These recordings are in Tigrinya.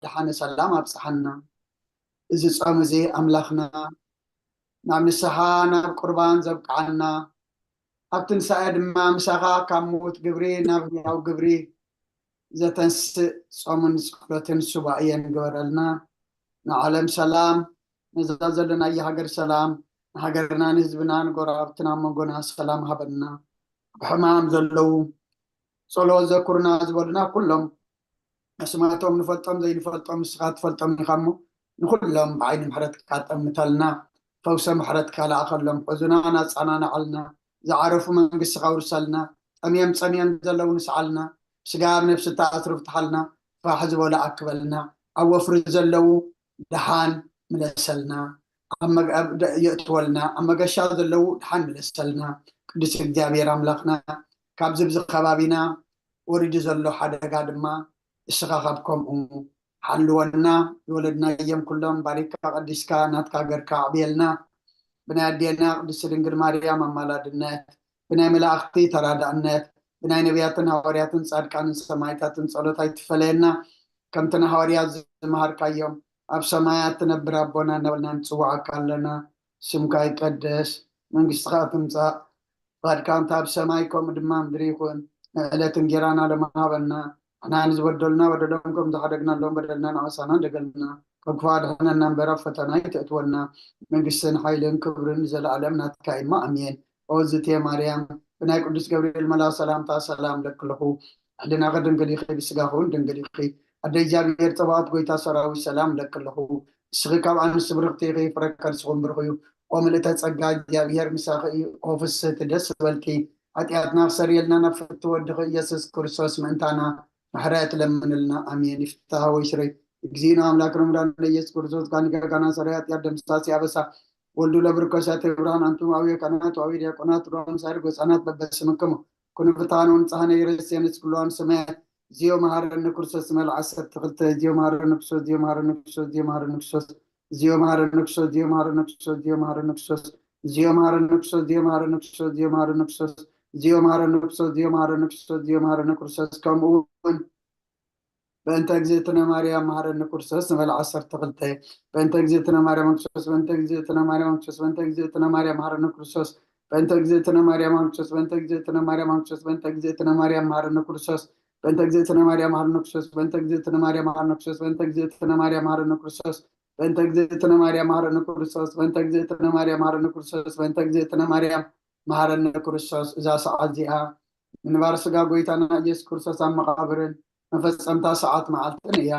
ደሓነ ሰላም ኣብጽሓና። እዚ ጾም እዚ ኣምላኽና ናብ ንስሓ ናብ ቁርባን ዘብቅዓና፣ ኣብ ትንሳኤ ድማ ምሳኻ ካብ ምዉት ግብሪ ናብ ህያው ግብሪ ዘተንስእ ጾምን ጸሎትን ሱባኤን ግበረልና። ንዓለም ሰላም፣ ነዛ ዘለናያ ሃገር ሰላም፣ ንሃገርና ንህዝብና ንጎረባብትና መንጎና ሰላም ሃበና። ኣብ ሕማም ዘለዉ ጸሎት ዘኩርና ዝበሉና ኩሎም ኣስማቶም ንፈልጦም ዘይንፈልጦም ንስኻ ትፈልጦም ኢኻ እሞ ንኹሎም ብዓይኒ ምሕረትካ ጠምተልና። ፈውሰ ምሕረትካ ለኣኸሎም። ሕዙናን ኣጸናንዓልና። ዝዓረፉ መንግስትኻ ውርሰልና። ጠምዮም ጸምዮም ዘለዉ ንስዓልና። ስጋ ኣብ ነፍሲ ተኣስሩ ፍትሓልና። ፋሕ ዝበሉ ኣክበልና። ኣብ ወፍሪ ዘለዉ ደሓን ምለሰልና። ኣብ መግ- ኣብ ደ- የእትወልና። ኣብ መገሻ ዘለዉ ደሓን ምለሰልና። ቅዱስ እግዚኣብሔር ኣምላኽና ካብዚ ብዚ ከባቢና ወሪዱ ዘሎ ሓደጋ ድማ እስኻ ካብ ከምኡ ሓልወና። ዝወለድናዮም ኩሎም ባሪካ ቀዲስካ ናትካ ገርካ ኣዕብየልና። ብናይ ኣዴና ቅድስቲ ድንግል ማርያም ኣማላድነት፣ ብናይ መላእኽቲ ተራዳእነት፣ ብናይ ነቢያትን ሃዋርያትን ጻድቃንን ሰማዕታትን ጸሎት ኣይትፈለየና። ከምቲ ንሃዋርያት ዝመሃርካዮም ኣብ ሰማያት ትነብር ኣቦና እናበልና ንጽውዓካ ኣለና። ስምካ ይቀደስ፣ መንግስትኻ ትምጻእ፣ ፍቓድካ እንተ ኣብ ሰማይ ከምኡ ድማ ምድሪ ይኹን። ንዕለት እንጌራና ሎሚ ሃበና። ንሕና ንዝበደሉና በደሎም ከም ዝሓደግናሎም በደልና ንኣበሳና ደገልና። ካብ ክፉእ ኣድሕነና እምበር ኣብ ፈተና ኣይተእትወና። መንግስትን ሓይልን ክብርን ንዘለኣለም ናትካ እማ ኣሜን። ኦ ዝቴ ማርያም፣ ብናይ ቅዱስ ገብርኤል መልኣክ ሰላምታ ሰላም እለኪ ኣለኹ። ሕሊናኺ ድንግል ኢኺ፣ ብስጋኺ እውን ድንግል ኢኺ። ኣደ እግዚኣብሔር ጸባኦት ጎይታ ሰራዊት ሰላም እለኪ ኣለኹ። ንስኺ ካብ ኣንስቲ ብርኽቲ ኢኺ፣ ፍረ ከርስኺ እውን ብሩኽ እዩ። ኦ ምልእተ ጸጋ እግዚኣብሔር ምሳኺ እዩ። ኦ ፍስህቲ ደስ ዝበልኪ፣ ሓጢኣትና ክሰርየልና ናብ ፍትው ወድኺ ኢየሱስ ክርስቶስ ምእንታና ምሕረት ለምንልና። ኣሜን። ይፍታህ ወይ ሽረይ እግዚእነ ኣምላክ ረምዳን ኢየሱስ ክርስቶስ ካኒጋጋና ሰራይ ሓጢኣት ደምሳሲ ኣበሳ ወልዱ ለብርከሳት ብርሃን ኣንቱም ኣውየ ካህናት ወኣውየ ዲያቆናት ሮም ሳይር ጎፃናት በበስምክሙ ኩኑ ፍትሃን ወንጻህነ ይረስየንስ ኩሉ ኣንስመ ዚዮ መሃረኒ ክርስቶስ መልዓ ዓሰርተ ክልተ ዚዮ መሃረኒ ክርስቶስ ዚዮ መሃረኒ ክርስቶስ ዚዮ መሃረኒ ክርስቶስ ዚዮ መሃረኒ ክርስቶስ ዚዮ መሃረኒ ክርስቶስ ዚዮ መሃረኒ ክርስቶስ ዚዮ መሃረኒ ክርስቶስ ዚዮ መሃረኒ ክርስቶስ ዚዮ መሃረኒ ክርስቶስ ዚዮ መሃረኒ ክርስቶስ ዚዮ መሃረኒ ክርስቶስ ዚዮ መሃረኒ ክርስቶስ ከምኡ እውን በእንተ እግዝእትነ ማርያም መሃረኒ ክርስቶስ ንበል ዓሰርተ ክልተ በእንተ እግዝእትነ ማርያም ክርስቶስ በእንተ እግዝእትነ ማርያም ክርስቶስ በእንተ እግዝእትነ ማርያም መሃረኒ ክርስቶስ በእንተ እግዝእትነ ማርያም ክርስቶስ በእንተ እግዝእትነ ማርያም ክርስቶስ በእንተ እግዝእትነ ማርያም መሃረኒ ክርስቶስ በእንተ እግዝእትነ ማርያም መሃረኒ ክርስቶስ በእንተ እግዝእትነ ማርያም መሃረኒ ክርስቶስ በእንተ እግዝእትነ ማርያም መሃረኒ ክርስቶስ በእንተ እግዝእትነ ማርያም መሃረኒ ክርስቶስ በእንተ እግዝእትነ ማርያም መሃረኒ ክርስቶስ በእንተ እግዝእትነ ማርያም መሃረኒ ክርስቶስ። እዛ ሰዓት እዚኣ ምንባር ስጋ ጎይታና ኢየሱስ ክርስቶስ ኣብ መቓብርን መፈጸምታ ሰዓት መዓልትን እያ።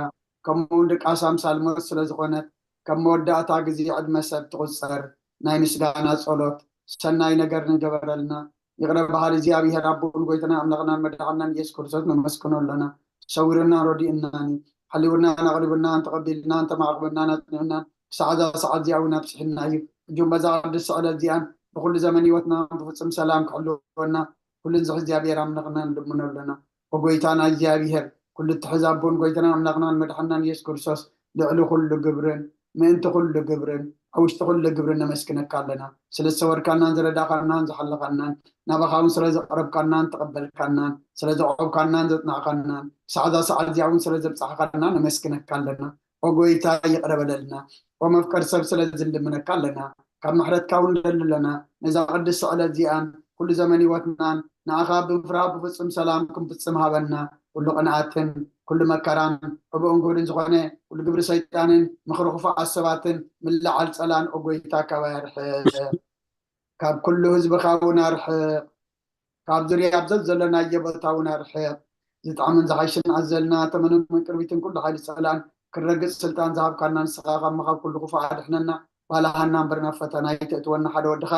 ከምኡ እውን ድቃስ ኣምሳል ሞት ስለ ዝኾነት ከም መወዳእታ ግዜ ዕድመ ሰብ ትቑጸር። ናይ ምስጋና ጸሎት። ሰናይ ነገር ንገበረልና። ይቕረ በሃሊ እግዚኣብሔር ኣቦን ጎይታና ኣምላኽናን መድሓንናን ኢየሱስ ክርስቶስ ነመስግኖ ኣለና። ሰዊሩናን ረዲኡናን እዩ። ሓሊውናን ኣቕሪቡናን ተቐቢልናን ተማዕቕብናን ኣጽኒዑናን ክሳዕ እዛ ሰዓት እዚኣ እውን ኣብጽሕና እዩ። ሕጂውን በዛ ቅድስቲ ዕለት እዚኣን ብኩሉ ዘመን ህይወትና ብፍጹም ሰላም ክሕልወና ኩሉ ንዝሕ እግዚኣብሔር ኣምላኽና ንልምኖ ኣለና። ኦ ጎይታና እግዚኣብሔር ኩሉ እትሕዝ ኣቦን ጎይታና ኣምላኽናን መድሓንናን ኢየሱስ ክርስቶስ ልዕሊ ኩሉ ግብርን ምእንቲ ኩሉ ግብርን ኣብ ውሽጢ ኩሉ ግብርን ነመስግነካ ኣለና። ስለ ዝሰወርካናን ዝረዳእካናን ዝሓለኻናን ናባኻ እውን ስለ ዘቕረብካናን ተቐበልካናን ስለ ዘቕረብካናን ዘጽናዕካናን ክሳዕ እዛ ሰዓት እዚኣ እውን ስለ ዘብጻሕካና ነመስግነካ ኣለና። ኦ ጎይታ ይቕረ በለልና። ኦ መፍቀር ሰብ ስለ ዝልምነካ ኣለና። ካብ ምሕረትካ እውን ንደሊ ኣለና። ነዛ ቅድስቲ ዕለት እዚኣን ኩሉ ዘመን ህይወትናን ንኣኻ ብምፍራህ ብፍጹም ሰላም ክንፍጽም ሃበና። ኩሉ ቅንኣትን ኩሉ መከራን ዕቡእን ግብርን ዝኾነ ኩሉ ግብሪ ሰይጣንን ምኽሪ ክፉኣት ሰባትን ምልዓል ጸላን ኦ ጎይታ ካባይ ኣርሕቕ። ካብ ኩሉ ህዝብኻ እውን ኣርሕቕ። ካብ ዙርያ ኣብ ዘዘለናዮ ቦታ እውን ኣርሕቕ። ዝጥዕምን ዝሓይሽን ኣዘልና ተመንን ቅርቢትን ኩሉ ሓይሊ ጸላን ክረግጽ ስልጣን ዝሃብካና ንስኻ ካብ ምኻብ ኩሉ ክፉእ ኣድሕነና። ባልሃና እምበር ናብ ፈተና ኣይተእትወና ሓደ ወድኻ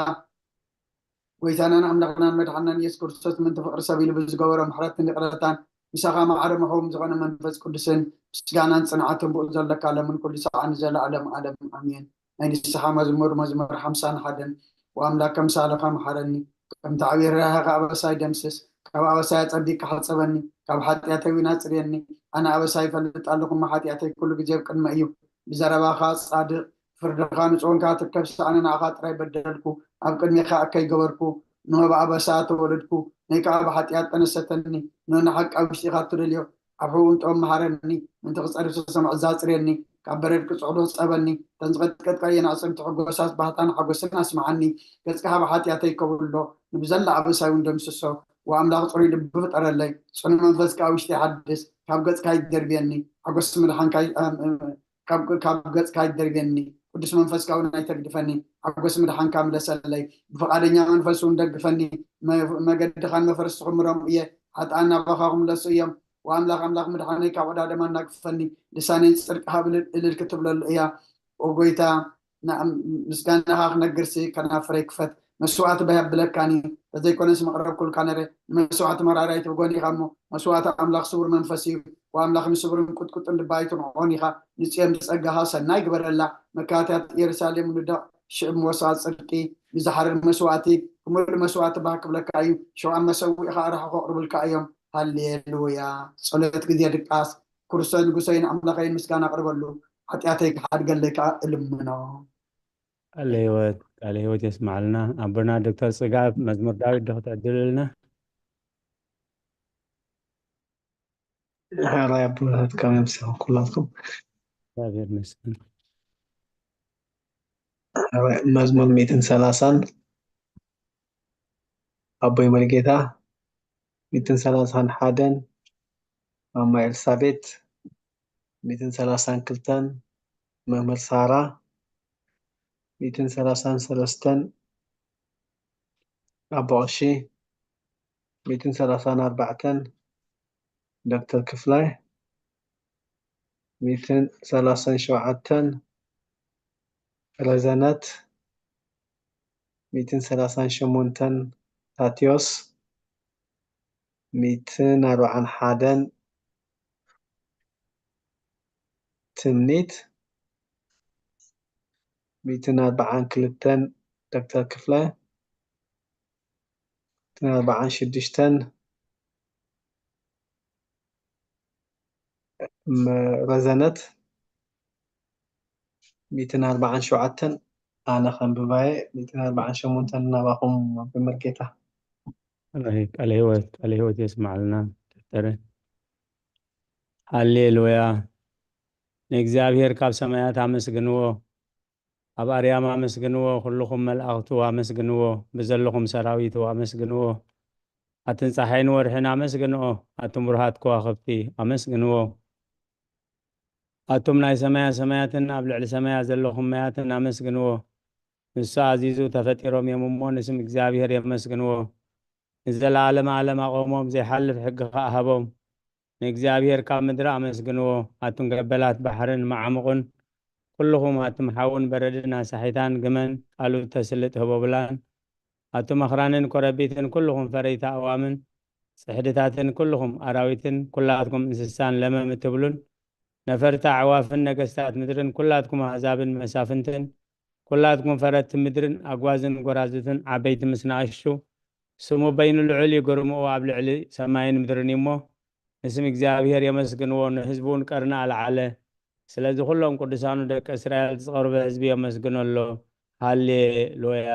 ጎይታናን ኣምላኽናን መድሓንናን ኢየሱስ ክርስቶስ ምእንቲ ፍቕሪ ሰብ ኢሉ ብዝገበሮ ምሕረትን ይቕረታን ምሳኻ ማዕረ ምሕውም ዝኾነ መንፈስ ቅዱስን ምስጋናን ጽንዓትን ብኡ ዘለካ ለምን ኩሉ ሰዓት ንዘለኣለም ዓለም ኣሜን። ናይ ንስሓ መዝሙር መዝሙር ሓምሳን ሓደን ወኣምላክ ከምሳልኻ መሓረኒ ከምቲ ዓብዪ ርህራሄኻ ኣበሳይ ደምስስ ካብ ኣበሳይ ኣጸቢቅካ ሓጸበኒ ካብ ሓጢኣተይ እውን ኣጽርየኒ ኣነ ኣበሳይ ይፈልጥ ኣለኹ እሞ ሓጢኣተይ ኩሉ ግዜ ኣብ ቅድመይ እዩ ብዘረባኻ ጻድቕ ፍርድኻ ንጹህ እንካ ትርከብ ሳዕነ ንኣኻ ጥራይ በደልኩ ኣብ ቅድሜኻ እከይ ገበርኩ ንሆ ብኣበሳ ተወለድኩ ነይ ከዓ ብሓጢኣት ጠነሰተኒ ንሆ ንሓቂ ኣብ ውሽጢኻ ትደልዮ ኣብ ሕቡእ እንጥኦም መሃረኒ፣ ምእንቲ ክጸርፍ ዝሰምዖ እዛ ኣጽርየኒ፣ ካብ በረድ ቅጽዕዶ ጸበኒ፣ እተን ዝቐጥቀጥካየን ኣዕጽምቲ ሕጎሳት ባህታን ሓጎስን ኣስምዓኒ። ገጽካ ሃብ ሓጢኣተይ ከብሎ፣ ንብዘላ ኣበሳይ እውን ደምስሶ። ወኣምላኽ ጽሩይ ልቢ ፍጠረለይ፣ ጽኑ መንፈስ ከኣ ውሽጢ ሓድስ፣ ካብ ገጽካ ይደርብየኒ፣ ሓጎስ ምድሓንካ ይ- እም፣ እም፣ ካብ ካብ ገጽካ ይደርብየኒ፣ ቅዱስ መንፈስካ እውን ኣይተግድፈኒ። ሓጎስ ምድሓንካ ምለሰለይ፣ ብፍቓደኛ መንፈስ እውን ደግፈኒ። መ- መገድኻን መፈረስቲ ክምሮም እየ፣ ሓጥኣን ናባኻ ክምለሱ እዮም። ወኣምላኽ ኣምላኽ ምድሓነይ ካብ ዕዳ ደማ እናግፈኒ፣ ልሳነይ ጽድቅኻ እልል ክትብለሉ እያ። ኦጎይታ ምስጋናኻ ክነግርሲ ከናፍረይ ክፈት። መስዋእቲ በያብለካኒ፣ ተዘይኮነስ መቕረብኩልካ ነረ። ንመስዋእቲ መራራይ ትብጎን ኢኻ እሞ፣ መስዋእቲ ኣምላኽ ስውር መንፈስ እዩ። ወኣምላኽ ንስብርን ቁጥቁጥን ልባይቱን ኾን ኢኻ። ንጽዮን ብጸጋኻ ሰናይ ግበረላ። መካትያት ኢየሩሳሌም ንደቕ ሽእም ወሳ ጽድቂ ብዝሓርር መስዋእቲ ብምሉእ መስዋእቲ ባህ ክብለካ እዩ። ሽውዓን መሰዊእኻ ኣራሑ ከቕርብልካ እዮም። ሃሌሉያ። ጸሎት ግዜ ድቃስ። ክርስቶስ ንጉሰይን ኣምላኸይን ምስጋና ኣቕርበሉ። ሓጢኣተይ ክሓድገለይ ከኣ እልምኖ። ቃለ ህይወት፣ ቃለ ህይወት የስማዕልና። ኣቦና ዶክተር ጽጋብ መዝሙር ዳዊት ዶ ክትዕድልልና? ሕራይ ኣቦታት ከመይ ምሳኹም ኩላትኩም? እግዚኣብሔር ይመስገን። ሕራይ መዝሙር ሚእትን ሰላሳን ኣቦይ መሪጌታ፣ ሚእትን ሰላሳን ሓደን ማማ ኤልሳቤት፣ ሚእትን ሰላሳን ክልተን መምህር ሳራ፣ ሚእትን ሰላሳን ሰለስተን ኣቦ ቀሺ፣ ሚእትን ሰላሳን ኣርባዕተን ዶክተር ክፍላይ፣ ሚእትን ሰላሳን ሸውዓተን ረዘነት፣ ሚእትን ሰላሳን ሸሞንተን ታትዮስ፣ ሚእትን ኣርባዓን ሓደን ትምኒት፣ ሚእትን ኣርባዓን ክልተን ዶክተር ክፍለ፣ ሚእትን ኣርባዓን ሽዱሽተን ረዘነት፣ ሚእትን ኣርባዓን ሸውዓተን ኣነ ከንብባየ፣ ሚእትን ኣርባዓን ሸሞንተን ናባኹም ኣቦይ መርጌታ። ቃለ ህይወት፣ ቃለ ህይወት የስማዕልና ዶክተር። ሃሌሉያ። ንእግዚኣብሔር ካብ ሰማያት ኣመስግንዎ፣ ኣብ ኣርያም ኣመስግንዎ፣ ኩልኹም መልኣኽቱ ኣመስግንዎ፣ ብዘለኹም ሰራዊቱ ኣመስግንዎ። ኣትን ጸሓይን ወርሕን ኣመስግንኦ፣ ኣቱም ብሩሃት ከዋኽብቲ ኣመስግንዎ። ኣቱም ናይ ሰማያ ሰማያትን ኣብ ልዕሊ ሰማያ ዘለኹም ማያትን ኣመስግንዎ። ንሱ ኣዚዙ ተፈጢሮም እዮም እሞ ንስም እግዚኣብሔር የመስግንዎ። ንዘለዓለመ ዓለም ኣቖሞም፣ ዘይሓልፍ ሕጊ ኸኣ ሃቦም። ንእግዚኣብሔር ካብ ምድሪ ኣመስግንዎ። ኣቱም ገበላት ባሕርን መዓሙቕን፣ ኩልኹም ኣቱም ሓውን በረድን ኣሳሒታን ግመን ቃሉ ተስልጥ ህቦብላን፣ ኣቱም ኣኽራንን ኮረቢትን ኩልኹም ፈረይቲ ኣእዋምን ጽሕድታትን ኩልኹም ኣራዊትን ኩላትኩም እንስሳን ለመም እትብሉን ነፈርቲ ኣዕዋፍን ነገስታት ምድርን ኩላትኩም ኣህዛብን መሳፍንትን ኩላትኩም ፈረድቲ ምድርን ኣጓዝን ጎራዙትን ዓበይቲ ምስ ንኣሽቱ ስሙ በይኑ ልዑል እዩ፣ ግርምኡ ኣብ ልዕሊ ሰማይን ምድርን እዩ እሞ ንስም እግዚኣብሔር የመስግንዎ፣ ንህዝቡ እውን ቀርኒ ኣልዓለ። ስለዚ ኩሎም ቅዱሳኑ ደቂ እስራኤል ዝቐርበ ህዝቢ የመስግኖ ኣሎ። ሃሌሉያ።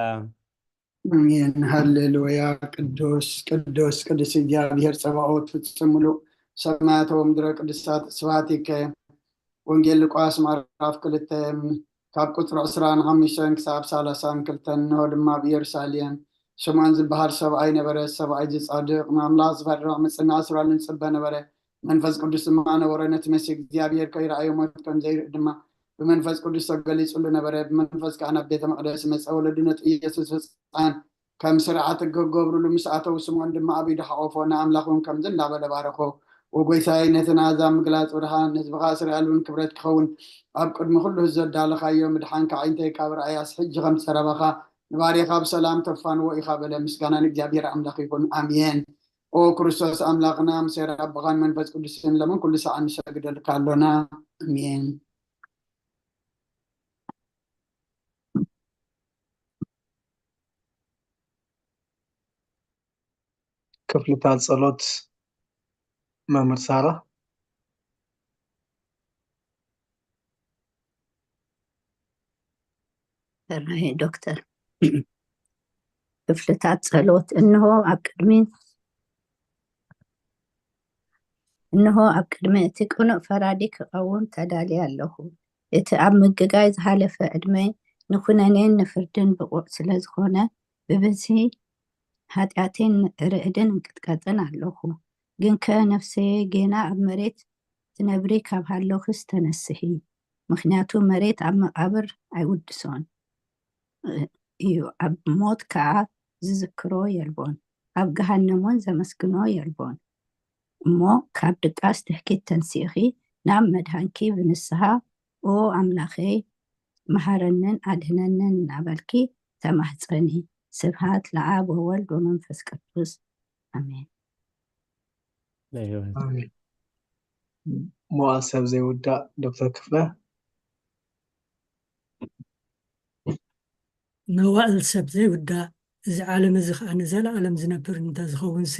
ኣሜን። ሃሌሉያ። ቅዱስ ቅዱስ ቅዱስ እግዚኣብሔር ጸባኦት ፍጹም ምሉእ ሰማያት ወምድረ ቅዱሳት ስብሐት ይከ። ወንጌል ሉቃስ ምዕራፍ ክልተ ካብ ቁጽሪ ዕስራን ሓሙሽተን ክሳብ ሰላሳን ክልተን። እንሆ ድማ ኣብ ኢየሩሳሌም ስምዖን ዝበሃል ሰብኣይ ነበረ። ሰብኣይ ዝጻድቕ ንኣምላኽ ዝፈርሕ ምጽና እስራኤልን ዝጽበ ነበረ። መንፈስ ቅዱስ ድማ ነበረ። ነቲ መሲህ እግዚኣብሔር ከይረኣዮ ሞት ከም ዘይርኢ ድማ ብመንፈስ ቅዱስ ተገሊጹሉ ነበረ። ብመንፈስ ከኣ ናብ ቤተ መቕደስ መጸ። ወለዱ ነቲ ኢየሱስ ህጻን ከም ስርዓት ክገብሩሉ ምስ ኣተው ስምዖን ድማ ኣብ ኢዱ ሓቆፎ፣ ንኣምላኽ እውን ከምዚ እንዳበለ ባረኾ። ወጎይታይ ነቲ ናዛ ምግላጽ ብርሃን ንህዝብኻ እስራኤል እውን ክብረት ክኸውን ኣብ ቅድሚ ኩሉ ዘዳለኻዮ ምድሓንካ ዓይንተይ ካብ ረኣያስ ሕጂ ከም ዝጸረበኻ ንባርያኻ ብሰላም ተፋንዎ ኢኻ በለ። ምስጋና ንእግዚኣብሔር ኣምላኽ ይኹን። ኣሜን። ኦ ክርስቶስ ኣምላኽና ምሴር ኣቦኻን መንፈስ ቅዱስን ለምን ኩሉ ሰዓት ንሰግደልካ ኣሎና። ኣሜን። ክፍልታት ጸሎት መምህር ሳራ። ሰናይ ዶክተር። ክፍልታት ጸሎት እንሆ ኣብ ቅድሚ እንሆ፣ ኣብ ቅድሚ እቲ ቅኑዕ ፈራዲ ክቐውም ተዳልየ ኣለኹ። እቲ ኣብ ምግጋይ ዝሓለፈ ዕድመይ ንኹነኔን ንፍርድን ብቑዕ ስለ ዝኾነ፣ ብብዝሒ ሓጢኣቴን ርዕድን እንቅጥቀጥን ኣለኹ። ግንከ ነፍሰየ ጌና ኣብ መሬት ትነብሪ ካብ ሃለኹስ ተነስሒ፣ ምኽንያቱ መሬት ኣብ መቓብር ኣይውድሶን እዩ፣ ኣብ ሞት ከኣ ዝዝክሮ የልቦን፣ ኣብ ገሃነም እውን ዘመስግኖ የልቦን። እሞ ካብ ድቃስ ትሕኪት ተንሲእኺ ናብ መድሃንኪ ብንስሃ፣ ኦ ኣምላኸይ፣ መሃረንን ኣድህነንን እናበልኪ ተማህጸኒ። ስብሃት ለኣብ ወወልድ ወመንፈስ ቅዱስ፣ ኣሜን። መዋእል ሰብ ዘይውዳእ። ዶክተር ክፍለ። መዋእል ሰብ ዘይውዳእ፣ እዚ ዓለም እዚ ከዓ ንዘለኣለም ዝነብር እንተዝኸውንሲ፣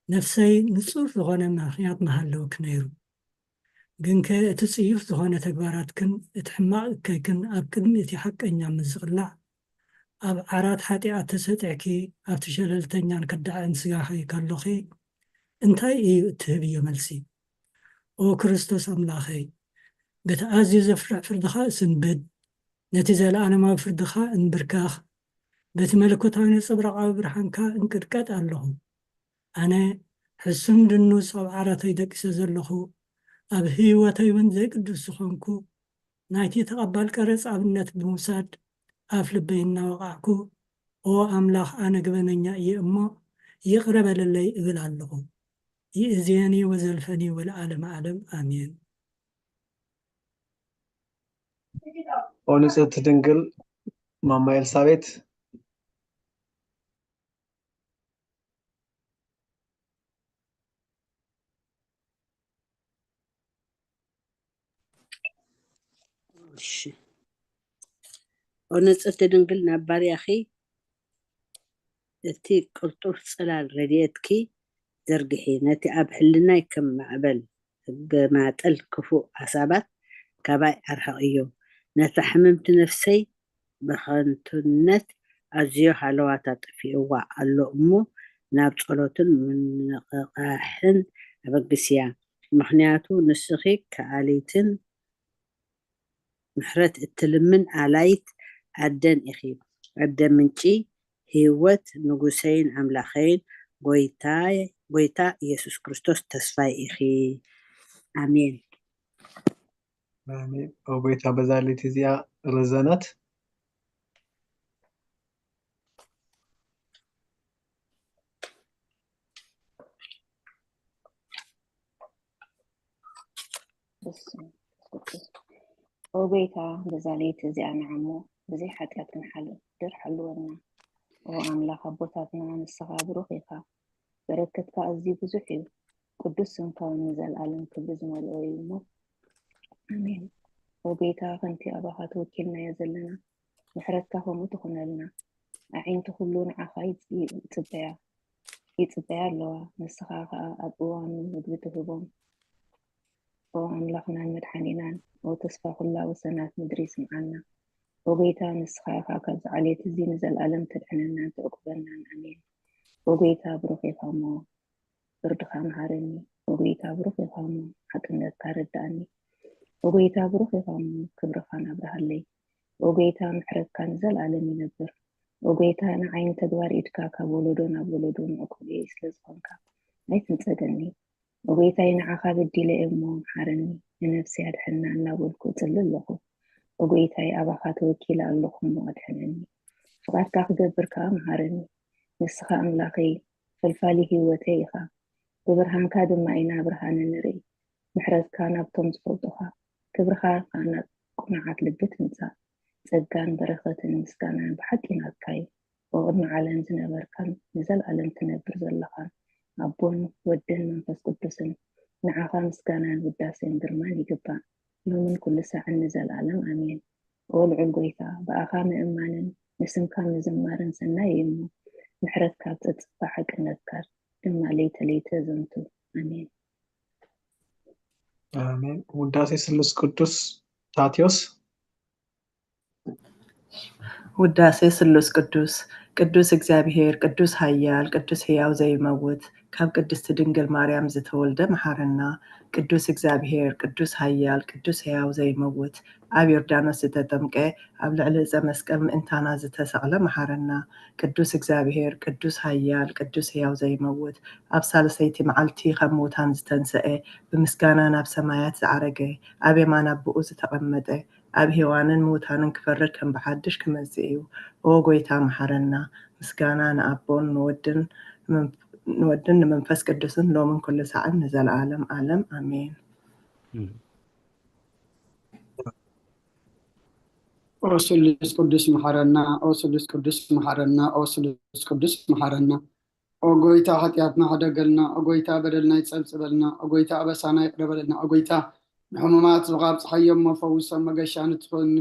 ነፍሰይ ንጹር ዝኾነ ምኽንያት ምሃለወኪ ነይሩ። ግንከ እቲ ጽዩፍ ዝኾነ ተግባራትክን እቲ ሕማቕ እከይክን ኣብ ቅድሚ እቲ ሓቀኛ ምስ ዝቕላዕ፣ ኣብ ዓራት ሓጢኣት ተሰጢዕኪ ኣብቲ ሸለልተኛን ከዳዕን ስጋኺ ከሎኺ፣ እንታይ እዩ እትህብዮ መልሲ? ኦ ክርስቶስ ኣምላኸይ፣ በቲ ኣዝዩ ዘፍርሕ ፍርድኻ እስንብድ፣ ነቲ ዘለኣለማዊ ፍርድኻ እንብርከኽ፣ በቲ መለኮታዊ ነጸብራቓዊ ብርሃንካ እንቅጥቀጥ ኣለኹ። ኣነ ሕሱም ድኑስ ኣብ ዓራተይ ደቂሰ ዘለኹ፣ ኣብ ህይወተይ እውን ዘይቅዱስ ዝኾንኩ፣ ናይቲ ተቐባል ቀረጽ ኣብነት ብምውሳድ ኣፍ ልበይ እናወቓዕኩ፣ ኦ ኣምላኽ፣ ኣነ ገበነኛ እየ እሞ ይቕረ በለለይ እብል ኣለኹ። ይእዜኒ ወዘልፈኒ ወለዓለመ ዓለም ኣሜን። ኦ ንጽሕቲ ድንግል ማማ ኤልሳቤት። እሺ። ኦ ንጽሕቲ ድንግል፣ ናብ ባርያኺ እቲ ቅልጡፍ ጽላል ረድኤትኪ ዘርግሒ፣ ነቲ ኣብ ሕልናይ ከም ማዕበል ዝገማጠል ክፉእ ሓሳባት ካባይ ኣርሕቕዮ። ነታ ሕምምቲ ነፍሰይ ብኸንቱነት ኣዝዮ ሃለዋታ ጠፊእዋ ኣሎ እሞ፣ ናብ ጸሎትን ምንቕቓሕን ኣበግስያ። ምኽንያቱ ንስኺ ከኣሊትን ምሕረት እትልምን ኣላይት ኣደን ኢኺ። ኣደ ምንጪ ህይወት፣ ንጉሰይን ኣምላኸይን፣ ጎይታ፣ ጎይታ ኢየሱስ ክርስቶስ ተስፋይ ኢኺ። ኣሜን። ኣሜን። ኦ ጎይታ፣ በዛ ሌሊት እዚኣ ረዘነት። በስመ አብ ወመንፈስ ቅዱስ። ኦ ጎይታ፣ በዛ ለይቲ እዚኣ ንዓሞ ብዘይ ሓጢኣት ክንሓድር ሓልወና። ኦ ኣምላኽ ኣቦታትና፣ ንስኻ ብሩኽ ኢኻ፣ በረከትካ ኣዝዩ ብዙሕ እዩ። ቅዱስ ስምካ እውን ንዘለኣለም ክብሪ ዝመልኦ እዩ እሞ፣ ኣሜን። ኦ ጎይታ፣ ከምቲ ኣባኻ ተወኪልናዮ ዘለና፣ ምሕረትካ ከምኡ ትኹነልና። ኣዒንቲ ኩሉ ንዓኻ ይጽ-፣ ይጽበያ፣ ይጽበያ ኣለዋ። ንስኻ ኸኣ ኣብ እዋኑ ምግቢ ትህቦም። ኦ ኣምላኽናን መድሓኒናን፣ ኦ ተስፋ ኩላ ወሰናት ምድሪ፣ ስምዓና። ኦ ጎይታ፣ ንስኻ ኢኻ ካብዚ ዓሌት እዚ ንዘለኣለም ተድሕነናን ተዕቁበናን። ኣሜን። ኦ ጎይታ፣ ብሩኽ ኢኻ እሞ፣ ፍርድኻ መሃረኒ። ኦ ጎይታ፣ ብሩኽ ኢኻ እሞ፣ ሓቅነትካ ኣረድኣኒ። ኦ ጎይታ፣ ብሩኽ ኢኻ እሞ፣ ክብርኻን ኣብርሃለይ። ኦ ጎይታ፣ ምሕረትካ ንዘለኣለም ይነብር። ኦ ጎይታ፣ ንዓይ ንተግባር ኢድካ ካብ ወለዶ ናብ ወለዶ ምዕቁብ እየ ስለ ዝኾንካ፣ ኣይትንጸገኒ። ኦ ጎይታይ፣ ንዓኻ በዲለ እየ እሞ፣ መሓረኒ። ንነፍሰይ ኣድሕና እናበልኩ እጽሊ ኣለኹ። ኦ ጎይታይ፣ ኣባኻ ተወኪለ ኣለኹ እሞ፣ ኣድሕነኒ። ፍቓድካ ክገብር ከኣ መሃረኒ። ንስኻ ኣምላኸይ፣ ፈልፋሊ ህይወተይ ኢኻ። ብብርሃንካ ድማ ኢና ብርሃን እንርኢ። ምሕረትካ ናብቶም ዝፈልጡኻ፣ ክብርኻ ኸኣ ናብ ቅኑዓት ልቢ ትምጻእ። ጸጋን በረኸትን ምስጋናን ብሓቂ ናትካ እዩ። ኦ ቅድሚ ዓለም ዝነበርካን ንዘለኣለም ትነብር ዘለኻን ኣቦን ወድን መንፈስ ቅዱስን፣ ንዓኻ ምስጋናን ውዳሴን ግርማን ይግባእ፣ ሎምን ኩሉ ሳዕን ንዘለኣለም ኣሜን። ኦ ልዑል ጎይታ፣ ብኣኻ ምእማንን ንስምካ ምዝማርን ሰናይ እዩ እሞ፣ ምሕረትካ ትጽበ፣ ሓቅነትካ ድማ ለይተ ለይተ ዘንቱ። ኣሜን። ኣሜን። ውዳሴ ስሉስ ቅዱስ ታቴዎስ። ውዳሴ ስሉስ ቅዱስ። ቅዱስ እግዚኣብሔር፣ ቅዱስ ኃያል፣ ቅዱስ ሕያው ዘይመውት፣ ካብ ቅድስቲ ድንግል ማርያም ዝተወልደ መሓረና። ቅዱስ እግዚኣብሔር፣ ቅዱስ ኃያል፣ ቅዱስ ሕያው ዘይመውት፣ ኣብ ዮርዳኖስ ዝተጠምቀ፣ ኣብ ልዕሊ ዕፀ መስቀል ምእንታና ዝተሰቕለ መሓረና። ቅዱስ እግዚኣብሔር፣ ቅዱስ ኃያል፣ ቅዱስ ሕያው ዘይመውት፣ ኣብ ሳልሰይቲ መዓልቲ ካብ ምውታን ዝተንሰኤ፣ ብምስጋና ናብ ሰማያት ዝዓረገ፣ ኣብ የማን ኣቦኡ ዝተቐመጠ፣ ኣብ ሕያዋንን ምውታንን ክፈርድ ከም ብሓድሽ ክመጽእ እዩ። ኦ ጐይታ መሓረና። ምስጋና ንኣቦን ንወድን ንመን- ንወድን ንመንፈስ ቅዱስን ሎምን ኩሉ ሳዕን ንዘለዓለም ዓለም ኣሜን። ኦ ስሉስ ቅዱስ መሓረና፣ ኦ ስሉስ ቅዱስ መሓረና፣ ኦ ስሉስ ቅዱስ መሓረና። ኦ ጎይታ ሓጢኣትና ሕደገልና፣ ኦ ጎይታ በደልና ይጸብጽበልና፣ ኦ ጎይታ ኣበሳና ይቕረ በለልና፣ ኦ ጎይታ ንሕሙማት ስብኻ ኣብጽሓዮም እሞ ፈውሶም መገሻ ንትኾን።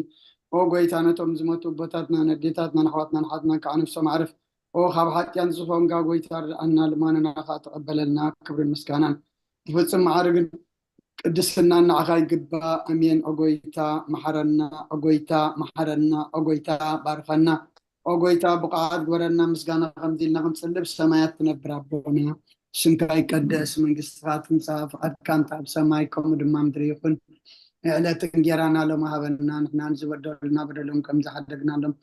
ኦ ጎይታ ነቶም ዝሞቱ ኣቦታትና፣ ነዴታትና፣ ንኣሕዋትና፣ ንሓትና ከዓ ነፍሶም ኣዕርፍ። ኦ ካብ ሓጢኣት ዝኾንካ ጎይታ ርድኣና፣ ልማኖና ከዓ ተቐበለልና። ክብርን ምስጋናን ብፍጹም ማዕርግን ቅድስና ንዓኻ ይግባእ። ኣሜን። ኦ ጎይታ መሓረና፣ ኦ ጎይታ መሓረና፣ ኦ ጎይታ ባርኸና፣ ኦ ጎይታ ብቑዓት ግበረና። ምስጋና ከምዚ ኢልና ክንጽልእ ብሰማያት ትነብር ኣቦና፣ ስምካ ይቀደስ፣ መንግስትኻ ትምጻእ፣ ፍቓድካ እንተ ኣብ ሰማይ ከምኡ ድማ ምድሪ ይኹን። ንዕለት እንጌራና ሎሚ ሃበና፣ ንሕና ንዝበደሉና በደሎም ከም ዝሓደግናሎም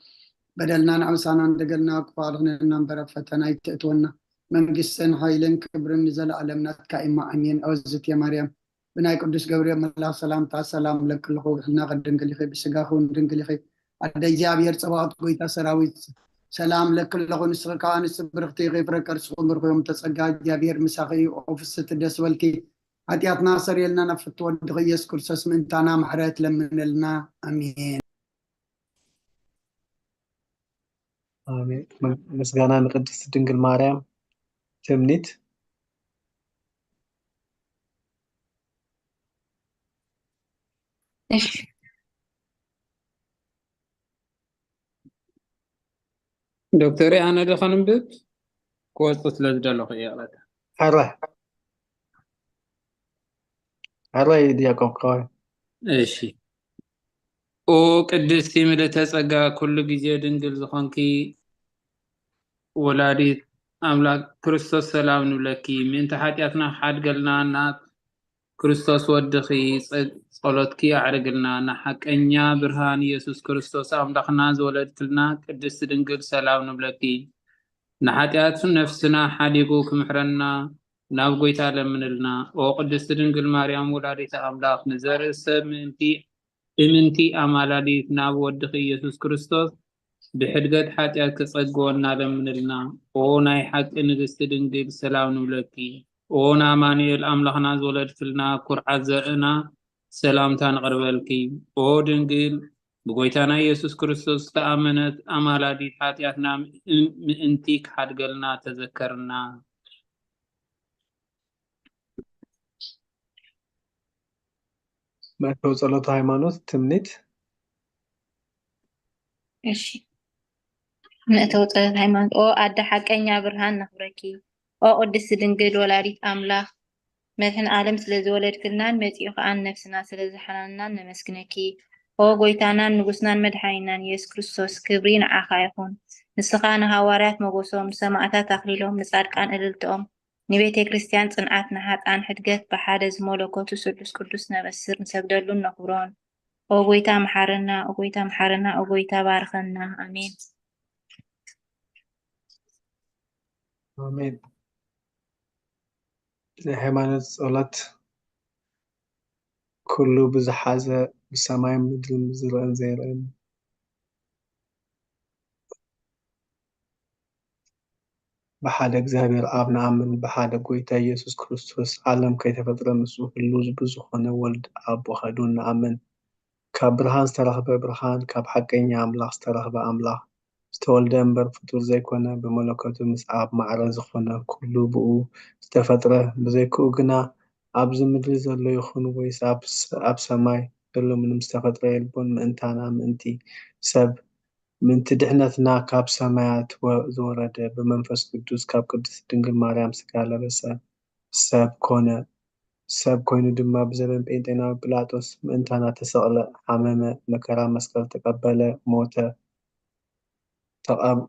በደልና ንኣበሳና እንደገልና ክፋል ኹነና እምበር ኣብ ፈተና ኣይትእትወና። መንግስትን ሓይልን ክብርን ንዘለኣለም ናትካ እሞ ኣሜን። ኣወዝት ማርያም ብናይ ቅዱስ ገብርኤል መልኣኽ ሰላምታ ሰላም ለኪ ኣለኹ፣ ብሕልናኺ ድንግል ኢኺ፣ ብስጋኺ እውን ድንግል ኢኺ። ኣደ እግዚኣብሔር ጸባኦት ጎይታ ሰራዊት ሰላም ለኪ ኣለኹ፣ ንስኺ ከኣ ኣንስቲ ብርኽቲ ኢኺ፣ ፍረ ከርስኺ ብሩኽ እዩ፣ ተጸጋ እግዚኣብሔር ምሳኺ እዩ። ኦ ፍስሕቲ ደስ በልኪ፣ ሓጢኣትና ሰሪየልና ናብ ፍትወ ወድኺ ኢየሱስ ክርስቶስ ምእንታና ምሕረት ለምንልና። ኣሜን። ኣሜን። ምስጋና ንቅድስት ድንግል ማርያም። ትምኒት። እሺ ዶክተር ኣነ ዶ ከንብብ ክወጽእ ስለ ዝደለኹ እየ ይቕረታ። ሕረ ሕረ ዲያቆን ከዋይ። እሺ ኦ ቅድስቲ ምልእተ ጸጋ ኩሉ ግዜ ድንግል ዝኾንኪ ወላዲት ኣምላክ ክርስቶስ ሰላም ንብለኪ። ምእንቲ ሓጢኣትና ክሓድገልና ናብ ክርስቶስ ወድኺ ጸ- ጸሎትኪ ኣዕርግልና። ንሓቀኛ ብርሃን ኢየሱስ ክርስቶስ ኣምላኽና ዝወለድክልና ቅድስቲ ድንግል ሰላም ንብለኪ። ንሓጢኣት ነፍስና ሓዲጉ ክምሕረና ናብ ጎይታ ለምንልና። ኦ ቅድስቲ ድንግል ማርያም ወላዲተ ኣምላኽ ንዘርኢ ሰብ ምእንቲ እምንቲ ኣማላዲት ናብ ወድኺ ኢየሱስ ክርስቶስ ብሕድገት ሓጢኣት ክጸግወና ለምንልና። ኦ ናይ ሓቂ ንግስቲ ድንግል ሰላም ንብለኪ። ኦ ንኣማኑኤል ኣምላኽና ዝወለድክልና ኩርዓት ዘርእና ሰላምታ ንቕርበልኪ። ኦ ድንግል ብጎይታና ኢየሱስ ክርስቶስ ዝተኣመነት ኣማላዲት ሓጢኣትና ምእንቲ ክሓድገልና ተዘከርና። መእተዊ ጸሎተ ሃይማኖት ትምኒት። እሺ መእተዊ ጸሎት ሃይማኖት። ኦ ኣደ ሓቀኛ ብርሃን ነኽብረኪ። ኦ ቅድስቲ ድንግል ወላዲት ኣምላኽ መድሕን ዓለም ስለ ዝወለድክልናን መጺኡ ከኣ ንነፍስና ስለ ዝሓናንናን ነመስግነኪ። ኦ ጎይታናን ንጉስናን መድሓኒናን ኢየሱስ ክርስቶስ ክብሪ ንዓኻ ይኹን። ንስኻ ንሃዋርያት ሞገሶም፣ ንሰማእታት ኣኽሊሎም፣ ንጻድቃን እልልትኦም፣ ንቤተ ክርስቲያን ጽንዓት፣ ንሓጥኣን ሕድገት ብሓደ ዝመለኮቱ ስሉስ ቅዱስ ነበስር ንሰግደሉን ነኽብሮን። ኦ ጎይታ መሓረና፣ ኦ ጎይታ መሓረና፣ ኦ ጎይታ ባርኸና። ኣሜን። ኣሜን። ናይ ሃይማኖት ጸሎት ኩሉ ብዝሓዘ ብሰማይን ምድርን ዝረእን ዘይረእን ብሓደ እግዚኣብሔር ኣብ ንኣምን፣ ብሓደ ጎይታ ኢየሱስ ክርስቶስ ዓለም ከይተፈጥረ ምስኡ ህሉው ብዝኾነ ወልድ ኣቦ ኸዱ ንኣምን። ካብ ብርሃን ዝተረኽበ ብርሃን፣ ካብ ሓቀኛ ኣምላኽ ዝተረኽበ ኣምላኽ፣ ዝተወልደ እምበር ፍጡር ዘይኮነ፣ ብመለኮቱ ምስ ኣብ ማዕረ ዝኾነ ኩሉ ብኡ ዝተፈጥረ፣ ብዘይክኡ ግና ኣብዚ ምድሪ ዘሎ ይኹን ወይስ ኣብ ሰማይ ዘሎ ምንም ዝተፈጥረ የልቦን። ምእንታና ምእንቲ ሰብ ምእንቲ ድሕነትና ካብ ሰማያት ዝወረደ፣ ብመንፈስ ቅዱስ ካብ ቅድስት ድንግል ማርያም ስጋ ለበሰ፣ ሰብ ኮነ። ሰብ ኮይኑ ድማ ብዘበን ጴንጤናዊ ጲላጦስ ምእንታና ተሰቕለ፣ ሓመመ፣ መከራ መስቀል ተቐበለ፣ ሞተ፣ ተቐብ-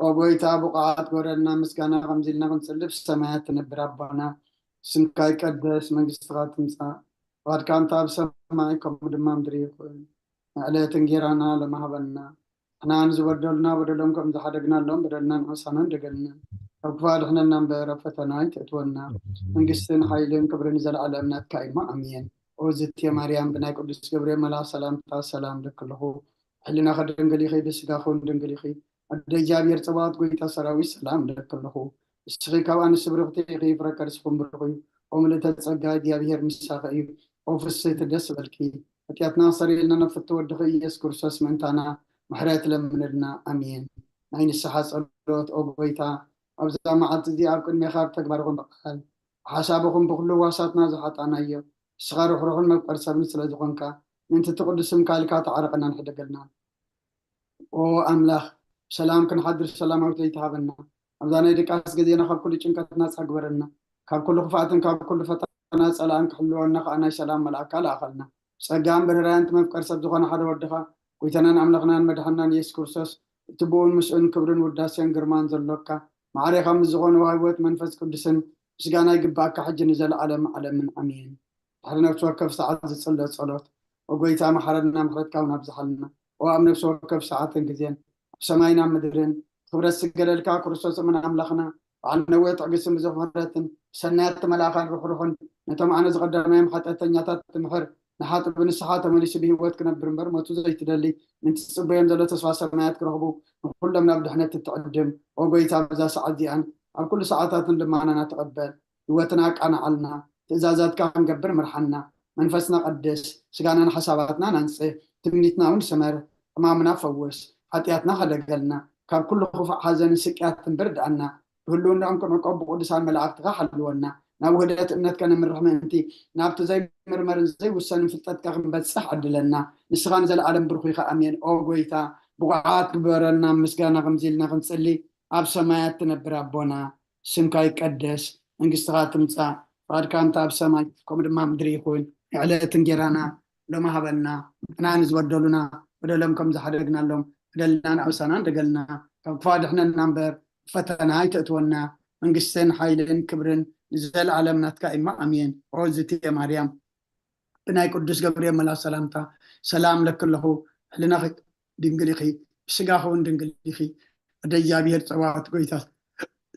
ኦ ጎይታ፣ ብቑዓት ግበረና፣ ምስጋና ከምዚ ኢልና ክንጽሊ፣ ብሰማያት ትነብር ኣቦና፣ ስምካ ይቀደስ፣ መንግስትኻ ትምጻእ፣ ፍቓድካ እንተ ኣብ ሰማይ ከምኡ ድማ ምድሪ ይኹን። ንዕለት እንጌራና ሎሚ ሃበና፣ ንሕና ንዝበደሉና በደሎም ከም ዝሓደግናሎም በደልና ንዓሳና እንደገልና፣ ካብ ክፉእ ኣድሕነና እምበር ኣብ ፈተና ኣይተእትወና፣ መንግስትን ሓይልን ክብርን ዘለዓለም ናትካ እዩ፣ ኣሜን። ኦ ዝትየ ማርያም፣ ብናይ ቅዱስ ገብርኤል መልኣኽ ሰላምታ ሰላም እልኪ ኣለኹ፣ ሕሊናኺ ድንግል ኢኺ፣ ብስጋኺ እውን ድንግል ኢኺ፣ ኣደ እግዚኣብሔር ጸባኦት ጎይታ ሰራዊት ሰላም እልኪ ኣለኹ። ንስኺ ካብ ኣንስቲ ብርኽቲ ኢኺ፣ ፍረ ከርስኺ እውን ብሩኽ እዩ። ኦ ምልእተ ጸጋ፣ እግዚኣብሔር ምሳኺ እዩ። ኦ ፍስህቲ ደስ ይበልኪ፣ ሓጢኣትና ኣስተሰርየልና፣ ናብ ፍትው ወድኺ ኢየሱስ ክርስቶስ ምእንታና ምሕረት ለምንልና። ኣሜን። ናይ ንስሓ ጸሎት። ኦ ጎይታ፣ ኣብዛ መዓልቲ እዚኣ ኣብ ቅድሜኻ ብተግባር ይኹን ብቃል ብሓሳብ ይኹን ብኹሉ ህዋሳትና ዝሓጣናዮ፣ ንስኻ ርሕሩሕን መፍቀር ሰብን ስለ ዝኾንካ፣ ምእንቲ እቲ ቅዱስ ስምካ ኢልካ ተዓረቐናን ሕደገልና። ኦ ኣምላኽ፣ ብሰላም ክንሓድር ሰላማዊት ለይቲ ሃበና። ኣብዛ ናይ ድቃስ ግዜና ካብ ኩሉ ጭንቀት ናጻ ግበረና። ካብ ኩሉ ክፍኣትን ካብ ኩሉ ፈተና ጸላእን ክሕልወና ከኣ ናይ ሰላም መልኣካ ለኣኸልና። ጸጋን ብርህራን እቲ መፍቀር ሰብ ዝኾነ ሓደ ወድኻ፣ ጎይታናን ኣምላኽናን መድሓናን ኢየሱስ ክርስቶስ፣ እቲ ብኡን ምስኡን ክብርን ውዳሴን ግርማን ዘሎካ፣ ማዕሬኻ ምስ ዝኾነ ህይወት መንፈስ ቅዱስን ምስጋና ይግባእካ፣ ሕጂ ንዘለዓለም ዓለምን ኣሜን። ድሕሪ ነፍሲ ወከፍ ሰዓት ዝጽለ ጸሎት። ኦ ጎይታ፣ መሓረና፣ ምሕረትካ እውን ኣብዝሓልና። ኦ ኣብ ነፍሲ ወከፍ ሰዓትን ግዜን፣ ኣብ ሰማይን ኣብ ምድርን፣ ክብረት ዝገለልካ ክርስቶስ እሙን ኣምላኽና፣ በዓል ነዊሕ ትዕግስትን ብዙሕ ምሕረትን፣ ሰናያት መልኣኻን ርሕሩሕን፣ ነቶም ኣነ ዝቐደርናዮም ሓጢኣተኛታት ትምሕር፣ ንሓጥእ ብንስሓ ተመሊሱ ብህይወት ክነብር እምበር ሞቱ ዘይትደሊ፣ ምእንቲ ዝጽበዮም ዘሎ ተስፋ ሰማያት ክረኽቡ፣ ንኹሎም ናብ ድሕነት እትዕድም። ኦ ጎይታ፣ ኣብዛ ሰዓት እዚኣን ኣብ ኩሉ ሰዓታትን ልማናና ተቐበል። ህይወትና ኣቃንዓልና፣ ትእዛዛትካ ክንገብር ምርሓና፣ መንፈስና ቀድስ፣ ስጋናን ሓሳባትናን ኣንጽህ፣ ትምኒትና እውን ስመር፣ ሕማምና ፈውስ፣ ሓጢኣትና ሕደገልና፣ ካብ ኩሉ ክፉእ ሓዘንን ስቅያትን ብርድኣና፣ ብህልውናኦም ክንዕቆብ ብቅዱሳን መላእክትኻ ሓልወና፣ ናብ ውህደት እምነት ከነምርሕ ምእንቲ፣ ናብቲ ዘይምርመርን ዘይውሰንን ፍልጠትካ ክንበጽሕ ዕድለና። ንስኻ ንዘለኣለም ብሩኽ ኢኻ። ኣሜን። ኦ ጎይታ፣ ብቑዓት ግበረና፣ ምስጋና ከምዚ ኢልና ክንጽሊ፣ ኣብ ሰማያት ትነብር ኣቦና፣ ስምካ ይቀደስ፣ መንግስትኻ ትምጻእ፣ ፍቓድካ እንተ ኣብ ሰማይ ከምኡ ድማ ምድሪ ይኹን። ንዕለት እንጌራና ሎሚ ሃበና፣ ንሕና ንዝበደሉና በደሎም ከም ዝሓደግናሎም በደልና ንኣውሳና እንደገልና፣ ካብ ክፉ ኣድሕነና እምበር ፈተና ኣይተእትወና። መንግስትን ሓይልን ክብርን ንዘለኣለም ናትካ እማ፣ ኣሜን። ኦ ዝትየ ማርያም፣ ብናይ ቅዱስ ገብርኤል መልኣክ ሰላምታ ሰላም ለኪ ኣለኹ። ሕልናኺ ድንግል ኢኺ፣ ብስጋኺ እውን ድንግል ኢኺ። ኣደ እግዚኣብሔር ጸባኦት ጎይታ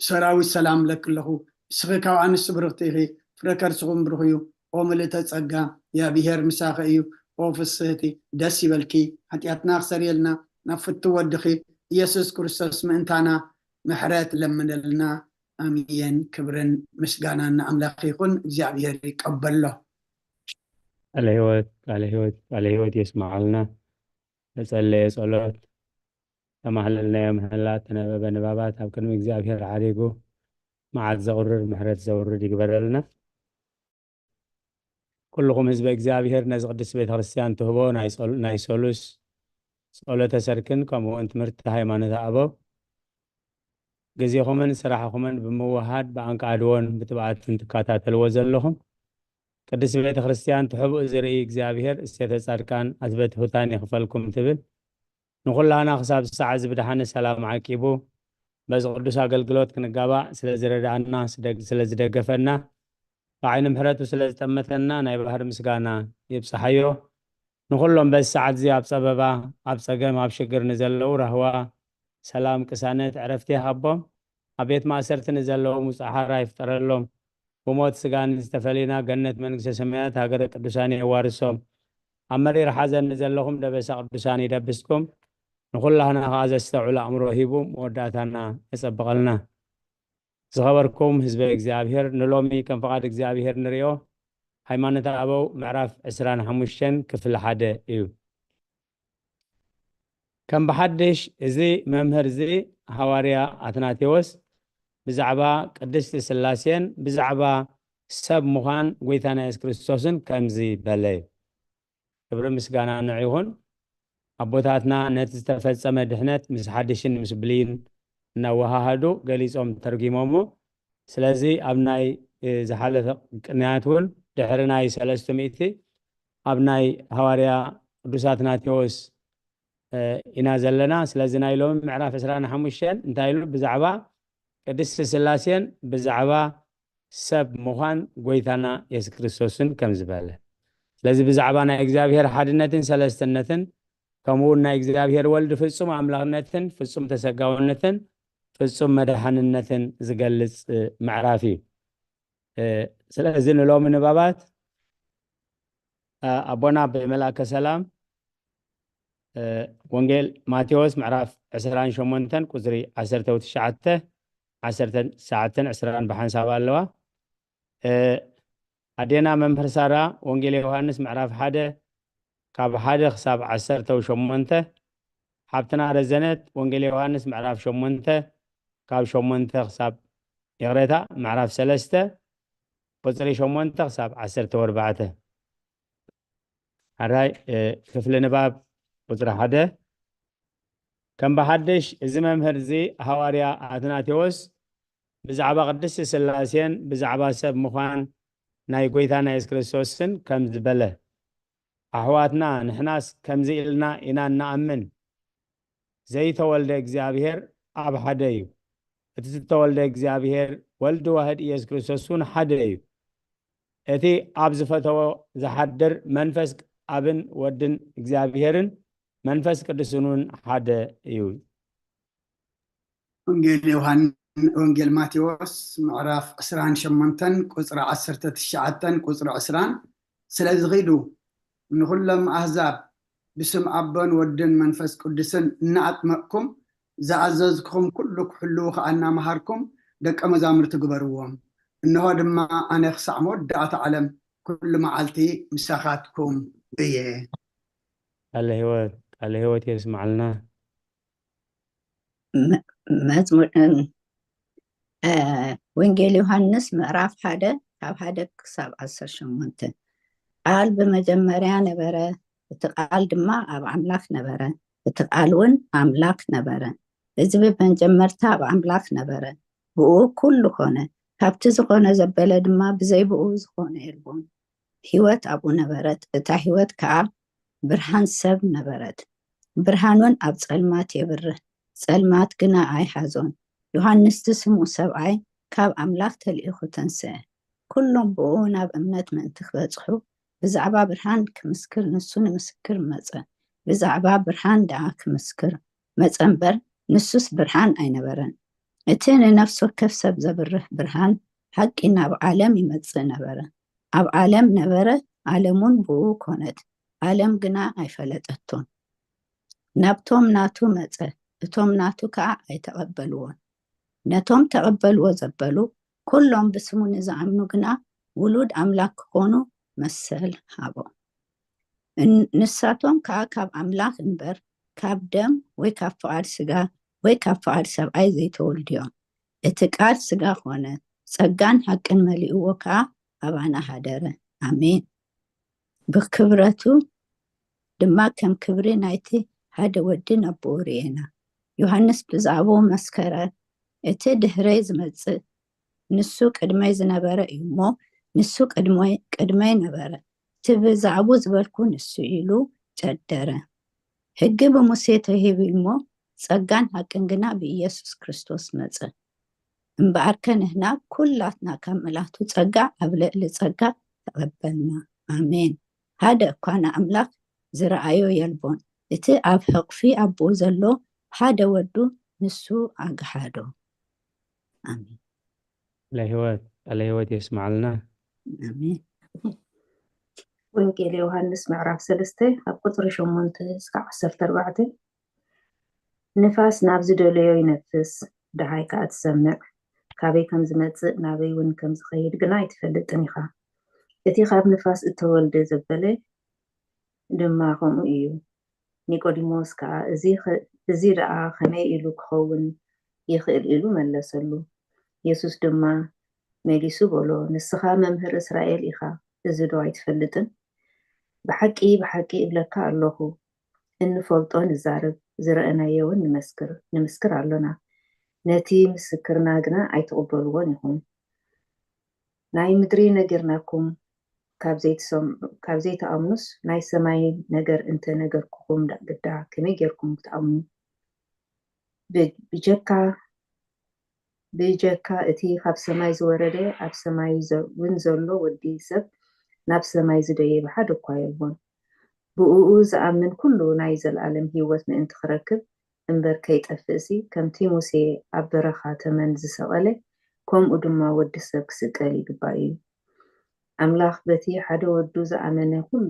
ሰራዊት ሰላም ለኪ ኣለኹ። ንስኺ ካብ ኣንስቲ ብርኽቲ ኢኺ፣ ፍረ ከርስኹም ብሩኽ እዩ። ኦ ምልእተ ጸጋ፣ እግዚኣብሔር ምሳኺ እዩ። ኦ ፍስህቲ፣ ደስ ይበልኪ። ሓጢኣትና ክሰርየልና ናብ ፍቱ ወድኺ ኢየሱስ ክርስቶስ ምእንታና ምሕረት ለምነልና። ኣሜን። ክብርን ምስጋናን ንኣምላኽ ይኹን። እግዚኣብሔር ይቀበሎ። ቃለ ህይወት፣ ቃለ ህይወት፣ ቃለ ህይወት የስምዓልና። ተጸለየ ጸሎት፣ ተማህለልናዮ ምህላ፣ ተነበበ ንባባት ኣብ ቅድሚ እግዚኣብሔር ዓሪጉ መዓት ዘቑርር ምሕረት ዘውርድ ይግበረልና። ኩልኹም ህዝበ እግዚኣብሔር ነዚ ቅድስቲ ቤተ ክርስቲያን ትህቦ ናይ ጸል-፣ ናይ ሰሉስ ጸሎተ ሰርክን ከምኡ እውን ትምህርቲ ሃይማኖተ ኣበው ግዜኹምን ስራሕኹምን ብምውሃድ ብኣንቃድዎን ብትብኣትን ትከታተልዎ ዘለኹም ቅድስቲ ቤተ ክርስቲያን ትሕብኡ ዝርኢ እግዚኣብሔር እሴተ ጻድቃን ኣትበትሑታን ይኽፈልኩም ትብል። ንኹላህና ክሳብ ሰዓት እዚ ብድሓነ ሰላም ዓቂቡ በዚ ቅዱስ ኣገልግሎት ክንጋባእ ስለ ዝረድኣና፣ ስለ ዝደገፈና ብዓይኒ ምሕረቱ ስለ ዝጠመተና ናይ ባህሪ ምስጋና ይብጽሓዮ። ንኹሎም በዚ ሰዓት እዚ ኣብ ጸበባ፣ ኣብ ጸገም፣ ኣብ ሽግር ንዘለዉ ራህዋ፣ ሰላም፣ ቅሳነት፣ ዕረፍቲ ይሃቦም። ኣብ ቤት ማእሰርቲ ንዘለዉ ሙጻ ሓራ ይፍጠረሎም። ብሞት ስጋ ንዝተፈለዩና ገነት መንግስተ ሰማያት ሃገረ ቅዱሳን የዋርሶም። ኣብ መሪር ሓዘን ንዘለኹም ደበሳ ቅዱሳን ይደብስኩም። ንኹላህና ከኣ ዘስተውዕል ኣእምሮ ሂቡ መወዳእታና የጸብቐልና። ዝኸበርኩም ህዝበ እግዚኣብሔር፣ ንሎሚ ከም ፍቓድ እግዚኣብሔር ንሪኦ ሃይማኖተ ኣበው ምዕራፍ ዕስራን ሓሙሽተን ክፍሊ ሓደ እዩ። ከም ብሓድሽ እዚ መምህር እዚ ሃዋርያ ኣትናቴዎስ ብዛዕባ ቅድስቲ ስላሴን ብዛዕባ ሰብ ምዃን ጎይታና የሱስ ክርስቶስን ከምዚ በለ እዩ። ክብሪ ምስጋና ንዑ ይኹን። ኣቦታትና ነቲ ዝተፈጸመ ድሕነት ምስ ሓድሽን ምስ ብልይን እናወሃሃዱ ገሊጾም ተርጒሞሞ። ስለዚ ኣብ ናይ፣ እ፣ ዝሓለፈ ቅንያት እውን ድሕሪ ናይ ሰለስተ ሚእቲ ኣብ ናይ ሃዋርያ ቅዱስ ኣትናቴዎስ፣ ኢና ዘለና። ስለዚ ናይ ሎሚ ምዕራፍ ዕስራን ሓሙሽተን እንታይ ኢሉ? ብዛዕባ ቅድስቲ ስላሴን ብዛዕባ ሰብ ምዃን ጎይታና የሱስ ክርስቶስን ከም ዝበለ፣ ስለዚ ብዛዕባ ናይ እግዚኣብሔር ሓድነትን ሰለስትነትን ከምኡ እውን ናይ እግዚኣብሔር ወልድ ፍጹም ኣምላኽነትን ፍጹም ተሰጋውነትን ፍጹም መድሓንነትን ዝገልጽ ምዕራፍ እዩ። ስለዚ ንሎሚ ንባባት ኣቦና ብመልኣከ ሰላም ወንጌል ማቴዎስ ምዕራፍ ዕስራን ሸሞንተን ቁፅሪ ዓሰርተ ትሽዓተ፣ ዓሰርተ ሰዓትን ዕስራን ብሓንሳብ ኣለዋ። ኣዴና መምህር ሳራ ወንጌል ዮሃንስ ምዕራፍ ሓደ ካብ ሓደ ክሳብ ዓሰርተ ሸሞንተ፣ ሓብትና ረዘነት ወንጌል ዮሃንስ ምዕራፍ ሸሞንተ ካብ ሸሞንተ ክሳብ፣ ይቕሬታ፣ ምዕራፍ ሰለስተ ቁፅሪ ሸሞንተ ክሳብ ዓሰርተ ኣርባዕተ። ሓራይ ክፍሊ ንባብ ቁፅሪ ሓደ። ከም ብሓድሽ እዚ መምህር እዚ ሃዋርያ ኣትናቴዎስ ብዛዕባ ቅድስቲ ስላሴን ብዛዕባ ሰብ ምዃን ናይ ጎይታና የሱስ ክርስቶስን ከም ዝበለ፣ ኣሕዋትና ንሕናስ ከምዚ ኢልና ኢና እንኣምን፣ ዘይተወልደ እግዚኣብሔር ኣብ ሓደ እዩ። እቲ ዝተወልደ እግዚኣብሔር ወልድ ዋህድ ኢየሱስ ክርስቶስ እውን ሓደ እዩ። እቲ ኣብ ዝፈተዎ ዝሓድር መንፈስ ኣብን ወድን እግዚኣብሔርን መንፈስ ቅዱስን እውን ሓደ እዩ። ወንጌል ዮሃን ወንጌል ማቴዎስ ምዕራፍ ዕስራን ሸሞንተን ቁፅሪ ዓሰርተ ትሽዓተን ቁፅሪ ዕስራን ስለዚ ኺዱ ንኹሎም ኣህዛብ ብስም ኣቦን ወድን መንፈስ ቅዱስን እናኣጥመቕኩም ዝኣዘዝኩኹም ኩሉ ክሕልዉ ኸኣ እናመሃርኩም ደቀ መዛሙርቲ ግበርዎም። እንሆ ድማ ኣነ ክሳዕ መወዳእታ ዓለም ኩሉ መዓልቲ ምሳኻትኩም እየ። ቃለ ህይወት ቃለ ህይወት የስማዓልና። መዝሙር ወንጌል ዮሃንስ ምዕራፍ ሓደ ካብ ሓደ ክሳብ ዓሰርተ ሸሞንተ። ቃል ብመጀመርያ ነበረ፣ እቲ ቃል ድማ ኣብ ኣምላኽ ነበረ፣ እቲ ቃል እውን ኣምላኽ ነበረ። እዚ ብመጀመርታ ኣብ ኣምላኽ ነበረ፣ ብኡ ኩሉ ኮነ። ካብቲ ዝኾነ ዘበለ ድማ ብዘይ ብኡ ዝኾነ የልቦን። ህይወት ኣብኡ ነበረት፣ እታ ህይወት ከኣ ብርሃን ሰብ ነበረት። ብርሃኑን ኣብ ጸልማት የብርህ፣ ጸልማት ግና ኣይሓዞን። ዮሃንስ ዝስሙ ሰብኣይ ካብ ኣምላኽ ተልኢኹ ተንስአ። ኩሎም ብኡ ናብ እምነት ምእንቲ ክበጽሑ ብዛዕባ ብርሃን ክምስክር ንሱ ንምስክር መጸ። ብዛዕባ ብርሃን ደኣ ክምስክር መጸ እምበር ንሱስ ብርሃን ኣይነበረን። እቲ ንነፍሲ ወከፍ ሰብ ዘብርህ ብርሃን ሓቂ ናብ ዓለም ይመጽእ ነበረ። ኣብ ዓለም ነበረ፣ ዓለሙን ብኡ ኮነት፣ ዓለም ግና ኣይፈለጠቶን። ናብቶም ናቱ መጸ፣ እቶም ናቱ ከኣ ኣይተቐበልዎን። ነቶም ተቐበልዎ ዘበሉ ኩሎም ብስሙ ንዝኣምኑ ግና ውሉድ ኣምላክ ክኾኑ መሰል ሃቦም። ንሳቶም ከኣ ካብ ኣምላክ እምበር ካብ ደም ወይ ካብ ፍቓድ ስጋ ወይ ካብ ፍቓድ ሰብኣይ ዘይተወልዱ እዮም። እቲ ቃል ስጋ ኾነ፣ ጸጋን ሓቅን መሊእዎ ከኣ ኣባና ሃደረ። ኣሜን። ብክብረቱ ድማ ከም ክብሪ ናይቲ ሓደ ወዲ ነቦኡ ርኤና። ዮሃንስ ብዛዕባኡ መስከረ፣ እቲ ድህረይ ዝመጽእ ንሱ ቅድመይ ዝነበረ እዩ እሞ፣ ንሱ ቅድመይ ነበረ። እቲ ብዛዕባኡ ዝበልኩ ንሱ ኢሉ ጨደረ። ሕጊ ብሙሴ ተሂቡ እሞ፣ ጸጋን ሓቅን ግና ብኢየሱስ ክርስቶስ መጸ። እምበኣርከ ንሕና ኩላትና ካብ ምልኣቱ ጸጋ ኣብ ልዕሊ ጸጋ ተቐበልና። ኣሜን። ሓደ እኳ ንኣምላኽ ዝረኣዮ የልቦን። እቲ ኣብ ሕቕፊ ኣቦኡ ዘሎ ሓደ ወዱ ንሱ ኣግሃዶ። ኣሜን። ለህይወት ለህይወት የስማዓልና። ኣሜን። ወንጌል ዮሃንስ ምዕራፍ ሰለስተ ካብ ቁፅሪ ሸሞንተ እስካብ ዓሰርተ ኣርባዕተ። ንፋስ ናብ ዝደለዮ ይነፍስ፣ ደሃይ ከኣ ትሰምዕ። ካበይ ከም ዝመጽእ ናበይ እውን ከም ዝኸይድ ግና ኣይትፈልጥን ኢኻ። እቲ ካብ ንፋስ እተወልደ ዘበለ ድማ ከምኡ እዩ። ኒቆዲሞስ ከኣ፣ እዚ ደኣ ከመይ ኢሉ ክኸውን ይኽእል? ኢሉ መለሰሉ። የሱስ ድማ መሊሱ በሎ፣ ንስኻ መምህር እስራኤል ኢኻ፣ እዚ ዶ ኣይትፈልጥን? ብሓቂ ብሓቂ እብለካ ኣለኹ፣ እንፈልጦ ንዛረብ፣ ዝረኣናዮ እውን ንምስክር ኣሎና፣ ነቲ ምስክርና ግና ኣይትቕበልዎን ኢኹም። ናይ ምድሪ ነጊርናኩም፣ ካብ ዘይትሰምዑ፣ ካብ ዘይትኣምኑስ፣ ናይ ሰማይ ነገር እንተ ነገርኩኹም፣ ዳ-፣ ግዳ ከመይ ጌርኩም ክትኣምኑ? ብ-፣ ብጀካ፣ ብጀካ እቲ ካብ ሰማይ ዝወረደ፣ ኣብ ሰማይ ዘ-፣ እውን ዘሎ ወዲ ሰብ፣ ናብ ሰማይ ዝደየበ ሓደ እኳ የልቦን። ብእኡ ዝኣምን ኩሉ ናይ ዘለኣለም ህይወት ምእንቲ ክረክብ እምበር ከይጠፍእሲ፣ ከምቲ ሙሴ ኣብ በረኻ ተመን ዝሰቐለ፣ ከምኡ ድማ ወዲ ሰብ ክስቀል ይግባእ እዩ። ኣምላኽ በቲ ሓደ ወዱ ዝኣመነ ኩሉ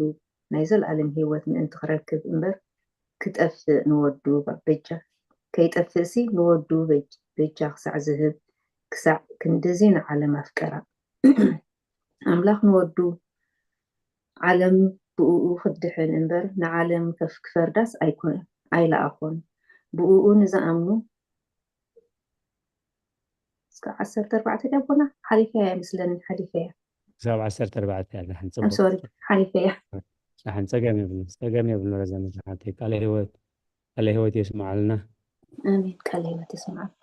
ናይ ዘለኣለም ህይወት ምእንቲ ክረክብ እምበር ክጠፍእ ንወዱ በጃ፣ ከይጠፍእሲ ንወዱ በጅ-፣ በጃ ክሳዕ ዝህብ፣ ክሳዕ ክንድዚ ንዓለም ኣፍቀራ። ኣምላኽ ንወዱ ዓለም ብእኡ ክትድሕን እምበር ንዓለም ከፍ-፣ ክፈርዳስ ኣይኮነ-፣ ኣይለኣኾን። ብእኡ ንዝኣምኑ እስከ ዓሰርተ ኣርባዕተ ድያ ኣቦና? ሓሊፈያ እያ መስለኒ፣ ሓሊፈያ። ክሳብ ዓሰርተ ኣርባዕተ እያ፣ ደሓን I'm ጽቡቕ። Sorry፣ ሓሊፈያ። ደሓን፣ ጸገም የብሉን፣ ጸገም የብሉን። ረዘመት ሓንተይ፣ ቃለ ህይወት፣ ቃለ ህይወት የስምዓልና። ኣሜን፣ ቃለ ህይወት የስምዓልና።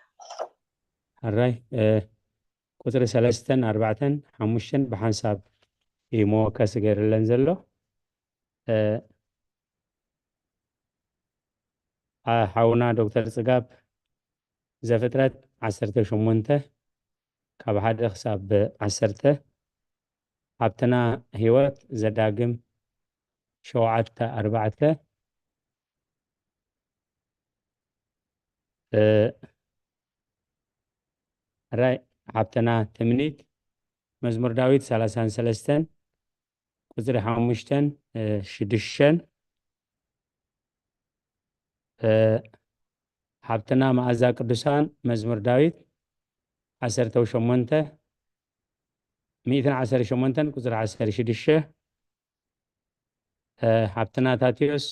ሕራይ፣ እ፣ ቁጽሪ ሰለስተን ኣርባዕተን ሓሙሽተን ብሓንሳብ እዩ መወከሲ ገይርለን ዘሎ። እ፣ ኣ-፣ ሓውና ዶክተር ጽጋብ፣ ዘፍጥረት ዓሰርተ ሸሞንተ ካብ ሓደ ክሳብ ዓሰርተ፣ ሃብትና ህይወት፣ ዘዳግም ሸውዓተ ኣርባዕተ፣ እ፣ ራይ፣ ሃብትና ትምኒት፣ መዝሙር ዳዊት ሰላሳን ሰለስተን ቁጽሪ ሓሙሽተን፣ እ፣ ሽዱሽተን፣ እ፣ ሃብትና መኣዛ ቅዱሳን፣ መዝሙር ዳዊት ዓሰርተ ሸሞንተ፣ ሚእትን ዓሰርተ ሸሞንተን ቁጽሪ ዓሰርተ ሽዱሽተ፣ እ፣ ሃብትና ታቴዎስ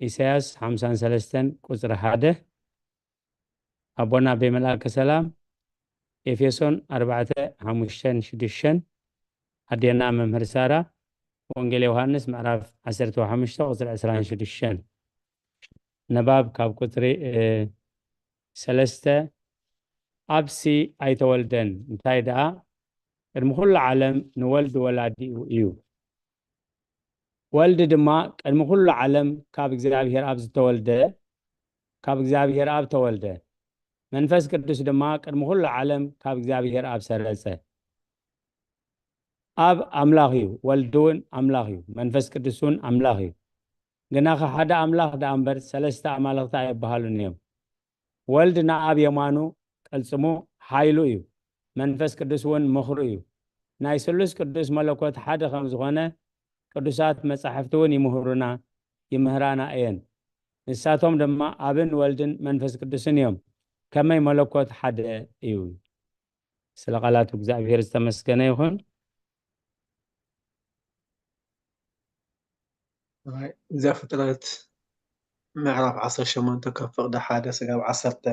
ኢሳያስ ሓምሳን ሰለስተን ቁጽሪ ሓደ፣ ኣቦና ኣቤ መልኣከ ሰላም ኤፌሶን ኣርባዕተ ሓሙሽተን ሽዱሽተን፣ ኣዴና መምህር ሳራ ወንጌል ዮሃንስ ምዕራፍ ዓሰርተ ሓሙሽተ ቁጽሪ ዕስራን ሽዱሽተን። ንባብ ካብ ቁጽሪ፣ እ፣ ሰለስተ፣ ኣብሲ ኣይተወልደን፣ እንታይ ደኣ ቅድሚ ኩሉ ዓለም ንወልድ ወላዲኡ እዩ። ወልድ ድማ ቅድሚ ኩሉ ዓለም ካብ እግዚኣብሔር ኣብ ዝተወልደ፣ ካብ እግዚኣብሔር ኣብ ተወልደ። መንፈስ ቅዱስ ድማ ቅድሚ ኩሉ ዓለም ካብ እግዚኣብሔር ኣብ ሰረጸ። ኣብ ኣምላኽ እዩ፣ ወልድ እውን ኣምላኽ እዩ፣ መንፈስ ቅዱስ እውን ኣምላኽ እዩ። ግናኸ ሓደ ኣምላኽ ደኣ እምበር ሰለስተ ኣማልኽቲ ኣይበሃሉን እዮም። ወልድ ንኣብ የማኑ ቅልጽሙ ሓይሉ እዩ፣ መንፈስ ቅዱስ እውን ምኽሩ እዩ። ናይ ስሉስ ቅዱስ መለኮት ሓደ ከም ዝኾነ ቅዱሳት መጻሕፍቲ እውን ይምህሩና፣ ይምህራና እየን። ንሳቶም ድማ ኣብን ወልድን መንፈስ ቅዱስን እዮም። ከመይ መለኮት ሓደ እዩ። ስለ ቃላቱ እግዚኣብሔር ዝተመስገነ ይኹን። ዘፍጥረት ምዕራፍ ዓሰርተ ሸሞንተ ካብ ፍቕዲ ሓደ ስጋብ ዓሰርተ።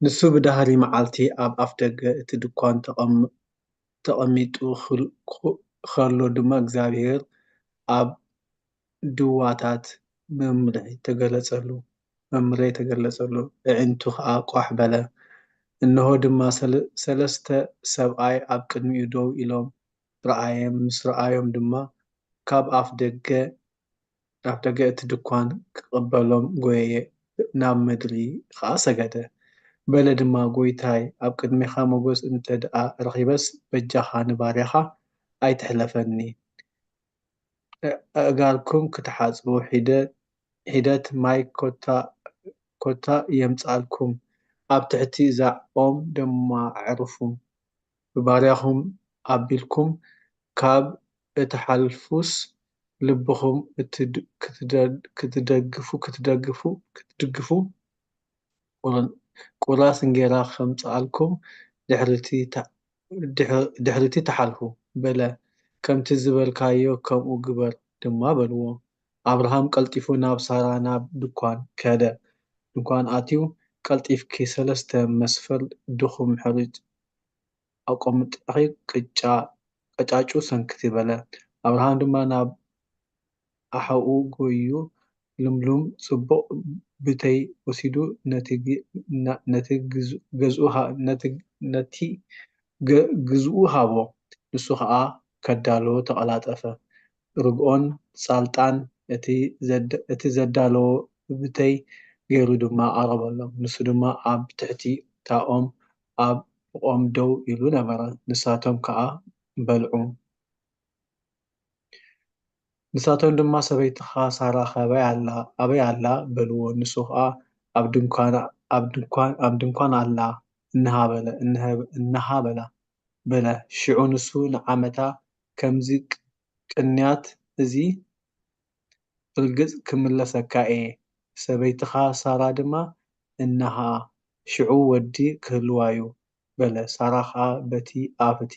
ንሱ ብዳህሪ መዓልቲ ኣብ ኣፍ ደገ እቲ ድኳን ተቐም-፣ ተቐሚጡ ክል-፣ ኩ-፣ ከሎ ድማ እግዚኣብሔር ኣብ ድዋታት መምርሒ ተገለጸሉ፣ መምርሒ ተገለጸሉ። ኣዒንቱ ኸኣ ቋሕ በለ። እንሆ ድማ ሰለ-፣ ሰለስተ ሰብኣይ ኣብ ቅድሚኡ ደው ኢሎም ረኣየ። ምስ ረኣዮም ድማ ካብ ኣፍ ደገ፣ ኣፍ ደገ እቲ ድኳን ክቕበሎም ጐየየ፣ ናብ ምድሪ ኸኣ ሰገደ። በለ ድማ፣ ጐይታይ፣ ኣብ ቅድሜኻ ሞገስ እንተ ደኣ ረኺበስ፣ በጃኻ ንባርያኻ ኣይትሕለፈኒ። ኣእጋርኩም ክትሓጽቡ ሒደ-፣ ሒደት ማይ ኮታ፣ ኮታ የምጽኣልኩም፣ ኣብ ትሕቲ እዛ ኦም ድማ ኣዕርፉ። ብባርያኹም ኣቢልኩም ካብ እትሓልፉስ፣ ልብኹም እትድ-፣ ክትደ-፣ ክትደግፉ፣ ክትደግፉ፣ ክትድግፉ፣ ቁር-፣ ቁራስ እንጌራ ከምጽኣልኩም፣ ድሕርቲ ተ-፣ ድሕ-፣ ድሕርቲ ትሓልፉ፣ በለ። ከምቲ ዝበልካዮ ከምኡ ግበር ድማ፣ በልዎ። ኣብርሃም ቀልጢፉ ናብ ሳራ ናብ ድኳን ከደ። ድኳን ኣትዩ፣ ቀልጢፍኪ ሰለስተ መስፈር ድኹም ሕርጭ ኣቆምጢኺ ቅጫ፣ ቀጫጩ ሰንክቲ፣ በለ። ኣብርሃም ድማ ናብ ኣሓኡ ጐይዩ፣ ልምሉም ጽቡቕ ብተይ ወሲዱ፣ ነቲ ግ-፣ ነ-፣ ነቲ ግዝ-፣ ገዝኡ ሃ-፣ ነቲ፣ ነቲ ገ-፣ ግዝኡ ሃቦ። ንሱ ኸኣ ከዳልዎ ተቐላጠፈ። ርግኦን ጻልጣን እቲ ዘድ-፣ እቲ ዘዳለዎ ብብተይ ገይሩ ድማ ኣቕረበሎም። ንሱ ድማ ኣብ ትሕቲ እታ ኦም ኣብ ሕቖኦም ደው ኢሉ ነበረ። ንሳቶም ከኣ በልዑ። ንሳቶም ድማ፣ "ሰበይትኻ ሳራ ኸ ኣበይ ኣላ? ኣበይ ኣላ?" በልዎ። ንሱ ኸኣ፣ "ኣብ ድንኳን፣ ኣብ ድንኳን፣ ኣብ ድንኳን ኣላ፣ እንሃ በለ፣ እንሃ፣ እንሃ በላ" በለ። ሽዑ ንሱ ንዓመታ፣ "ከምዚ ቅ-፣ ቅንያት እዚ ርግጽ ክምለሰካ እየ፣ ሰበይትኻ ሳራ ድማ እንሃ፣ ሽዑ ወዲ ክህልዋ'ዩ" በለ። ሳራ ኸኣ በቲ ኣብቲ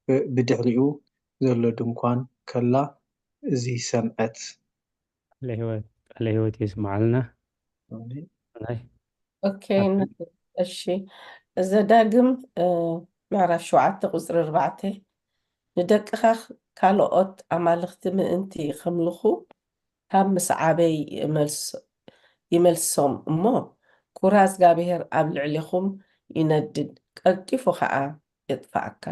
ብ-፣ ብድሕሪኡ ዘሎ ድንኳን ከላ እዚ ሰምዐት። ቃለ ህይወት፣ ቃለ ህይወት የስምዓልና። ኣሜን። ናይ ኦኬ፣ ኣሜን። እሺ። ዘዳግም፣ እ፣ ምዕራፍ ሸውዓተ ቁጽሪ ኣርባዕተ፣ "ንደቅኻ ካልኦት ኣማልኽቲ ምእንቲ ኸምልኹ ካብ ምስዓበይ ይመልሶ-፣ ይመልሶም እሞ፣ ኩራ እግዚኣብሄር ኣብ ልዕሌኹም ይነድድ፣ ቀልጢፉ ኸኣ የጥፍኣካ።"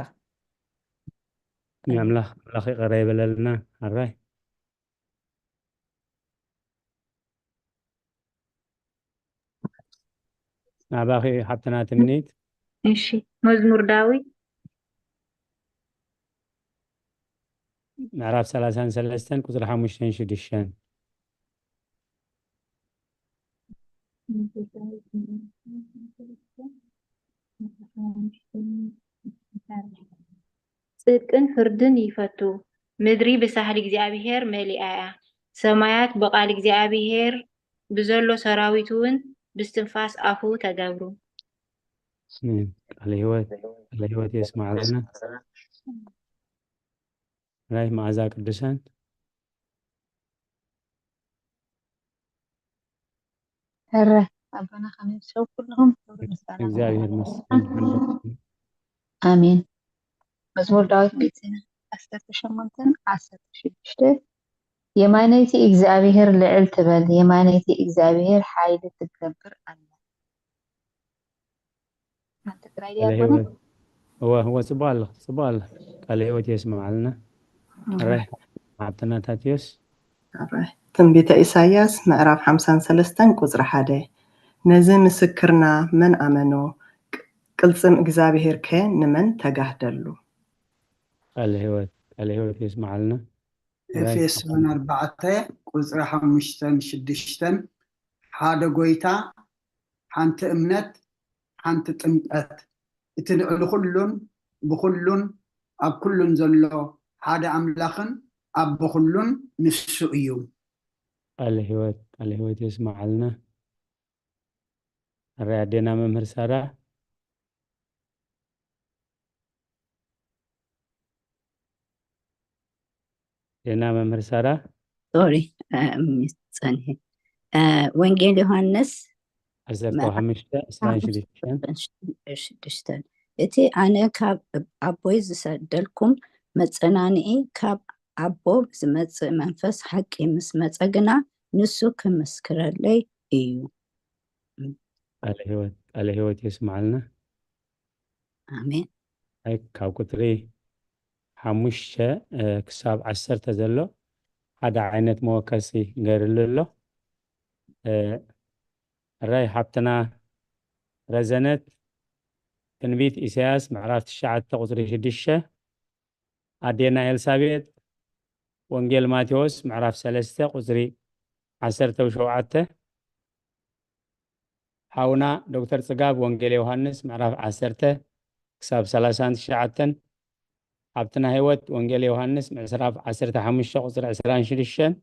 ኣምላኽ፣ ኣምላኽ ይቕረ ይበለልና። ኣራይ። ናባኺ ሓብትና ትምኒት። እሺ፣ መዝሙር ዳዊት ምዕራፍ ሰላሳን ሰለስተን ቁጽሪ ሓሙሽተን ሽዱሽተን። ጽድቅን ፍርድን ይፈቱ። ምድሪ ብሳህሊ እግዚኣብሄር መሊኣ እያ። ሰማያት ብቓል እግዚኣብሄር፣ ብዘሎ ሰራዊቱ እውን ብስትንፋስ ኣፉ ተገብሩ። ኣሜን። ቃለ ህይወት፣ ቃለ ህይወት የስምዓልና። ናይ መዓዛ ቅዱሳን። ኧረ ኣቦና ከመይ ትሸው ኩልኹም፣ ክብሪ ምስጋና እግዚኣብሔር ንኣምላኽ ይኹን። ይመስገን። ኣሜን። መዝሙር ዳዊት ቤት ዜና ዓሰርተ ሸሞንተን ዓሰርተ ሽዱሽተ። የማነይቲ እግዚኣብሔር ልዕል ትበል፣ የማነይቲ እግዚኣብሔር ሓይሊ ትገብር ኣላ። ኣብ ትግራይ ድያ ቃለ ኣቦና? ህይወት። እወ፣ እወ፣ ጽቡቕ ኣለኺ፣ ጽቡቕ ኣለኺ። ቃለ ህይወት የስምዓልና። ኣሜን። ኣራይ፣ ሓብትና ታትዮስ። ኣራይ። ትንቢተ ኢሳይያስ ምዕራፍ ሓምሳን ሰለስተን ቁጽሪ ሓደ። ነዚ ምስክርና መን ኣመኖ? ቅ-፣ ቅልጽም እግዚኣብሄር ከ ንመን ተጋህደሉ? ቃለ ህይወት፣ ቃለ ህይወት የስምዓልና። ኣራይ፣ ኤፌሶን ኣርባዕተ ቁጽሪ ሓሙሽተን ሽዱሽተን፣ ሓደ ጎይታ፣ ሓንቲ እምነት፣ ሓንቲ ጥምቀት፣ እቲ ልዕሊ ኩሉን ብኩሉን ኣብ ኩሉን ዘሎ ሓደ ኣምላኽን ኣቦ ኩሉን ንሱ እዩ። ቃለ ህይወት፣ ቃለ ህይወት የስምዓልና። ኣራይ ኣዴና መምህር ሳራ። ዜና መምህር ሳራ። ሶሪ፣ እ፣ ሚስ ጸኒሐ። እ፣ ወንጌል ዮሃንስ ዓሰርተ ሓሙሽተ፣ ምዕራፍ ዕስራን ሽዱሽተን። ዕስራን ሽዱሽተን። እቲ ኣነ ካብ ኣቦይ ዝሰደልኩም መጸናንዒ ካብ ኣቦ ዝመጽእ መንፈስ ሓቂ ምስ መጸ ግና ንሱ ክምስክረለይ እዩ። ቃለ ህይወት፣ ቃለ ህይወት የስምዓልና። ኣሜን። ኣይ፣ ካብ ቁጽሪ ሓሙሽተ፣ እ፣ ክሳብ ዓሰርተ ዘሎ ሓደ ዓይነት መወከሲ ገይርሉ ኣሎ። እ፣ ራይ ሓብትና ረዘነት ትንቢት ኢሳያስ ምዕራፍ ትሽዓተ ቁጽሪ ሽዱሽተ፣ ኣዴና ኤልሳቤጥ ወንጌል ማቴዎስ ምዕራፍ ሰለስተ ቁጽሪ ዓሰርተ ሸውዓተ፣ ሓውና ዶክተር ጽጋብ ወንጌል ዮሃንስ ምዕራፍ ዓሰርተ ክሳብ ሰላሳን ትሽዓተን፣ ሓብትና ህይወት ወንጌል ዮሃንስ ምዕራፍ ዓሰርተ ሓሙሽተ ቁጽሪ ዕስራን ሽዱሽተን፣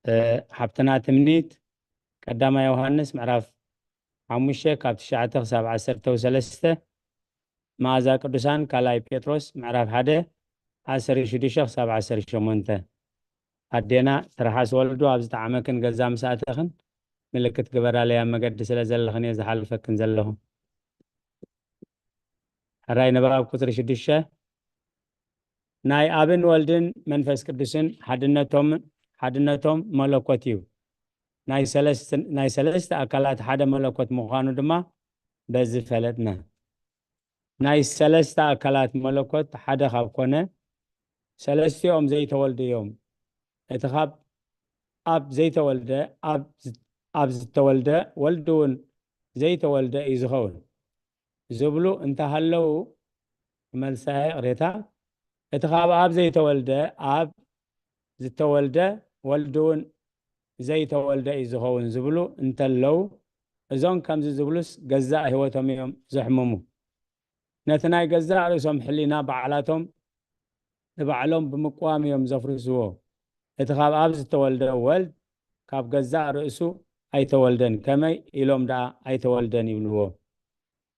እ፣ ሓብትና ትምኒት ቀዳማይ ዮሃንስ ምዕራፍ ሓሙሽተ ካብ ትሽዓተ ክሳብ ዓሰርተ ሰለስተ፣ መኣዛ ቅዱሳን ካልኣይ ጴጥሮስ ምዕራፍ ሓደ ዓሰርተ ሽዱሽተ ክሳብ ዓሰርተ ሸሞንተ። ኣዴና ትርሓስ ወልዱ፣ ኣብ ዝጠዓመክን ገዛ ምስ ኣተኽን ምልክት ግበራለይ፣ ኣብ መገዲ ስለ ዘለኽን እየ ዝሓልፈክን ዘለኹ። ሕራይ ንባብ ቁጽሪ ሽዱሽተ፣ ናይ ኣብን ወልድን መንፈስ ቅዱስን ሓድነቶም፣ ሓድነቶም መለኮት እዩ። ናይ ሰለስት-፣ ናይ ሰለስተ ኣካላት ሓደ መለኮት ምዃኑ ድማ በዚ ፈለጥና። ናይ ሰለስተ ኣካላት መለኮት ሓደ ካብ ኮነ፣ ሰለስቲኦም ዘይተወልዱ እዮም። እቲ ካብ ኣብ ዘይተወልደ ኣብ ዝ- ኣብ ዝተወልደ ወልድ እውን ዘይተወልደ እዩ ዝኸውን ዝብሉ እንተሃለዉ፣ መልሳ ይቕሬታ፣ እቲ ካብ ኣብ ዘይተወልደ ኣብ ዝተወልደ ወልድ እውን ዘይተወልደ እዩ ዝኸውን ዝብሉ እንተለዉ፣ እዞም ከምዚ ዝብሉስ ገዛእ ህይወቶም እዮም ዘሕምሙ። ነቲ ናይ ገዛእ ርእሶም ሕሊና ባዕላቶም ንባዕሎም ብምቅዋም እዮም ዘፍርስዎ። እቲ ካብ ኣብ ዝተወልደ ወልድ ካብ ገዛእ ርእሱ ኣይተወልደን፣ ከመይ ኢሎም ደኣ ኣይተወልደን ይብልዎ?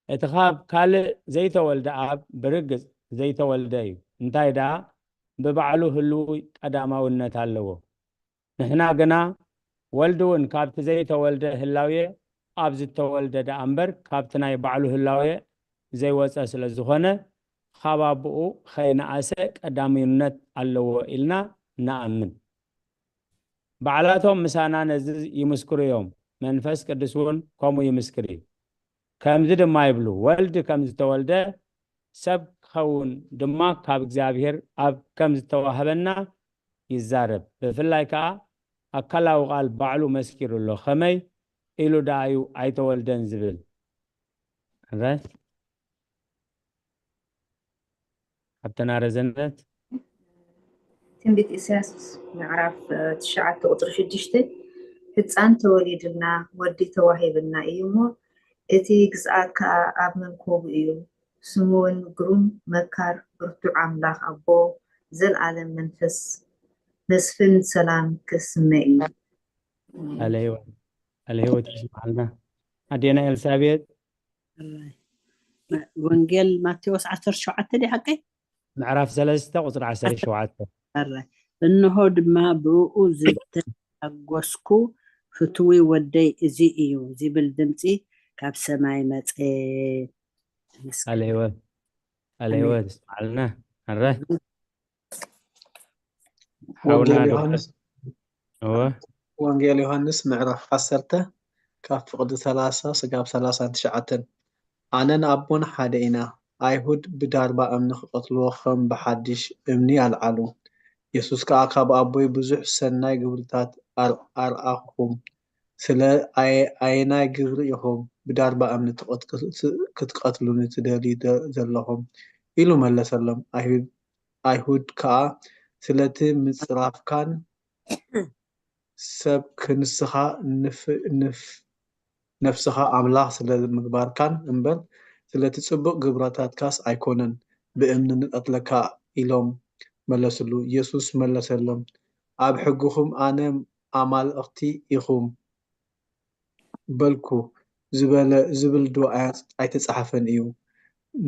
እቲ ካብ ካልእ ዘይተወልደ ኣብ ብርግጽ ዘይተወልደ እዩ። እንታይ ደኣ ብባዕሉ ህልው ቀዳማውነት ኣለዎ። ንሕና ግና ወልድ እውን ካብቲ ዘይተወልደ ህላዌ ኣብ ዝተወልደ ደኣ እምበር ካብቲ ናይ ባዕሉ ህላዌ ዘይወጸ ስለ ዝኾነ ካብ ኣቦኡ ከይነኣሰ ቀዳምነት ኣለዎ ኢልና ንኣምን። ባዕላቶም ምሳና ነዚ ይምስክሩ እዮም። መንፈስ ቅዱስ እውን ከምኡ ይምስክር እዩ። ከምዚ ድማ ይብሉ፣ ወልድ ከም ዝተወልደ ሰብ ክኸውን ድማ ካብ እግዚኣብሔር ኣብ ከም ዝተዋህበና ይዛረብ። ብፍላይ ከኣ ኣካላዊ ቃል ባዕሉ መስኪሩ ኣሎ። ከመይ ኢሉ ደኣ እዩ ኣይተወልደን ዝብል? ሕራይ ሓብተና ረዘነት። ትንቢት ኢሳያስ ምዕራፍ ትሽዓተ ቁፅሪ ሽዱሽተ፣ ህፃን ተወሊድልና፣ ወዲ ተዋሂብና እዩ እሞ እቲ ግዝኣት ከዓ ኣብ መንኮቡ እዩ፣ ስሙ እውን ግሩም መካር፣ ብርቱዕ ኣምላኽ፣ ኣቦ ዘልኣለም መንፈስ፣ መስፍን ሰላም ክስመ እዩ። ቃለ ህይወት ይስምዓልና። ኣዴና ኤልሳቤጥ። ወንጌል ማቴዎስ ዓሰርተ ሸውዓተ ዲ ሓቀይ? ምዕራፍ ሰለስተ ቁፅሪ ዓሰርተ ሸውዓተ። እንሆ ድማ ብእኡ ዝተሓጎስኩ ፍትዊ ወደይ እዚ እዩ ዝብል ድምፂ ካብ ሰማይ መፀ። ቃለ ህይወት ቃለ ህይወት ይስምዓልና። ሕራይ ሓውና ወንጌል ዶክተር ዮሃንስ እወ ወንጌል ዮሃንስ ምዕራፍ ዓሰርተ ካብ ፍቕዲ ሰላሳ ስጋብ ሰላሳን ትሽዓተን። ኣነን ኣቦን ሓደ ኢና። ኣይሁድ ብዳርባ እምኒ ክቐትልዎ ከም ብሓድሽ እምኒ ኣልዓሉ። የሱስ ከኣ ካብ ኣቦይ ብዙሕ ሰናይ ግብርታት ኣር- ኣርኣኹኹም። ስለ ኣየ- ኣየናይ ግብሪ ኢኹም ብዳርባ እምኒ ትቐት- ክትቀትሉኒ ትደልዩ ደ- ዘለኹም? ኢሉ መለሰሎም። ኣይሁድ ኣይሁድ ከኣ ስለቲ ምጽራፍካን ሰብ ክንስኻ ንፍ- ንፍ- ነፍስኻ ኣምላኽ ስለ ምግባርካን እምበር ስለቲ ጽቡቕ ግብራታትካስ ኣይኮነን ብእምኒ ንቐትለካ ኢሎም መለስሉ። የሱስ መለሰሎም ኣብ ሕግኹም ኣነ ኣማልእኽቲ ኢኹም በልኩ ዝበለ ዝብል ዶ ኣያጽ- ኣይተጻሕፈን እዩ?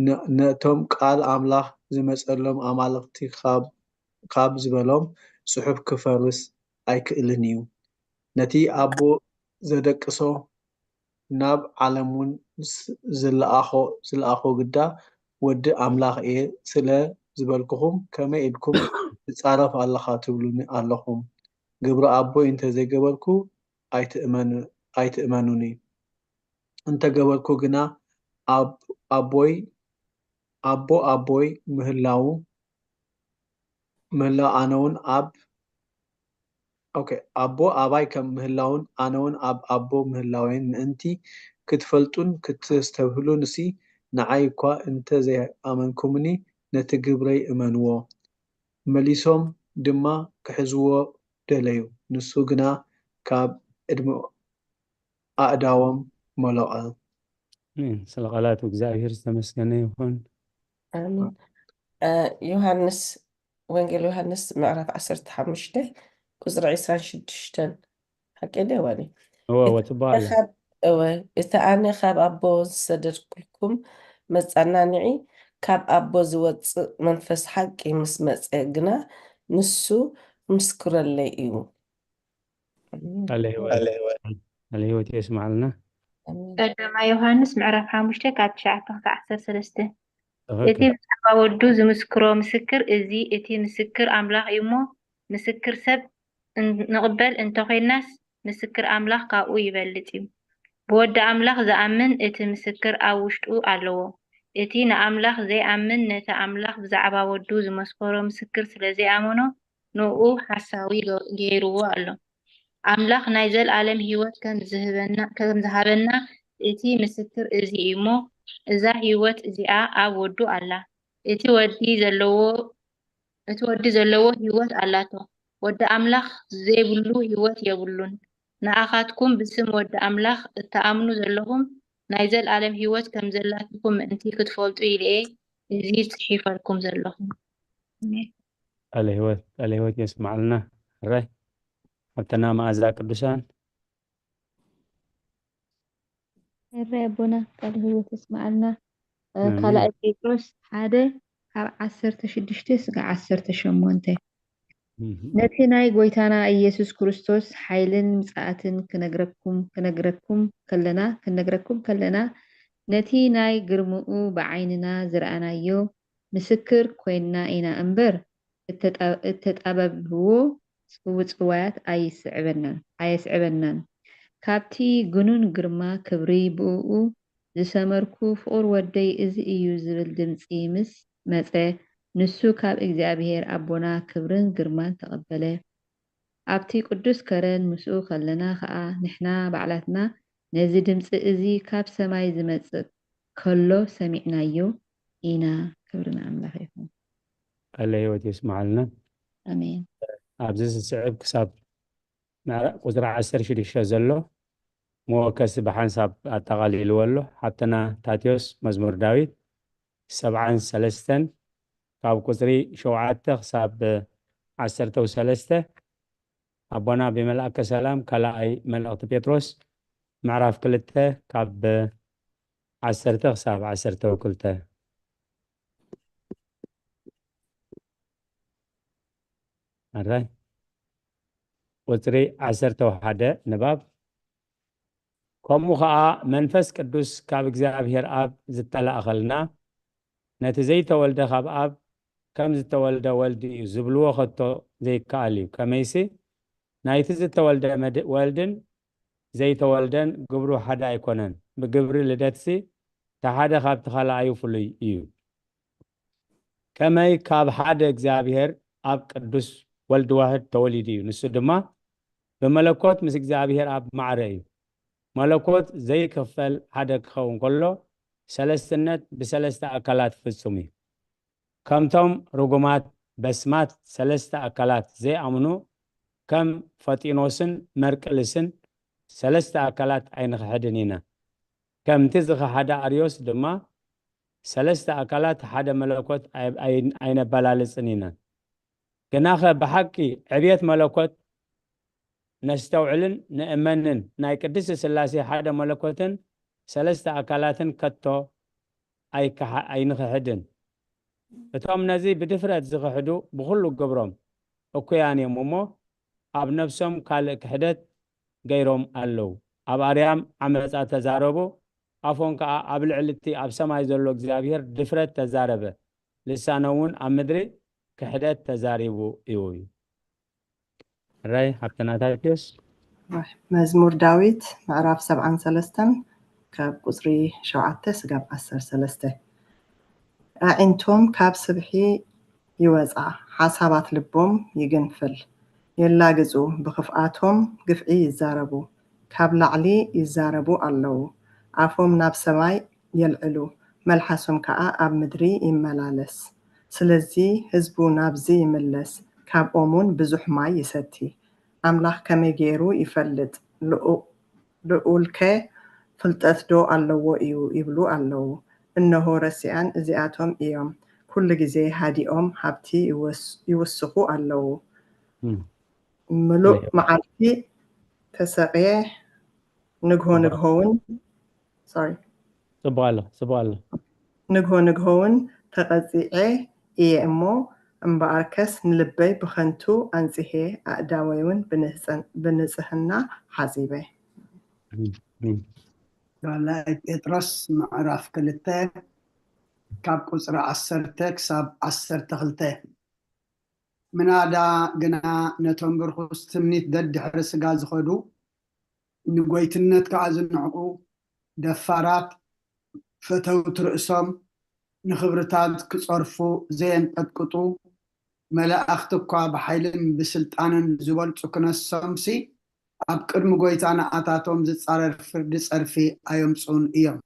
ነ- ነቶም ቃል ኣምላኽ ዝመጸሎም ኣማልኽቲ ካብ ካብ ዝበሎም ጽሑፍ ክፈርስ ኣይክእልን እዩ። ነቲ ኣቦ ዘደቅሶ ናብ ዓለም እውን ስ- ዝለኣኾ ዝለኣኾ ግዳ ወዲ ኣምላኽ እየ ስለ ዝበልኩኹም ከመይ ኢልኩም ትጻረፍ ኣለኻ ትብሉኒ ኣለኹም። ግብሪ ኣቦይ እንተዘይገበርኩ ኣይትእመኑ- ኣይትእመኑኒ። እንተገበርኩ ግና ኣብ ኣቦይ ኣቦ ኣቦይ ምህላዉ ምህላው ኣነ እውን ኣብ ኦኬ ኣቦ ኣባይ ከም ምህላውን ኣነ እውን ኣብ ኣቦ ምህላወይን ምእንቲ ክትፈልጡን ክተስተብህሉንሲ ንዓይ እኳ እንተ ዘይኣመንኩምኒ ነቲ ግብረይ እመንዎ። መሊሶም ድማ ክሕዝዎ ደለዩ። ንሱ ግና ካብ ዕድመ ኣእዳዎም መለቐ። ኣሜን። ስለ ቃላቱ እግዚኣብሔር ዝተመስገነ ይኹን። ኣሜን። እ፣ ዮሃንስ ወንጌል ዮሃንስ ምዕራፍ ዓሰርተ ሓሙሽተ ቁፅሪ ዕስራን ሽዱሽተን ሓቂ ዶ ዋኒ? እወ እወ ጽቡቕ ኣሎ። ካብ እወ እቲ ኣነ ካብ ኣቦ ዝሰደድኩልኩም መጻናንዒ ካብ ኣቦ ዝወፅእ መንፈስ ሓቂ ምስ መፀ ግና ንሱ ምስክረለይ እዩ። ቃለ ህይወት ቃለ ህይወት የስምዓልና። ኣሜን። ቀዳማይ ዮሃንስ ምዕራፍ ሓሙሽተ ካብ ትሽዓተ ክሳብ ዓሰርተ ሰለስተ። እቲ ትኽክል። ብዛዕባ ወዱ ዝምስክሮ ምስክር እዚ እቲ ምስክር ኣምላኽ እዩ እሞ ምስክር ሰብ እን- ንቕበል እንተኾይናስ ምስክር ኣምላኽ ካብኡ ይበልጽ እዩ። ብወዲ ኣምላኽ ዝኣምን እቲ ምስክር ኣብ ውሽጡ ኣለዎ። እቲ ንኣምላኽ ዘይኣምን ነቲ ኣምላኽ ብዛዕባ ወዱ ዝመስከሮ ምስክር ስለ ዘይኣመኖ ንኡ ሓሳዊ ገይርዎ ኣሎ። ኣምላኽ ናይ ዘልኣለም ህይወት ከም ዝሃበና እቲ ምስክር እዚ እዩ እሞ፣ እዛ ህይወት እዚኣ ኣብ ወዱ ኣላ። እቲ ወዲ ዘለዎ እቲ ወዲ ዘለዎ ህይወት ኣላቶ። ወዲ ኣምላኽ ዘይብሉ ህይወት የብሉን። ንኣኻትኩም ብስም ወዲ ኣምላኽ እትኣምኑ ዘለኹም ናይ ዘልኣለም ህይወት ከም ዘላትኩም ምእንቲ ክትፈልጡ ኢለ እየ እዚ ጽሒፈልኩም ዘለኹ። ኣሜን። ቃለ ህይወት ቃለ ህይወት የስማዕልና። ሕራይ ሓብተና መኣዛ ቅዱሳን ሕራይ ኣቦና ቃለ ህይወት የስማዕልና። ካልኣይ ጴጥሮስ ሓደ ካብ ዓሰርተ ሽዱሽተ ስጋዕ ዓሰርተ ሸሞንተ። ነቲ ናይ ጐይታና ኢየሱስ ክርስቶስ ሓይልን ምጽኣትን ክነግረኩም ክነግረኩም ከለና ክነግረኩም ከለና ነቲ ናይ ግርምኡ ብዓይንና ዝረኣናዮ ምስክር ኮይንና ኢና እምበር እተጣበብዎ ጽውጽዋያት ኣይስዕበናን ኣየስዕበናን። ካብቲ ግኑን ግርማ ክብሪ ብእኡ ዝሰመርኩ ፍቑር ወደይ እዚ እዩ ዝብል ድምጺ ምስ መጸ፣ ንሱ ካብ እግዚኣብሄር ኣቦና ክብርን ግርማን ተቐበለ። ኣብቲ ቅዱስ ከረን ምስኡ ከለና ኸኣ ንሕና ባዕላትና ነዚ ድምጺ እዚ ካብ ሰማይ ዝመጽእ ከሎ ሰሚዕናዮ ኢና። ክብሪ ንኣምላኽ ይኹን። ቃለ ህይወት የስምዓልና። ኣሜን። ኣብዚ ዝስዕብ ክሳብ ቁፅሪ ዓሰርተ ሽዱሽተ ዘሎ መወከሲ ብሓንሳብ ኣጠቓሊልዎ ኣሎ። ሓብትና ታቴዎስ መዝሙር ዳዊት ሰብዓን ሰለስተን ካብ ቁፅሪ ሸውዓተ ክሳብ ዓሰርተው ሰለስተ ኣቦና ብመልኣከ ሰላም ካልኣይ መልእኽቲ ጴጥሮስ ምዕራፍ ክልተ ካብ ዓሰርተ ክሳብ ዓሰርተው ክልተ ኣራይ ቁፅሪ ዓሰርተው ሓደ ንባብ ከምኡ ኸዓ መንፈስ ቅዱስ ካብ እግዚኣብሔር ኣብ ዝተላእኸልና ነቲ ዘይተወልደ ካብ ኣብ ከም ዝተወልደ ወልዲ እዩ ዝብልዎ ከቶ ዘይከኣል እዩ። ከመይሲ ናይቲ ዝተወልደ ወልድን ዘይተወልደን ግብሩ ሓደ ኣይኮነን። ብግብሪ ልደትሲ እቲ ሓደ ካብቲ ካልኣዩ ፍሉይ እዩ። ከመይ ካብ ሓደ እግዚኣብሔር ኣብ ቅዱስ ወልድ ዋህድ ተወሊዱ እዩ። ንሱ ድማ ብመለኮት ምስ እግዚኣብሔር ኣብ ማዕረ እዩ። መለኮት ዘይክፈል ሓደ ክኸውን ከሎ ሰለስትነት ብሰለስተ ኣካላት ፍጹም እዩ። ከምቶም ርጉማት በስማት ሰለስተ ኣካላት ዘይኣምኑ ከም ፈጢኖስን መርቅልስን ሰለስተ ኣካላት ኣይንኽሕድን ኢና። ከምቲ ዝኸሓደ ኣርዮስ ድማ ሰለስተ ኣካላት ሓደ መለኮት ኣይነበላልጽን ኢና። ግናኸ ብሓቂ ዕብየት መለኮት ነስተውዕልን ንእመንን ናይ ቅድስት ስላሴ ሓደ መለኮትን ሰለስተ ኣካላትን ከቶ ኣይንኽሕድን። እቶም ነዚ ብድፍረት ዝኽሕዱ ብኹሉ ግብሮም እኩያን እዮም እሞ ኣብ ነብሶም ካልእ ክሕደት ገይሮም ኣለዉ። ኣብ ኣርያም ዓመፃ ተዛረቡ፣ ኣፎም ከዓ ኣብ ልዕሊ እቲ ኣብ ሰማይ ዘሎ እግዚኣብሔር ድፍረት ተዛረበ፣ ልሳኖም እውን ኣብ ምድሪ ክሕደት ተዛሪቡ እዩ። ሕራይ ሓብተና ታቴዎስ። መዝሙር ዳዊት ምዕራፍ ሰብዓን ሰለስተን ካብ ቁፅሪ ሸውዓተ ስጋብ ዓሰርተ ሰለስተ። ኣዒንቶም ካብ ስብሒ ይወፃ፣ ሓሳባት ልቦም ይግንፍል። የላግፁ፣ ብኽፍኣቶም ግፍዒ ይዛረቡ፣ ካብ ላዕሊ ይዛረቡ ኣለዉ። ኣፎም ናብ ሰማይ የልዕሉ፣ መልሓሶም ከዓ ኣብ ምድሪ ይመላለስ። ስለዚ ህዝቡ ናብዚ ይምለስ፣ ካብ ኦሙን ብዙሕ ማይ ይሰቲ። ኣምላኽ ከመይ ገይሩ ይፈልጥ? ልኡልከ ፍልጠት ዶ ኣለዎ እዩ ይብሉ ኣለዉ። እነሆ ረሲኣን እዚኣቶም እዮም፣ ኩሉ ግዜ ሃዲኦም ሃብቲ ይውስኹ ኣለዉ። ምሉእ መዓልቲ ተሰቕየ፣ ንግሆ ንግሆውን ፅቡቕ ኣሎ፣ ፅቡቕ ኣሎ። ንግሆ ንግሆውን ተቐጺዐ እየ እሞ፣ እምበኣርከስ ንልበይ ብኸንቱ ኣንጺሄ፣ ኣእዳወይውን ብንጽህና ሓጺበ። ካልኣይ ጴጥሮስ ምዕራፍ ክልተ ካብ ቁጽሪ ዓሰርተ ክሳብ ዓሰርተ ክልተ። ምናዳ ግና ነቶም ብርኹስ ትምኒት ደድሕሪ ስጋ ዝኸዱ፣ ንጎይትነት ከኣ ዝንዕቑ፣ ደፋራት፣ ፈተውቲ ርእሶም፣ ንኽብርታት ክጸርፉ ዘየንቀጥቅጡ፣ መላእኽቲ እኳ ብሓይልን ብስልጣንን ዝበልጹ ክነሶምሲ፣ ኣብ ቅድሚ ጐይታ ንኣታቶም ዝጻረር ፍርዲ ጸርፊ ኣየምጽኡን እዮም።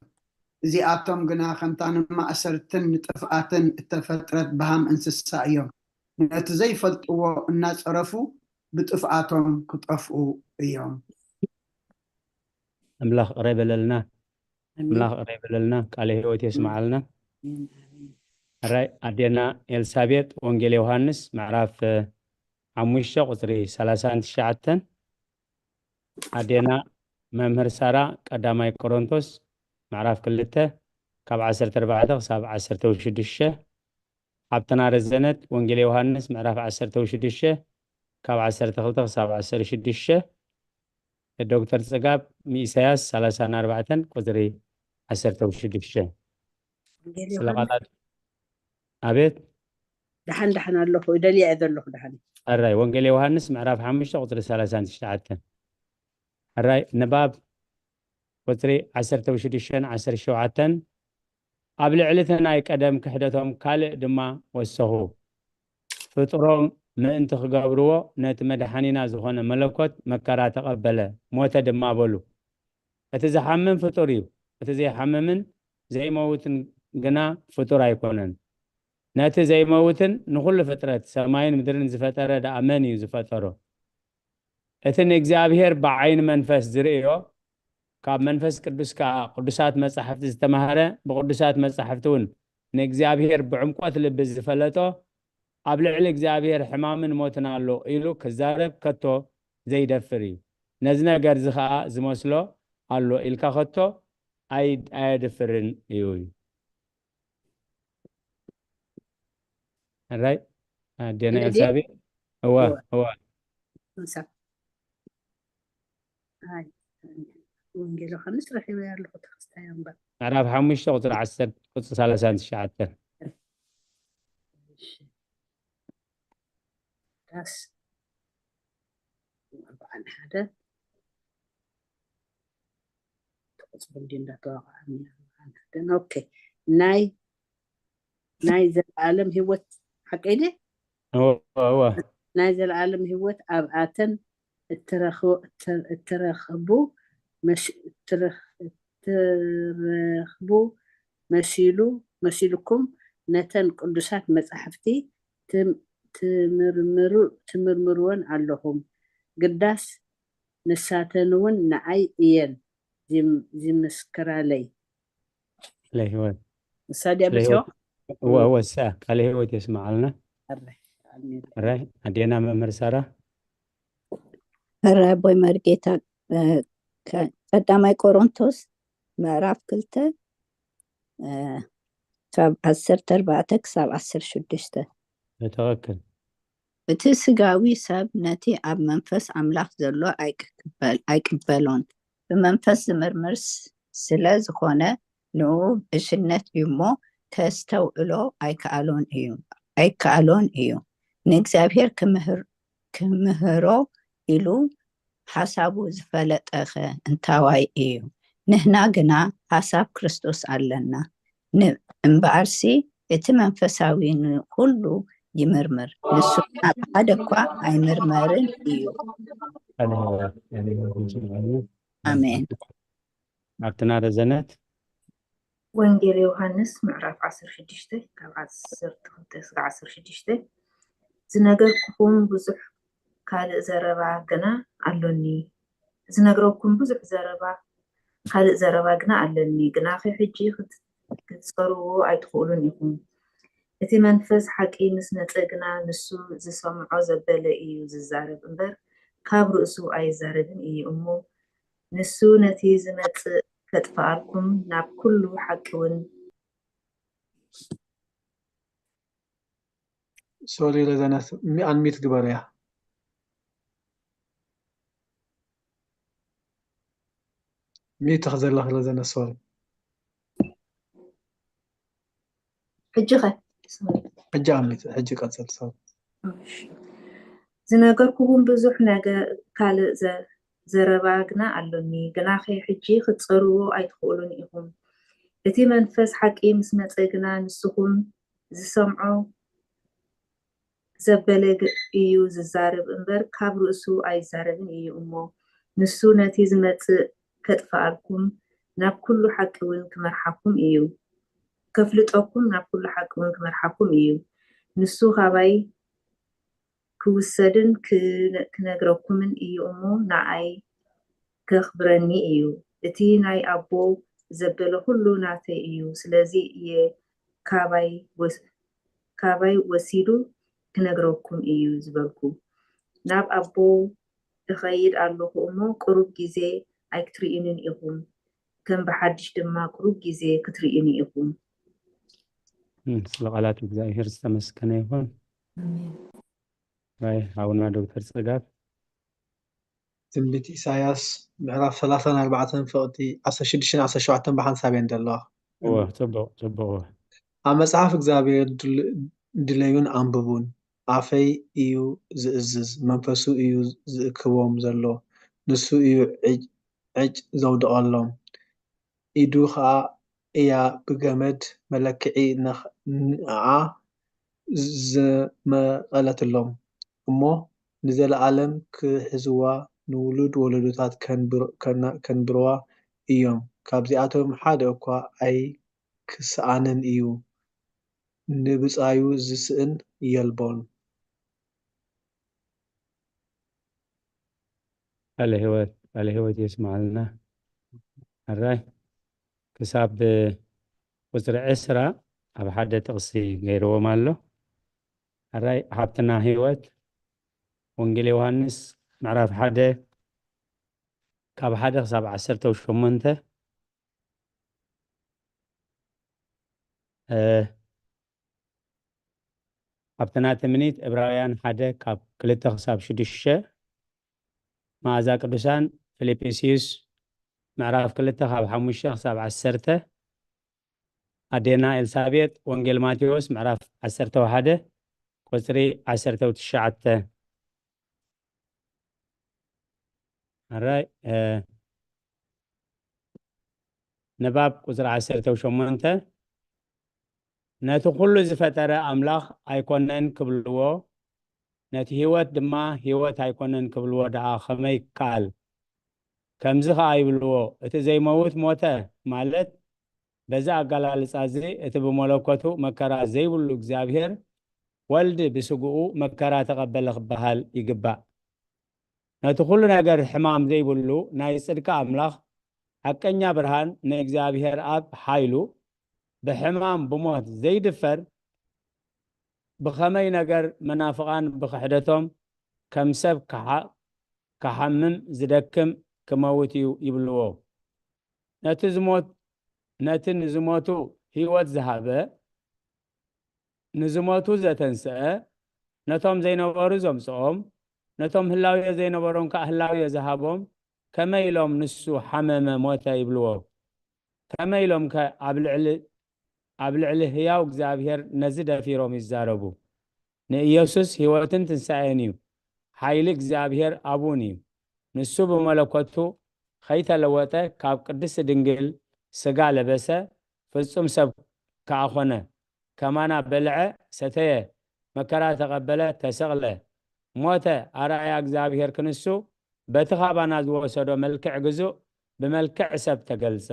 እዚኣቶም ግና ከምታ ንማእሰርትን ንጥፍኣትን እተፈጥረት በሃም እንስሳ እዮም። ነቲ ዘይፈልጥዎ እናጸረፉ ብጥፍኣቶም ክጠፍኡ እዮም። ኣምላኽ ቅረ በለልና። ኣምላኽ ቅረ በለልና። ቃለ ህይወት የስምዓልና። ሕራይ ኣዴና ኤልሳቤጥ ወንጌል ዮሃንስ ምዕራፍ ሓሙሽተ ቁፅሪ ሰላሳን ትሽዓተን። ኣዴና መምህር ሳራ ቀዳማይ ቆሮንቶስ ምዕራፍ ክልተ ካብ ዓሰርተ ኣርባዕተ ክሳብ ዓሰርተ ሽዱሽተ። ሓብትና ረዘነት ወንጌል ዮሃንስ ምዕራፍ ዓሰርተ ሽዱሽተ ካብ ዓሰርተ ክልተ ክሳብ ዓሰርተ ሽዱሽተ። ዶክተር ጽጋብ ንኢሳያስ ሰላሳን ኣርባዕተን ቁፅሪ ዓሰርተ ሽዱሽተ። ስለ ቃላት ኣቤት። ደሓን ደሓን ኣለኹ፣ ደልያ እየ ዘለኹ ደሓን። ሕራይ ወንጌል ዮሃንስ ምዕራፍ ሓሙሽተ ቁፅሪ ሰላሳን ትሽዓተን። ሕራይ ንባብ ቁፅሪ ዓሰርተ ሽዱሽተን ዓሰርተ ሸውዓተን። ኣብ ልዕሊ እቲ ናይ ቀደም ክሕደቶም ካልእ ድማ ወሰኹ። ፍጡሮም ምእንቲ ክገብርዎ ነቲ መድሓኒና ዝኾነ መለኮት መከራ ተቐበለ፣ ሞተ ድማ በሉ። እቲ ዝሓምም ፍጡር እዩ፣ እቲ ዘይሓምምን ዘይመውትን ግና ፍጡር ኣይኮነን። ነቲ ዘይመውትን ንኹሉ ፍጥረት ሰማይን ምድርን ዝፈጠረ ደኣ መን እዩ ዝፈጠሮ? እቲ ንእግዚኣብሔር ብዓይኒ መንፈስ ዝርእዮ፣ ካብ መንፈስ ቅዱስ ከኣ ቅዱሳት መጻሕፍቲ ዝተማህረ፣ ብቅዱሳት መጻሕፍቲ እውን ንእግዚኣብሔር ብዕምቆት ልቢ ዝፈለጦ፣ ኣብ ልዕሊ እግዚኣብሔር ሕማምን ሞትን ኣሎ ኢሉ ክዛረብ ከቶ ዘይደፍር እዩ። ነዚ ነገር እዚ ከኣ ዝመስሎ ኣሎ ኢልካ ከቶ ኣይ-፣ ኣየድፍርን እዩ። ሕራይ ኣዴና ወለዲ? ኤልሳቤጥ። እወ፣ እወ። ምሳ-፣ ኣይ፣ ወንጌል ዮሃንስ ረኺበ ኣለኹ፣ ተኸስታይ እምበር። ምዕራፍ ሓሙሽተ ቁፅሪ ዓሰርተ፣ ቁፅሪ ሰላሳን ትሽዓተን። እሺ። ዳስ ኣርባዓን ሓደ። ተቆጽሩ እንዲ እንዳተዋቕዐ። ኦኬ። ናይ፣ ናይ ዘለዓለም ህይወት ሓቀይ ድየ? እወ፣ እወ። ናይ ዘለዓለም ህይወት ኣብኣተን እትረኽ-፣ እተ-፣ እትረኽቡ መሽ-፣ እትረኽ-፣ እትረኽቡ መሲሉ፣ መሲልኩም ነተን ቅዱሳት መጻሕፍቲ ትም-፣ ትምርምሩ-፣ ትምርምርወን ኣለኹም። ግዳስ ንሳተን እውን ንዓይ እየን ዝም-፣ ዝምስክራለይ። ስለ ህይወት። ንሳ ድያ ስለ በስዋ? ህይወት። እወ፣ እወ፣ እሳ ቃለ ህይወት የስምዓልና። ኣረ፣ ኣሜን። ሕራይ ኣዴና መምህር ሳራ። ሕራይ ኣቦይ መርጌታ፣ እ፣ ከ-፣ ቀዳማይ ቆሮንቶስ ምዕራፍ ክልተ፣ እ፣ ካብ ዓሰርተ ኣርባዕተ ክሳብ ዓሰርተ ሽዱሽተ። ትኽክል። እቲ ስጋዊ ሰብ ነቲ ኣብ መንፈስ ኣምላኽ ዘሎ ኣይክቅበል-፣ ኣይቅበሎን። ብመንፈስ ዝምርምር ስ-፣ ስለ ዝኾነ ንኡ ብሽነት እዩ እሞ ከስተውዕሎ ኣይከኣሎን እዩ፣ ኣይከኣሎን እዩ። ንእግዚኣብሔር ክምህር-፣ ክምህሮ ኢሉ ሓሳቡ ዝፈለጠኸ እንታዋይ እዩ? ንህና ግና ሓሳብ ክርስቶስ ኣለና። ን-፣ እምበኣርሲ እቲ መንፈሳዊ ንኹሉ ይምርምር፣ ንሱ ግና ብሓደ እኳ ኣይምርመርን እዩ። ኣሜን። ኣብትና ረዘነት። ወንጌል ዮሃንስ ምዕራፍ ዓሰርተ ሽዱሽተ ካብ ዓሰርተ ክልተ እስከ ዓሰርተ ሽዱሽተ። ዝነገርኩኹም ብዙሕ ካልእ ዘረባ ግና ኣሎኒ። ዝነግረኩም ብዙሕ ዘረባ፣ ካልእ ዘረባ ግና ኣሎኒ፣ ግናኸ ሕጂ ክት-፣ ክትጸርዎ ኣይትኽእሉን ኢኹም። እቲ መንፈስ ሓቂ ምስ መጸ ግና ንሱ ዝሰምዖ ዘበለ እዩ ዝዛረብ እምበር፣ ካብ ርእሱ ኣይዛረብን እዩ እሞ፣ ንሱ ነቲ ዝመጽእ ከጥፍኣልኩም ናብ ኩሉ ሓቂ እውን ሶሪ ረዘነ፣ ሚ-፣ ኣንሚት ግበርያ። ሚት ዘለኺ ረዘነ፣ ሶሪ። ሕጂ ኸ? ሕጂ ኣንሚት፣ ሕጂ ቀጽል፣ ሶሪ። እሺ። ዝነገርኩኹም ብዙሕ ነገር፣ ካልእ ዘ-፣ ዘረባ ግና ኣሎኒ፣ ግናኸ ሕጂ ክትጸርዎ ኣይትኽእሉን ኢኹም። እቲ መንፈስ ሓቂ ምስ መጸ ግና ንስኹም ዝሰምዖ ዘበለ ግ- እዩ ዝዛረብ እምበር ካብ ርእሱ ኣይዛረብን እዩ እሞ ንሱ ነቲ ዝመጽእ ከጥፍኣልኩም ናብ ኩሉ ሓቂ እውን ክመርሓኩም እዩ። ከፍልጠኩም ናብ ኩሉ ሓቂ እውን ክመርሓኩም እዩ። ንሱ ካባይ ክውሰድን ክነ- ክነግረኩምን እዩ እሞ ንኣይ ከኽብረኒ እዩ። እቲ ናይ ኣቦ ዘበለ ኩሉ ናተይ እዩ። ስለዚ እየ ካባይ ወስ- ካባይ ወሲዱ ክነግረኩም እዩ ዝበልኩ። ናብ ኣቦ እኸይድ ኣለኹ እሞ ቁሩብ ግዜ ኣይክትርእዩንን ኢኹም፣ ከም ብሓድሽ ድማ ቁሩብ ግዜ ክትርእዩኒ ኢኹም። እም፣ ስለ ቃላት እግዚኣብሔር ዝተመስገነ ይኹን። ናይ ኣቡና ዶክተር ጽጋብ ትንቢት ኢሳያስ ምዕራፍ ሰላሳን ኣርባዕተን ፍቕቲ ዓሰርተ ሽዱሽተን ዓሰርተ ሸውዓተን ብሓንሳብ እየን ዘለዋ። እወ፣ ጽቡቕ ጽቡቕ። እወ። ኣብ መጽሓፍ እግዚኣብሔር ድል- ድለዩን ኣንብቡን። ኣፈይ እዩ ዝእዝዝ፣ መንፈሱ እዩ ዝእክቦም ዘሎ፣ ንሱ እዩ ዕጭ- ዕጭ ዘውድቐሎም። ኢዱ ኸኣ እያ ብገመድ መለክዒ ንኽ- ንኣ ዘመቐለትሎም እሞ ንዘለኣለም ክሕዝዋ ንውሉድ ወለዶታት ከንብር- ከና- ከንብርዋ እዮም። ካብዚኣቶም ሓደ እኳ ኣይክስኣንን እዩ፣ ንብጻዩ ዝስእን የልቦን። ቃለ ህይወት ቃለ ህይወት የስማዓልና። ሕራይ ክሳብ ቁፅሪ ዕስራ ኣብ ሓደ ጥቕሲ ገይርዎም ኣሎ። ሕራይ ሃብትና ህይወት ወንጌል ዮሃንስ ምዕራፍ ሓደ ካብ ሓደ ክሳብ ዓሰርተ ሸሞንተ እ፣ ኣብቲ ናቲ ምኒት ዕብራውያን ሓደ ካብ ክልተ ክሳብ ሽዱሽተ፣ መኣዛ ቅዱሳን ፊልጵስዩስ ምዕራፍ ክልተ ካብ ሓሙሽተ ክሳብ ዓሰርተ፣ ኣዴና ኤልሳቤጥ ወንጌል ማቴዎስ ምዕራፍ ዓሰርተ ሓደ ቁፅሪ ዓሰርተ ትሽዓተ። ኣራይ እ፣ ንባብ ቁፅሪ ዓሰርተ ሸሞንተ፣ ነቲ ኩሉ ዝፈጠረ ኣምላኽ ኣይኮነን ክብልዎ፣ ነቲ ህይወት ድማ ህይወት ኣይኮነን ክብልዎ ደኣ ኸመይ ይከኣል? ከምዚ ኸኣ ይብልዎ፣ እቲ ዘይመውት ሞተ፣ ማለት በዚ ኣገላልጻ እዚ እቲ ብመለኮቱ መከራ ዘይብሉ እግዚኣብሔር ወልድ ብስግኡ መከራ ተቐበለ ክበሃል ይግባእ። ነቲ ኩሉ ነገር ሕማም ዘይብሉ ናይ ጽድቂ ኣምላኽ ሓቀኛ ብርሃን ንእግዚኣብሔር ኣብ ሓይሉ ብሕማም ብሞት ዘይድፈር ብኸመይ ነገር መናፍቓን ብኽሕደቶም ከም ሰብ ክሓ- ክሓምም ዝደክም ክመውት እዩ ይብልዎ። ነቲ ዝሞት ነቲ ንዝሞቱ ህይወት ዝሃበ ንዝሞቱ ዘተንስአ ነቶም ዘይነበሩ ዘምጽኦም ነቶም ህላውዮ ዘይነበሮም ከኣ ህላውዮ ዝሃቦም ከመይ ኢሎም ንሱ ሓመመ ሞተ ይብልዎ? ከመይ ኢሎም ከ ኣብ ልዕሊ ኣብ ልዕሊ ህያው እግዚኣብሔር ነዚ ደፊሮም ይዛረቡ? ንኢየሱስ ህይወትን ትንሳኤን እዩ። ሓይሊ እግዚኣብሔር ኣብውን እዩ። ንሱ ብመለኮቱ ኸይተለወጠ ካብ ቅድስቲ ድንግል ስጋ ለበሰ፣ ፍጹም ሰብ ከኣ ኾነ። ከማና በልዐ፣ ሰተየ፣ መከራ ተቐበለ፣ ተሰቕለ፣ ሞተ። ኣርኣያ እግዚኣብሔር ክንሱ በቲ ኻባና ዝወሰዶ መልክዕ ግዙእ ብመልክዕ ሰብ ተገልጸ።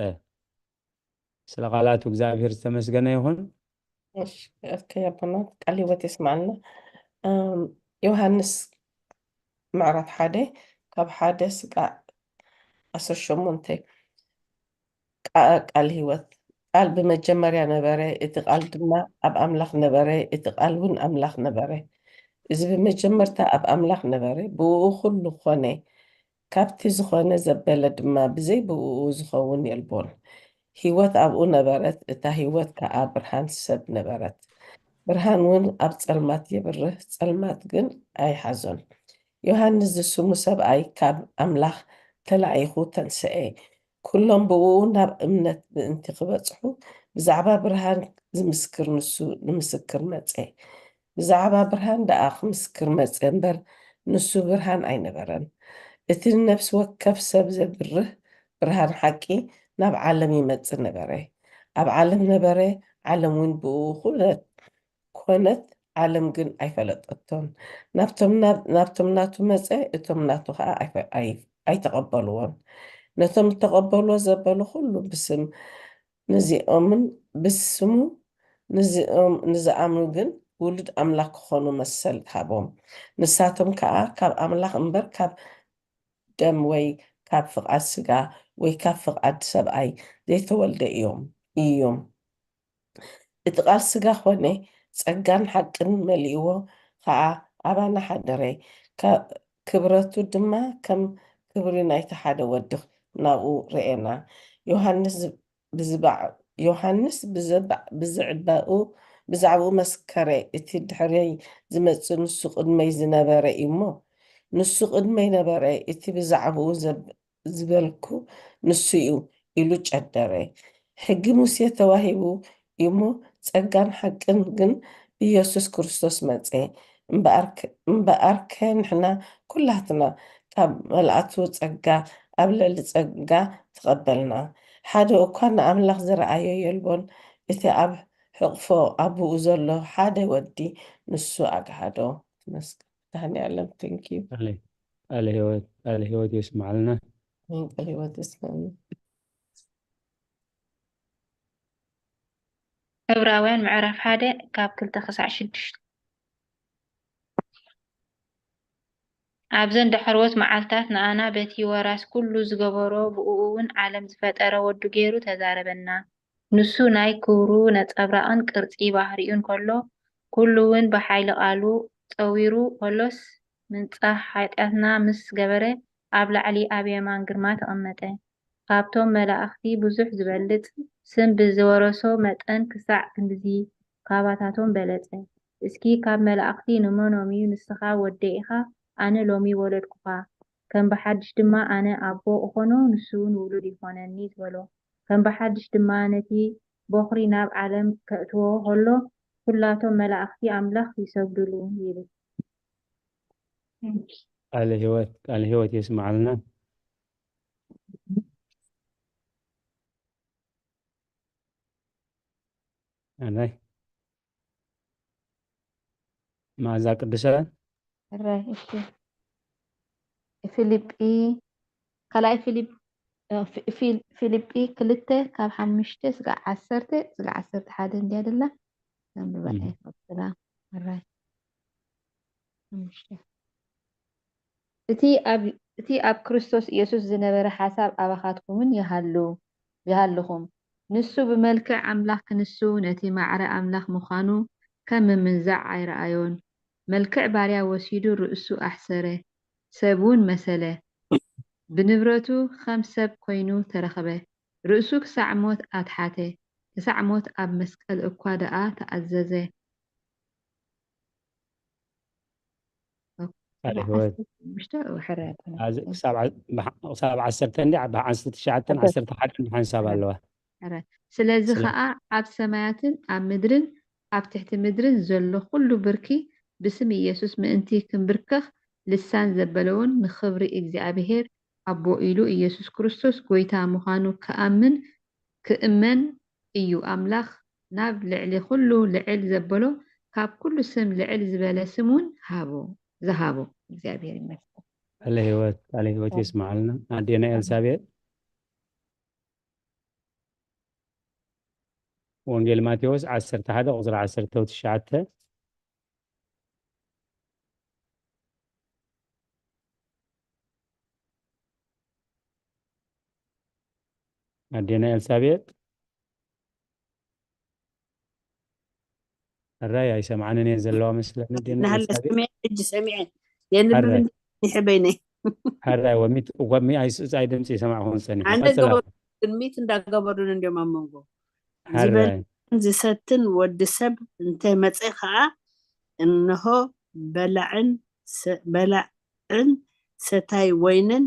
ስለ ቃላቱ እግዚኣብሔር ዝተመስገነ ይኹን። እሺ፣ ኦኬ ኣቦና ቃል ህይወት የስማዕልና። እም፣ ዮሃንስ ምዕራፍ ሓደ ካብ ሓደ ስቃዕ ዓሰርተ ሸሞንተ። ቃ- ቃል ህይወት ቃል ብመጀመርያ ነበረ፣ እቲ ቃል ድማ ኣብ ኣምላኽ ነበረ፣ እቲ ቃል እውን ኣምላኽ ነበረ። እዚ ብመጀመርታ ኣብ ኣምላኽ ነበረ፣ ብእኡ ኩሉ ኾነ። ካብቲ ዝኾነ ዘበለ ድማ ብዘይ ብእኡ ዝኸውን የልቦን። ህይወት ኣብኡ ነበረት፣ እታ ህይወት ከኣ ብርሃን ሰብ ነበረት። ብርሃን እውን ኣብ ጸልማት የብርህ፣ ጸልማት ግን ኣይሓዞን። ዮሃንስ ዝስሙ ሰብኣይ ካብ ኣምላኽ ተላኢኹ ተንስኤ። ኩሎም ብእኡ ናብ እምነት ምእንቲ ክበጽሑ ብዛዕባ ብርሃን ዝምስክር ንሱ ንምስክር መጸ። ብዛዕባ ብርሃን ደኣ ክምስክር መጸ እምበር ንሱ ብርሃን ኣይነበረን። እቲ ንነፍሲ ወከፍ ሰብ ዘብርህ ብርሃን ሓቂ ናብ ዓለም ይመጽእ ነበረ። ኣብ ዓለም ነበረ፣ ዓለም እውን ብእኡ ኩነት፣ ኮነት፣ ዓለም ግን ኣይፈለጠቶን። ናብቶም ናብ-፣ ናብቶም ናቱ መጸ፣ እቶም ናቱ ኸኣ ኣይፈ-፣ ኣይ-፣ ኣይተቐበልዎን። ነቶም እተቐበልዎ ዘበሉ ኩሉ ብስም ንዚኦምን ብስሙ ንዚኦም-፣ ንዝኣምኑ ግን ውሉድ ኣምላኽ ክኾኑ መሰል ሃቦም። ንሳቶም ከኣ ካብ ኣምላኽ እምበር ካብ ደም ወይ ካብ ፍቓድ ስጋ ወይ ካብ ፍቓድ ሰብኣይ ዘይተወልደ እዮም፣ እዮም። እቲ ቃል ስጋ ኾነ፣ ጸጋን ሓቅን መሊእዎ ኸኣ ኣባና ሓደረ። ካ-፣ ክብረቱ ድማ ከም ክብሪ ናይቲ ሓደ ወዲ ናብኡ ረኤና። ዮሃንስ ዝ-፣ ብዝባዕ-፣ ዮሃንስ ብዘባዕ-፣ ብዝዕባኡ-፣ ብዛዕባኡ መስከረ፣ እቲ ድሕረይ ዝመጽእ ንሱ ቅድመይ ዝነበረ እዩ እሞ፣ ንሱ ቅድመይ ነበረ፣ እቲ ብዛዕባኡ ዘብ-፣ ዝበልኩ ንሱ እዩ ኢሉ ጨደረ። ሕጊ ሙሴ ተዋሂቡ እዩ እሞ፣ ጸጋን ሓቅን ግን ብኢየሱስ ክርስቶስ መጸ። እምበኣርከ-፣ እምበኣርከ ንሕና ኩላትና ካብ መልኣቱ ጸጋ ኣብ ልዕሊ ጸጋ ተቐበልና። ሓደ እኳ ንኣምላኽ ዝረኣዮ የልቦን፣ እቲ ኣብ ሕቕፎ ኣቦኡ ዘሎ ሓደ ወዲ ንሱ ኣግሃዶ። ተመስገን። መድኃኔዓለም፣ thank you። ቃለ፣ ቃለ ሕይወት፣ ቃለ ሕይወት የስምዓልና። ኣሜን። ቃለ ሕይወት የስምዓልና። ዕብራውያን ምዕራፍ ሓደ ካብ ክልተ ክሳዕ ሽዱሽተ። ኣብዘን ዳሕረዎት መዓልታት ንኣና በቲ ወራስ ኩሉ ዝገበሮ ብእኡ እውን ዓለም ዝፈጠረ ወዱ ገይሩ ተዛረበና። ንሱ ናይ ክብሩ ነጸብራቕን ቅርጺ ባህሪኡን ከሎ፣ ኩሉ እውን ብሓይሊ ቃሉ ጸዊሩ ከሎስ፣ ምንጻህ ሓጢኣትና ምስ ገበረ፣ ኣብ ላዕሊ ኣብ የማን ግርማ ተቐመጠ። ካብቶም መላእኽቲ ብዙሕ ዝበልጽ ስም ብዝወረሶ መጠን ክሳዕ ክንድዚ ካባታቶም በለጸ። እስኪ ካብ መላእኽቲ ንመኖም እዩ ንስኻ ወደይ ኢኻ፣ ኣነ ሎሚ ወለድኩኻ፣ ከም ብሓድሽ ድማ ኣነ ኣቦ እኾኖ፣ ንሱ እውን ውሉድ ይኾነኒ ዝበሎ? ከም ብሓድሽ ድማ ነቲ ቦኽሪ ናብ ዓለም ከእትዎ ከሎ፣ ኩላቶም መላእኽቲ ኣምላኽ ይሰግዱሉ ይብል። ቃለ ሕይወት፣ ቃለ ሕይወት የስምዓልና። ኣላይ መዓዛ ቅዱሳን። ሕራይ፣ እሺ። ፊልጲ፣ ካልኣይ ፊልፕ-፣ እ፣ ፊ-፣ ፊል-፣ ፊልጲ ክልተ ካብ ሓሙሽተ ስጋዕ ዓሰርተ፣ ስጋዕ ዓሰርተ ሓደ እንድያ ደላ። ነንብባ እም። እየ፣ ቀጽላ። ሕራይ። ሓሙሽተ። እቲ ኣብ፣ እቲ ኣብ ክርስቶስ ኢየሱስ ዝነበረ ሓሳብ ኣባኻትኩምን ይሃሉ፣ ይሃልኹም። ንሱ ብመልክዕ ኣምላኽ ክንሱ፣ ነቲ ማዕረ ኣምላኽ ምዃኑ ከም ምምንዛዕ ኣይረኣዮን። መልክዕ ባርያ ወሲዱ ርእሱ ኣሕሰረ፣ ሰብ እውን መሰለ። ብንብረቱ ከም ሰብ ኮይኑ ተረኽበ። ርእሱ ክሳዕ ሞት ኣትሓተ፣ ክሳዕ ሞት ኣብ መስቀል እኳ ደኣ ተኣዘዘ። ቃለ ሕይወት። ዓሰርተ ሓሙሽተ፣ ሕራይ ኣይኮነን። ኣዚ ክሳብ ዓ-፣ ብሓ-፣ ክሳብ ዓሰርተ እንዲ፣ ብሓንሳብ ትሽዓተን ዓሰርተ። ዓሰርተ ሓደን ብሓንሳብ ሕራይ። ኣለዋ። ሕራይ። ስለዚ ስለ- ኸኣ ኣብ ሰማያትን ኣብ ምድርን ኣብ ትሕቲ ምድርን ዘሎ ኹሉ ብርኪ ብስም ኢየሱስ ምእንቲ ክንብርከኽ ልሳን ዘበለውን ንኽብሪ እግዚኣብሔር ኣቦ ኢሉ ኢየሱስ ክርስቶስ ጐይታ ምዃኑ ክኣምን ክእመን እዩ። ኣምላኽ ናብ ልዕሊ ኹሉ ልዕል ዘበሎ፣ ካብ ኩሉ ስም ልዕል ዝበለ ስም እውን ሃቦ፣ ዝሃቦ። እግዚኣብሔር ይመስገን። ቃለ ሕይወት፣ ቃለ ሕይወት ኣሜን። የስምዓልና። ኣዴና ኣሜን። ኤልሳቤጥ፣ ወንጌል ማቴዎስ ዓሰርተ ሓደ ቁጽሪ ዓሰርተ ትሽዓተ። ኣዴና ኤልሳቤጥ፣ ሕራይ ኣይሰምዓንን እየን ዘለዋ መስለኒ። ኣዴና ናህለ ኤልሳቤጥ። ሰሚዐ፣ ሕጂ ሰሚዐ። የንብብ ሕራይ። እንዲሕ በይነይ። ሕራይ፣ ወሚት፣ ወሚ ኣይስ-፣ ኣይ ድምፂ ይሰማዕኹን ጸኒሑ። ኣነ ቀጽላ። ገበሩ፣ ግን ሚት እንዳገበሩን እንዲዮም ኣብ መንጎ። ሕራይ። ዝበልዕን ዝሰትን ወዲ ሰብ እንተ መጸ ኸኣ፣ እንሆ በላዕን ሰ-፣ በላዕን ሰታይ ወይንን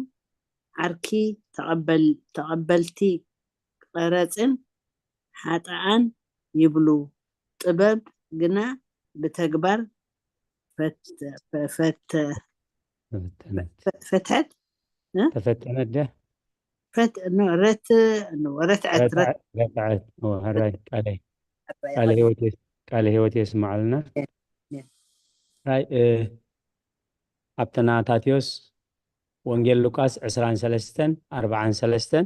ዓርኪ ተቐበል-፣ ተቐበልቲ ቀረጽን ሓጥኣን ይብሉ። ጥበብ ግና ብተግባር ፈት-፣ ፈ-፣ ፈተ-፣ ተፈተነት። ፈ-፣ ፈትሐት? እ? ተፈተነት ደ? ፈት ኖ ረት ኖ ረትዐት ረት ረትዐት ኖ። ሀራይ ቃለ ቃለ ህይወት የስ- ቃለ ህይወት የስማዕልና። ራይ እ፣ ኣብተና ታቴዎስ ወንጌል ሉቃስ ዕስራን ሰለስተን ኣርባዓን ሰለስተን።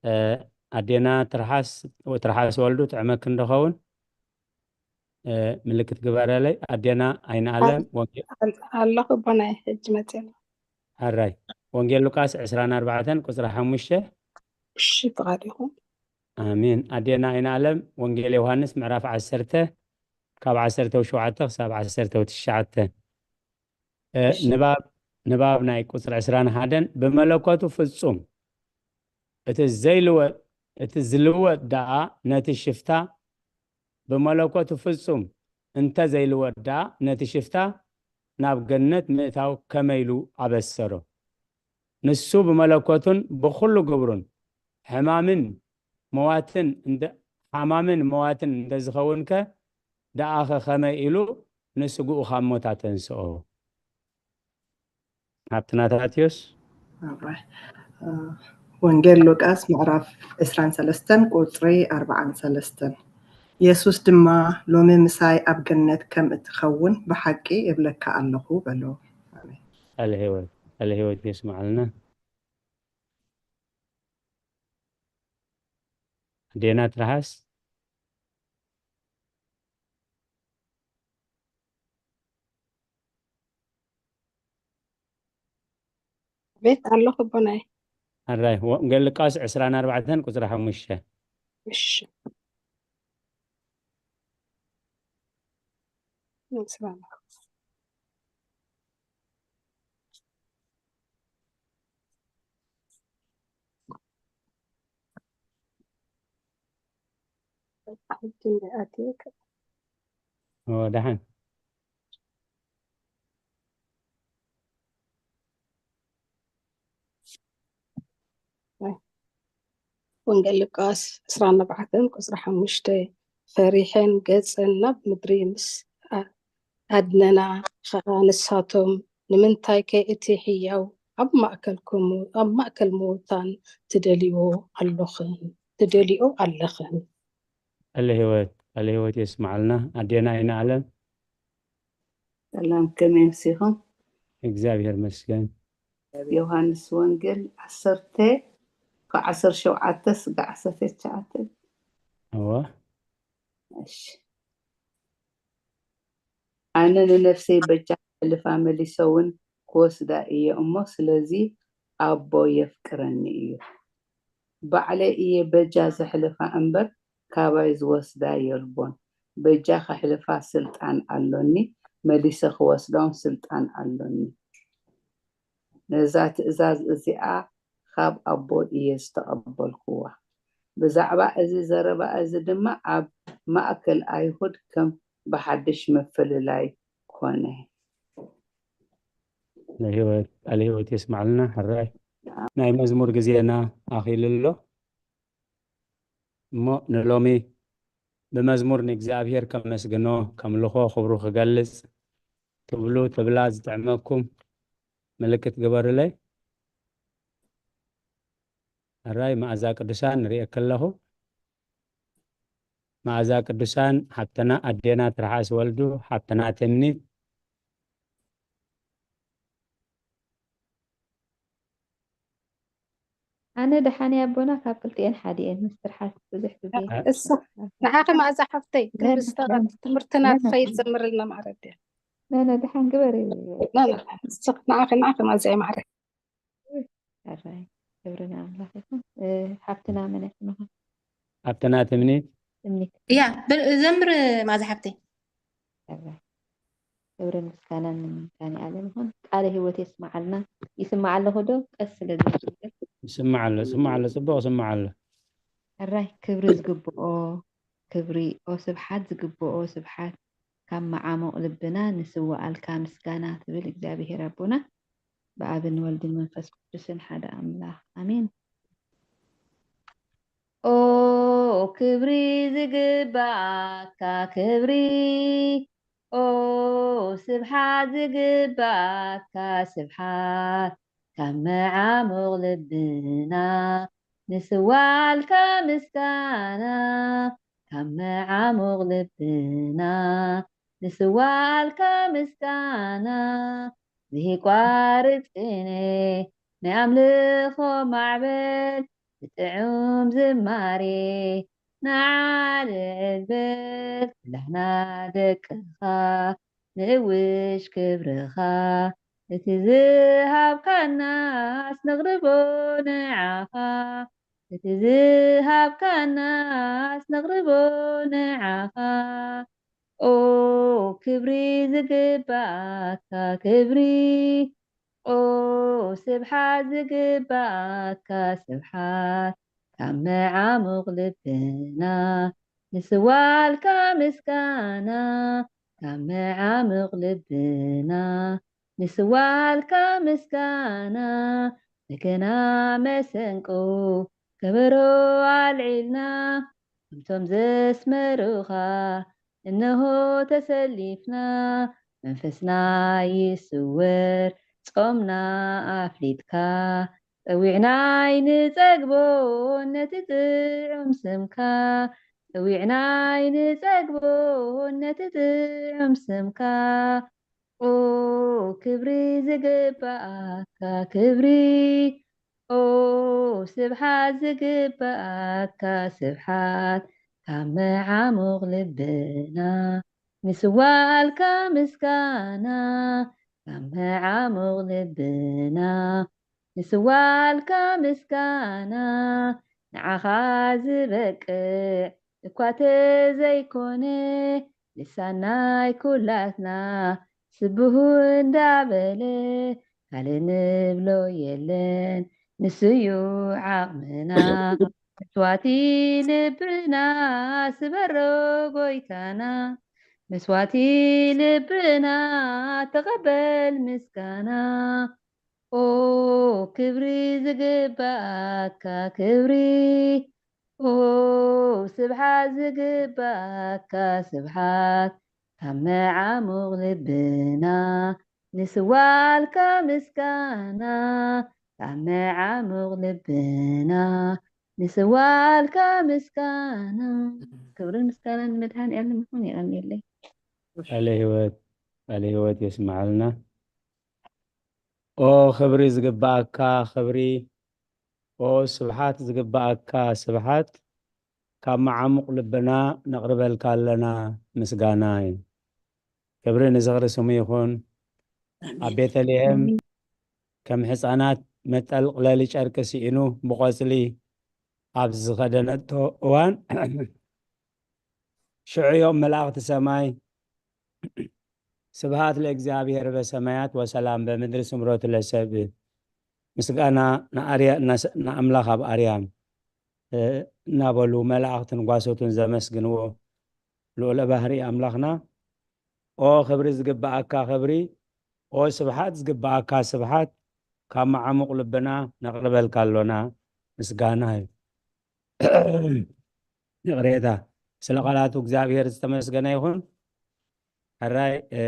እ፣ ኣዴና ትርሓስ ትርሓስ ወልዱ ጥዕመክ እንደኸውን እ፣ ምልክት ግበረለይ። ኣዴና ኣይንኣለም ወንጌል ኣል- ኣለኹ ኣቦናይ፣ ሕጂ መፅእ። ሐራይ ወንጌል ሉቃስ ዕስራን ኣርባዕተን ቁፅሪ ሓሙሽተ። እሺ፣ ፍቓድ ይኹን። ኣሜን። ኣዴና ኣይንኣለም ወንጌል ዮሃንስ ምዕራፍ ዓሰርተ ካብ ዓሰርተ ሸውዓተ ክሳብ ዓሰርተ ትሽዓተ። እ፣ እሺ። ንባብ ንባብ ናይ ቁፅሪ ዕስራን ሓደን። ብመለኮቱ ፍጹም እቲ ዘይልወጥ እቲ ዝልወጥ ደኣ ነቲ ሽፍታ ብመለኮቱ ፍጹም እንተ ዘይልወጥ ደኣ ነቲ ሽፍታ ናብ ገነት ምእታው ከመይ ኢሉ ኣበሰሮ? ንሱ ብመለኮቱን ብኹሉ ግብሩን ሕማምን መዋትን እንደ ሓማምን መዋትን እንተዝኸውንከ ደኣኸ ከመይ ኢሉ ንስግኡ ካብ ሞት ኣተንስኦ? ሓብትና ታቴዎስ። ኣራይ። እ፣ ወንጌል ሉቃስ ምዕራፍ ዕስራን ሰለስተን ቁጽሪ ኣርባዓን ሰለስተን። የሱስ ድማ፣ "ሎሚ ምሳይ ኣብ ገነት ከም እትኸውን ብሓቂ እብለካ ኣለኹ" በሎ። ኣሜን። ቃለ ህይወት፣ ቃለ ህይወት የስምዓልና። ኣዴና ትርሃስ። ቤት ኣለኹ ኣቦናይ። ኣራይ፣ ወንጌል ሉቃስ ዕስራን ኣርባዕተን ቁጽሪ ሓሙሽተ። እሺ። ዕስራን ኣርባዕተን። ሕጂ እንደ ኣትየካ። ኦ፣ ደሓን። ወንጌል ሉቃስ ዕስራን ኣርባዕተን ቁጽሪ ሓሙሽተ፣ ፈሪሐን ገጸን ናብ ምድሪ ምስ ኣ-፣ ኣድነና ኸኣ ንሳቶም፣ "ንምንታይከ እቲ ህያው ኣብ ማእከል ክሙ-፣ ኣብ ማእከል ምዉታን ትደልይዎ ኣለኽን፣ ትደልይኦ ኣለኽን?" ቃለ ህይወት፣ ቃለ ህይወት የስምዓልና። ኣዴና ኣይንኣለም። ሰላም፣ ከመይ ኣምሲኹም? እግዚኣብሔር መስገን። ዮሃንስ ወንጌል ዓሰርተ ካብ ዓሰርተ ሸውዓተ ስጋዕ ዓሰርተ ትሽዓተ። እወ። እሺ። ኣነ ንነፍሰይ በጃ ከሕልፋ መሊሰ እውን ክወስዳ እየ እሞ፣ ስለዚ ኣቦ የፍቅረኒ እዩ። ባዕለይ እየ በጃ ዘሕልፋ እምበር፣ ካባይ ዝወስዳ የልቦን። በጃ ከሕልፋ ስልጣን ኣሎኒ፣ መሊሰ ክወስዳ እውን ስልጣን ኣሎኒ። ነዛ ትእዛዝ እዚኣ ካብ ኣቦ እየ ዝተቐበልኩዋ። ብዛዕባ እዚ ዘረባ እዚ ድማ ኣብ ማእከል ኣይሁድ ከም ብሓድሽ ምፍልላይ ኮነ። ንህይወት፣ ቃለ ህይወት የስምዓልና። ሕራይ ናይ መዝሙር ግዜና ኣኺሉ ኣሎ። እሞ ንሎሚ ብመዝሙር ንእግዚኣብሔር ከመስግኖ፣ ከምልኾ፣ ክብሩ ክገልጽ ትብሉ ትብላ ዝጥዕመኩም ምልክት ግበሩለይ። ሕራይ መኣዛ ቅዱሳን ንርእየኪ ኣለኹ። መኣዛ ቅዱሳን፣ ሓብትና ኣዴና ትርሓስ ወልዱ፣ ሓብትና ትምኒት። ኣነ ደሓን እየ ኣቦና፣ ካብ ክልቲኤን ሓደ እየን፣ ምስ ትርሓስ ብዙሕ ግዜ። እ-፣ እሳ፣ ንዓኺ መኣዛ ሓፍተይ፣ ክንዲ ነ-፣ ዝተቐ-፣ ነ-፣ ትምህርትና ነ-፣ ትኸይድ ዘምርልና ማዕረ ድያ? ነ-፣ ነ-፣ ደሓን ግበሪ። ነ-፣ ነ-፣ ንስኽ-፣ ንዓኺ፣ ንዓኺ መኣዛ እየ ማዕረ። ኣራይ፣ ክብሪ ንኣምላኽ ይኹን። እ፣ ሓብትና መን እያ ስምኻ? ሓብትና ትምኒት። ትምኒት። እያ፣ ብ-፣ ዘምር መኣዛ ሓፍተይ። ኣራይ። ክብርን ምስጋናን ንመድኃኔዓለም ይኹን። ቃለ ሕይወት የስምዓልና። ይስማዕ ኣለኹ ዶ? ቀስ ስለ ዝብል። ይስማዕ ኣሎ፣ ይስማዕ ኣሎ፣ ጽቡቕ ይስማዕ ኣሎ። ሕራይ ክብሪ ዝግብኦ ክብሪ፣ ኦ ስብሓት ዝግብኦ ስብሓት፣ ካብ መዓሙቕ ልብና ንስውኣልካ ምስጋና ትብል እግዚኣብሔር ኣቦና፣ ብኣብን ወልድን መንፈስ ቅዱስን ሓደ ኣምላኽ ኣሜን። ኦ ክብሪ ዝግብኣካ ክብሪ፣ ኦ ስብሓት ዝግብኣካ ስብሓት፣ ካብ መዓሙቕ ልብና ንስዋልካ ምስጋና፣ ካብ መዓሙቕ ልብና ንስዋልካ ምስጋና። ዘይቋርጽ ቅኔ ናይ ኣምልኾ ማዕበል ብጥዑም ዝማሬ ንዓሊ ዕልበል ኩላህና ደቅኻ ንእውጅ ክብርኻ። እቲ ዝሃብካናስ ነቕርቦ ንዓኻ፣ እቲ ዝሃብካናስ ነቕርቦ ንዓኻ። ኦ ክብሪ ዝግባኣካ ክብሪ፣ ኦ ስብሓት ዝግባኣካ ስብሓት፣ ካብ መዓሙቕ ልብና ንስዋልካ ምስጋና፣ ካብ መዓሙቕ ልብና ንስዋልካ ምስጋና። በገና መሰንቆ ከበሮ ኣልዒልና፣ ከምቶም ዘስመሩኻ እንሆ ተሰሊፍና። መንፈስና ይስወር ጾምና ኣፍሊጥካ፣ ጸዊዕና ኣይንጸግቦን ነቲ ጥዑም ስምካ፣ ጸዊዕና ኣይንጸግቦን ነቲ ጥዑም ስምካ። ኦ ክብሪ ዝግባኣካ ክብሪ፣ ኦ ስብሓት ዝግባኣካ ስብሓት፣ ካብ መዓሙቕ ልብና ንስዋልካ ምስጋና፣ ካብ መዓሙቕ ልብና ንስዋልካ ምስጋና። ንዓኻ ዝበቅዕ እኳ ተዘይኮነ፣ ልሳናይ ኩላትና ስብሁ እንዳበለ፣ ካልእ ንብሎ የለን ንሱዩ ዓቕምና። መስዋቲ ልብና ስበሮ ጎይታና፣ መስዋቲ ልብና ተቐበል ምስጋና። ኦ ክብሪ ዝግባኣካ ክብሪ፣ ኦ ስብሓት ዝግባኣካ ስብሓት፣ ካብ መዓሙቕ ልብና ንስዋልካ ምስጋና፣ ካብ መዓሙቕ ልብና ንስዋልካ ምስጋና። ክብርን ምስጋናን ንመድሃኔ ዓለም ይኹን። የቐንየለይ። ቃለ ህይወት፣ ቃለ ህይወት የስምዓልና። ኦ ክብሪ ዝግባኣካ ክብሪ፣ ኦ ስብሓት ዝግባኣካ ስብሓት፣ ካብ መዓሙቕ ልብና ነቕርበልካ ኣለና ምስጋና እዩ። ክብሪ ንዝኽሪ ስሙ ይኹን። ኣብ ቤተልሔም ከም ሕፃናት መጠልቕለሊ ጨርቂ ስኢኑ ብቖጽሊ ኣብ ዝኸደነቶ እዋን፣ ሽዑ እዮም መላእኽቲ ሰማይ፣ "ስብሃት ለእግዚኣብሔር በሰማያት ወሰላም በምድሪ ስምረቱ ለሰብ፣ ምስጋና ንኣርያ-፣ ንኣምላኽ ኣብ ኣርያም" እናበሉ መላእኽትን ጓሶትን ዘመስግንዎ ልዑለ ባህሪ ኣምላኽና። ኦ ክብሪ ዝግባኣካ ክብሪ፣ ኦ ስብሓት ዝግባኣካ ስብሓት፣ ካብ መዓሙቕ ልብና ነቕርበልካ ኣሎና ምስጋና እዩ። ይቕሬታ፣ ስለ ቃላቱ እግዚኣብሔር ዝተመስገነ ይኹን። ሕራይ፣ እ፣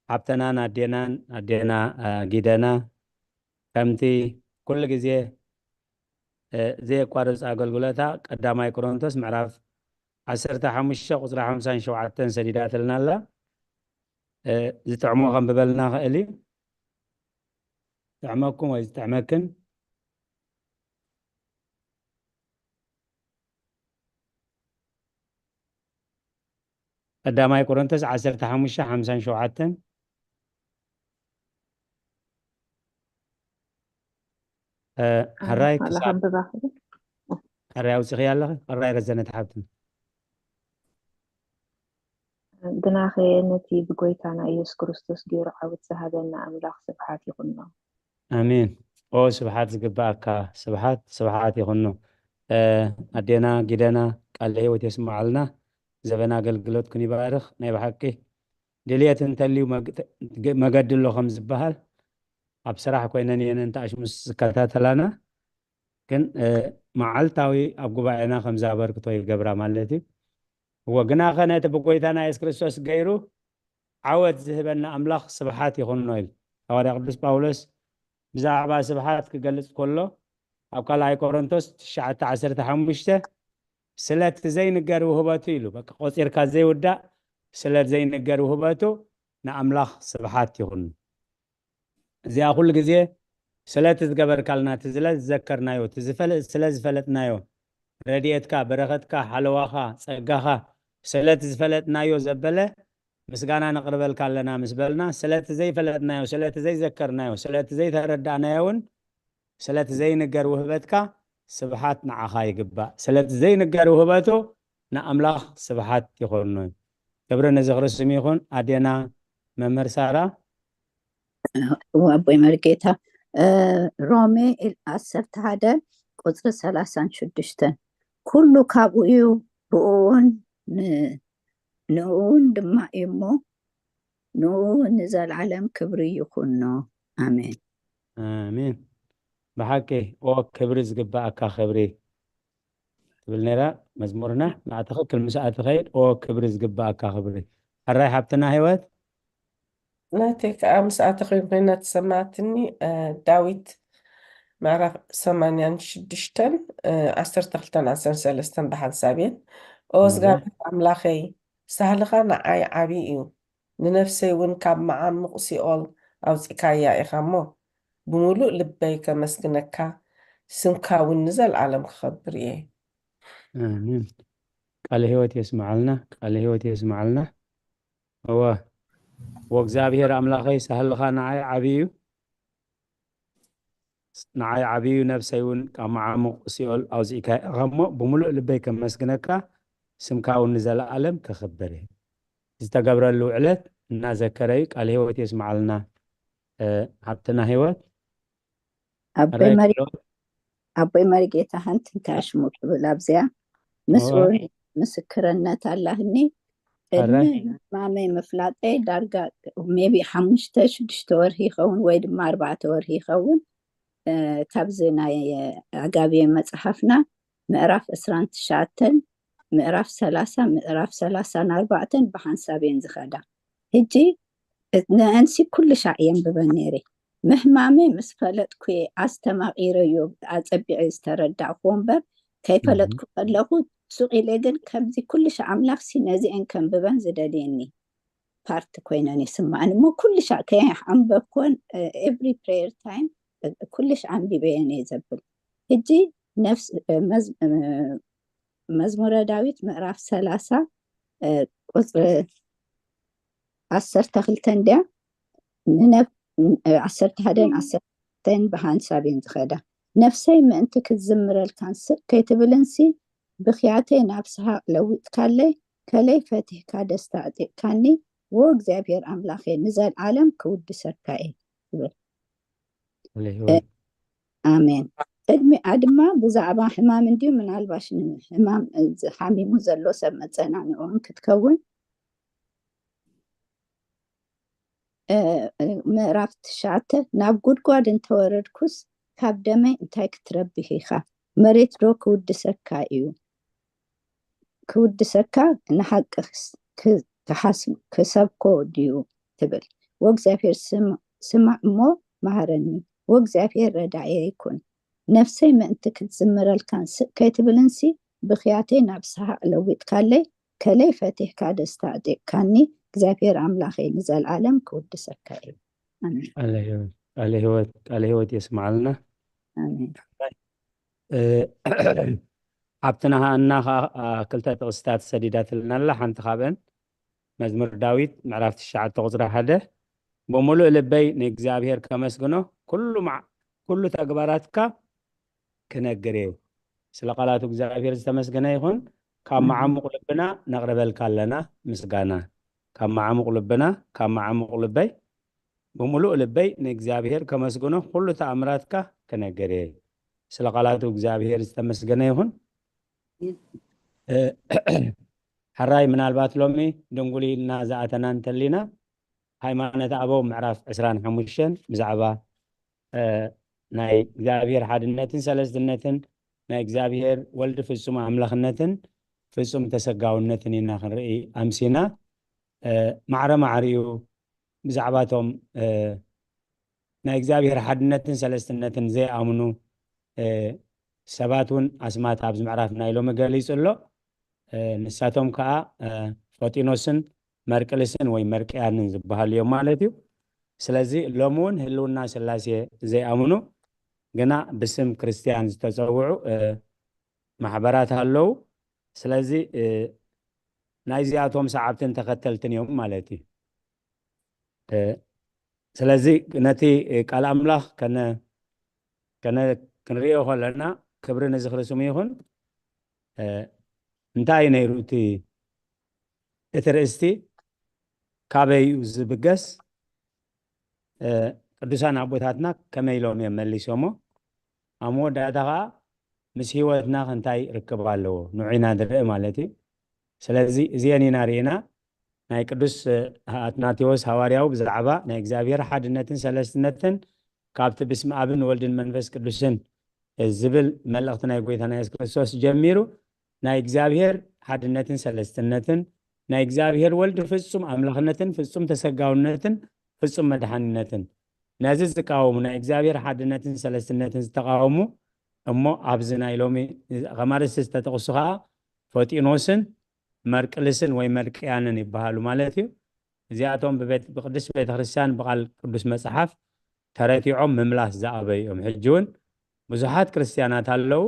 ሓብተናን ኣዴናን፣ ኣዴና፣ እ፣ ጊደና፣ ከምቲ ኩሉ ግዜ፣ እ፣ ዘየቋርጽ ኣገልግሎታ ቀዳማይ ቆሮንቶስ ምዕራፍ ዓሰርተ ሓሙሽተ ቁጽሪ ሓምሳን ሸውዓተን ሰዲዳትልና ኣላ። እ፣ ዝጥዕሞ ከንብበልና ክእል እዩ። ጥዕመኩም ወይ ዝጥዕመክን። ቀዳማይ ቆሮንቶስ ዓሰርተ ሓሙሽተ ሓምሳን ሸውዓተን። እ፣ ሕራይ ኣላ ክሳብ ከንብባ። ሕራይ ኣውጺኽያ ኣለኺ? ሕራይ ረዘነት ሓብትና። ግናኸ ነቲ ብጎይታና ኢየሱስ ክርስቶስ ገይሩ ዓወት ዝሃበና ኣምላኽ ስብሓት ይኹኖ። ኣሜን። ኦ ስብሓት ዝግባኣካ ስብሓት፣ ስብሓት ይኹኖ። እ፣ ኣዴና ጊደና ቃለ ህይወት የስምዓልና። ዘበን ኣገልግሎትክን ይባርኽ። ናይ ብሓቂ ድልየት እንተልዩ መግ-፣ መገዲ ኣሎ ከም ዝበሃል፣ ኣብ ስራሕ ኮይነን እየን እንተ ኣሽሙስ ዝከታተላና። ግን፣ እ፣ መዓልታዊ ኣብ ጉባኤና ከም ዘበርክቶ ይገብራ ማለት እዩ። እወ፣ ግናኸ ነቲ ብጎይታና የሱስ ክርስቶስ ገይሩ ዓወት ዝህበና ኣምላኽ ስብሓት ይኹኖ ኢሉ። ሃዋርያ ቅዱስ ጳውሎስ ብዛዕባ ስብሓት ክገልጽ ከሎ ኣብ ካልኣይ ቆሮንቶስ ትሽዓተ ዓሰርተ ሓሙሽተ ስለቲ ዘይንገር ውህበቱ ኢሉ በቃ ቆጺርካ ዘይውዳእ ስለቲ ዘይንገር ውህበቱ ንኣምላኽ ስብሓት ይኹን። እዚኣ ኩሉ ግዜ ስለቲ ዝገበርካልና እቲ ስለ ዝዘከርናዮ እቲ ዝፈለ- ስለ ዝፈለጥናዮ ረድኤትካ በረኸትካ ሓለዋኻ ጸጋኻ ስለቲ ዝፈለጥናዮ ዘበለ ምስጋና ነቕርበልካ ኣለና ምስ በልና ስለቲ ዘይፈለጥናዮ ስለቲ ዘይዘከርናዮ ስለቲ ዘይተረዳእናዮ እውን ስለቲ ዘይንገር ውህበትካ ስብሓት ንዓኻ ይግባእ። ስለቲ ዘይንገር ውህበቱ ንኣምላኽ ስብሓት ይኾኖ። ክብሪ ንዝኽሪ ስም ይኹን። ኣዴና መምህር ሳራ ኣቦይ መርጌታ ሮሜ ዓሰርተ ሓደ ቁፅሪ ሰላሳን ሽዱሽተን ኩሉ ካብኡ እዩ፣ ብኡ እውን ንእውን ድማ እዩ እሞ ንኡ ንዘለዓለም ክብሪ ይኹኖ። ኣሜን። ኣሜን። ብሓቂ ኦ ክብሪ ዝግባኣካ ክብሪ ትብል ነራ መዝሙርና ንዓ ትኽክል ምስኣ ትኸይድ ኦ ክብሪ ዝግባኣካ ክብሪ። ሕራይ ሓብትና ህይወት ናተይ ከዓ ምስኣ ተኸይዱ ኮይና ተሰማዕትኒ። ዳዊት ምዕራፍ ሰማንያን ሽዱሽተን ዓሰርተ ክልተን ዓሰርተ ሰለስተን ብሓንሳብ እየን። ኦ እግዚኣብሔር ኣምላኸይ ሳህልኻ ንዓይ ዓብዪ እዩ፣ ንነፍሰይ እውን ካብ መዓሙቕ ሲኦል ኣውፂእካያ ኢኻ እሞ ብምሉእ ልበይ ከመስግነካ፣ ስምካ እውን ንዘለኣለም ክኸብር እየ። ኣሜን። ቃለ ህይወት የስምዓልና፣ ቃለ ህይወት የስምዓልና። እወ ወእግዚኣብሔር ኣምላኸይ ሳህልኻ ንዓይ ዓብዩ እዩ፣ ንዓይ ዓብዩ እዩ፣ ነብሰይ እውን ካብ መዓሙቕ ሲኦል ኣውፂእካ ኢኻ እሞ ብምሉእ ልበይ ከመስግነካ፣ ስምካ እውን ንዘለኣለም ክኽበር እዩ። ዝተገብረሉ ዕለት እናዘከረ እዩ። ቃለ ህይወት የስምዓልና። ሓብትና ህይወት ኣቦይ መሪ ኣቦይ መሪ ጌታ ሓንቲ እንታይ ሽሙ ክብል ኣብዚኣ ምስኡ ምስክርነት ኣላህኒ። ቅድሚ ማመይ ምፍላጠይ ዳርጋ ሜቢ ሓሙሽተ ሽዱሽተ ወርሂ ይኸውን ወይ ድማ ኣርባዕተ ወርሂ ይኸውን። ካብዚ ናይ ኣጋብየ መፅሓፍና ምዕራፍ ዕስራን ትሽዓተን ምዕራፍ ሰላሳ ምዕራፍ ሰላሳን ኣርባዕተን ብሓንሳብ እየን ዝኸዳ። ሕጂ ንአንሲ ኩሉ ሻዕ የንብበን ነይረ። ምህማመይ ምስ ፈለጥኩ እየ ኣስተማቒረዮ ኣጸቢቐ ዝተረዳእኩዎ እምበር ከይፈለጥኩ ከለኹ ሱቕ ኢለ ግን ከምዚ ኩሉ ሻዕ ኣምላኽሲ ነዚአን ከንብበን ዝደልየኒ ፓርት ኮይነን ይስምዓኒ እሞ ኩሉ ሻዕ ከየንበብኩወን every prayer time ኩሉ ሻዕ ኣንቢበየን እየ ዘብል። ሕጂ ነፍስ መዝሙረ ዳዊት ምዕራፍ ሰላሳ ቁፅሪ ዓሰርተ ክልተን ድያ ንነብ ዓሰርተ ሓደን ዓሰርተን ብሓንሳብ እየን ዝኸዳ። ነፍሰይ ምእንቲ ክትዝምረልካን ስቅ ከይትብልንሲ ብኽያተይ ናብ ሰሃቅ ለዊጥካለይ ከለይ ፈቲህካ ደስታ ኣዕጢቅካኒ ዎ እግዚኣብሔር ኣምላኸይ ንዘልዓለም ክውድሰካ እየ ትብል። ኣሜን። ቅድሚኣ ድማ ብዛዕባ ሕማም እንድዩ ምናልባሽ ንሕማም ሓሚሙ ዘሎ ሰብ መፀናንኦን ክትከውን ምዕራፍ ትሽዓተ ናብ ጉድጓድ እንተወረድኩስ ካብ ደመይ እንታይ ክትረብህ ኢኻ? መሬት ዶ ክውድሰካ እዩ? ክውድሰካ ንሓቂ ክሰብኮ ድዩ ትብል? ወእግዚኣብሔር ስማዕ እሞ መሃረኒ፣ ወእግዚኣብሔር ረዳእየ ይኩን። ነፍሰይ ምእንቲ ክትዝምረልካን ስቅ ከይትብልንሲ ብኽያተይ ናብ ሰሃቅ ለዊጥካለይ፣ ከለይ ፈቲሕካ ደስታ ኣዕጢቅካኒ፣ እግዚኣብሔር ኣምላኸይ ንዘልኣለም ክውድሰካ እዩ። ኣሜን። ቃለ ህይወት፣ ቃለ ህይወት፣ ቃለ ህይወት የስምዓልና። ኣሜን። እ፣ ሓብትና ሃና ኸዓ፣ አ፣ ክልተ ጥቕስታት ሰዲዳትልና ኣላ። ሓንቲ ካብአን መዝሙር ዳዊት ምዕራፍ ትሽዓተ ቁፅሪ ሓደ፣ "ብምሉእ ልበይ ንእግዚኣብሔር ከመስግኖ፣ ኩሉ መዓ-፣ ኩሉ ተግባራትካ ክነግር እየ። ስለ ቃላቱ እግዚኣብሔር ዝተመስገነ ይኹን። ካብ እም። መዓሙቕ ልብና ነቕርበልካ ኣለና ምስጋና። ካብ መዓሙቕ ልብና፣ ካብ መዓሙቕ ልበይ፣ ብምሉእ ልበይ ንእግዚኣብሔር ከመስግኖ፣ ኩሉ ተኣምራትካ ክነግር እየ። ስለ ቃላቱ እግዚኣብሔር ዝተመስገነ ይኹን። እ፣ ሕራይ ምናልባት ሎሚ ድንጉል ኢልና ዝኣተና እንተሊና፣ ሃይማኖት ኣበው ምዕራፍ ዕስራን ሓሙሽተን ብዛዕባ፣ እ፣ ናይ እግዚኣብሔር ሓድነትን ሰለስትነትን፣ ናይ እግዚኣብሔር ወልድ ፍጹም ኣምላኽነትን ፍጹም ተሰጋውነትን ኢና ክንርኢ ኣምሲና። እ፣ ማዕረ ማዕሪኡ ብዛዕባቶም፣ እ፣ ናይ እግዚኣብሔር ሓድነትን ሰለስትነትን ዘይኣምኑ ሰባት እውን ኣስማት ኣብዚ ምዕራፍ ናይ ሎሚ ገሊጹ ኣሎ። ንሳቶም ከዓ ፎጢኖስን መርቅልስን ወይ መርቅያንን ዝበሃሉ እዮም ማለት እዩ። ስለዚ ሎሚ እውን ህልውና ስላሴ ዘይኣምኑ ግና ብስም ክርስትያን ዝተፀውዑ ማሕበራት ኣለዉ። ስለዚ ናይዚኣቶም ሰዓብትን ተኸተልትን እዮም ማለት እዩ። ስለዚ ነቲ ቃል ኣምላኽ ክንሪኦ ከለና ክብሪ ንዝኽሪ ስሙ ይኹን። እንታይ ነይሩ እቲ እቲ ርእስቲ ካበይ እዩ ዝብገስ? ቅዱሳን ኣቦታትና ከመይ ኢሎም እዮም መሊሶሞ? ኣብ መወዳእታ ከዓ ምስ ህይወትና ክንታይ ርክብ ኣለዎ ንዑ ኢና ንርኢ ማለት እዩ። ስለዚ እዚአን ኢና ርኢና ናይ ቅዱስ ኣትናቴዎስ ሃዋርያዊ ብዛዕባ ናይ እግዚኣብሔር ሓድነትን ሰለስትነትን ካብቲ ብስም ኣብን ወልድን መንፈስ ቅዱስን ዝብል መልእኽቲ ናይ ጎይታና የሱስ ክርስቶስ ጀሚሩ ናይ እግዚኣብሔር ሓድነትን ሰለስትነትን ናይ እግዚኣብሔር ወልድ ፍጹም ኣምላኽነትን ፍጹም ተሰጋውነትን ፍጹም መድሓኒነትን ነዚ ዝቃወሙ ናይ እግዚኣብሔር ሓድነትን ሰለስትነትን ዝተቃወሙ እሞ ኣብዚ ናይ ሎሚ ከማርስቲ ዝተጠቕሱ ከዓ ፈጢኖስን መርቅልስን ወይ መርቅያንን ይበሃሉ ማለት እዩ። እዚኣቶም ብቤት- ብቅድስት ቤተክርስትያን ብቃል ቅዱስ መጽሓፍ ተረቲዖም ምምላስ ዝኣበዩ እዮም። ሕጂ እውን ብዙሓት ክርስትያናት ኣለዉ፣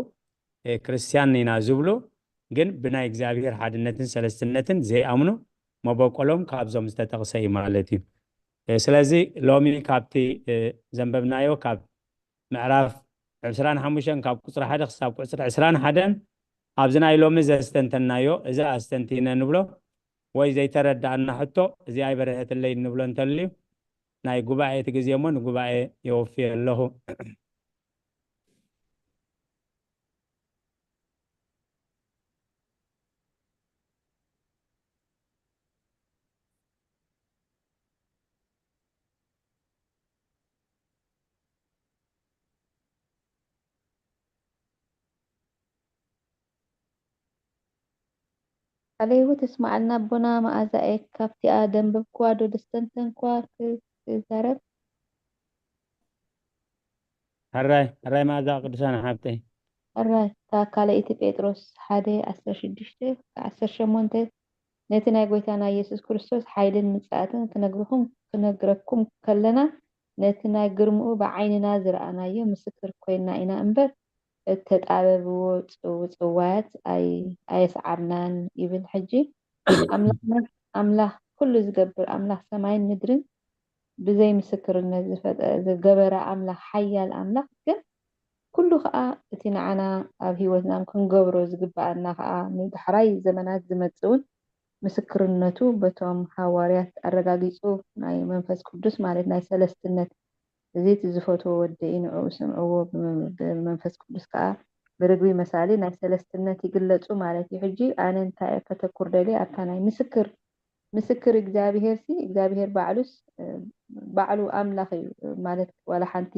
እ፣ ክርስትያን ኢና ዝብሉ ግን ብናይ እግዚኣብሔር ሓድነትን ሰለስትነትን ዘይኣምኑ መበቆሎም ካብዞም ዝተጠቕሰ እዩ ማለት እዩ። እ፣ ስለዚ ሎሚ ካብቲ እ፣ ዘንበብናዮ ካብ ምዕራፍ ዕስራን ሓሙሽተን ካብ ቁፅሪ ሓደ ክሳብ ቁፅሪ ዕስራን ሓደን ኣብዚ ናይ ሎሚ ዘስተንተናዮ እዚ ኣስተንቲነ ንብሎ ወይ ዘይተረዳእና ሕቶ እዚ ኣይበረሀትለይ እንብሎ እንተልዩ ናይ ጉባኤ እቲ ግዜ እሞ ንጉባኤ የወፍየ ኣለኹ። ኣሌሁ ተስማዓልና ኣቦና መኣዛኤ፣ ካብቲኣ ደንበብክዋ ዶ ደስተንተንክዋ ክ- ክዛረብ? ሕራይ ሕራይ መኣዛ ቅዱሳን ሓብተይ። ሕራይ እታ ካልኣይቲ ጴጥሮስ ሓደ ዓሰርተ ሽዱሽተ ዓሰርተ ሸሞንተ ነቲ ናይ ጎይታና ኢየሱስ ክርስቶስ ሓይልን ምጽኣትን ክነግርኹም ክነግረኩም ከለና ነቲ ናይ ግርምኡ ብዓይንና ዝረኣናዮ ምስክር ኮይና ኢና እምበር እተጣበብዎ ጽው- ጽዋያት ኣይ- ኣየስዓርናን ይብል። ሕጂ ኣምላኽና ኣምላኽ ኩሉ ዝገብር ኣምላኽ ሰማይን ምድርን ብዘይ ምስክርነት ዝፈጠ- ዝገበረ ኣምላኽ ሓያል ኣምላኽ ግን ኩሉ ኸኣ እቲ ንዓና ኣብ ህይወትና ክንገብሮ ዝግብኣና ኸኣ ንዳሕራይ ዘመናት ዝመጽእ እውን ምስክርነቱ በቶም ሃዋርያት ኣረጋጊጹ ናይ መንፈስ ቅዱስ ማለት ናይ ሰለስትነት እዚ እቲ ዝፈትዎ ወደይ ንዕኡ ስምዕዎ ብመ- ብመንፈስ ቅዱስ ከኣ ብርግቢ መሳሊ ናይ ሰለስትነት ይግለጹ ማለት እዩ። ሕጂ ኣነ እንታይ እየ ከተኩር ደልየ ኣብታ ናይ ምስክር ምስክር እግዚኣብሄር ሲ እግዚኣብሄር ባዕሉስ እ፣ ባዕሉ ኣምላኽ እዩ እ፣ ማለት ዋላ ሓንቲ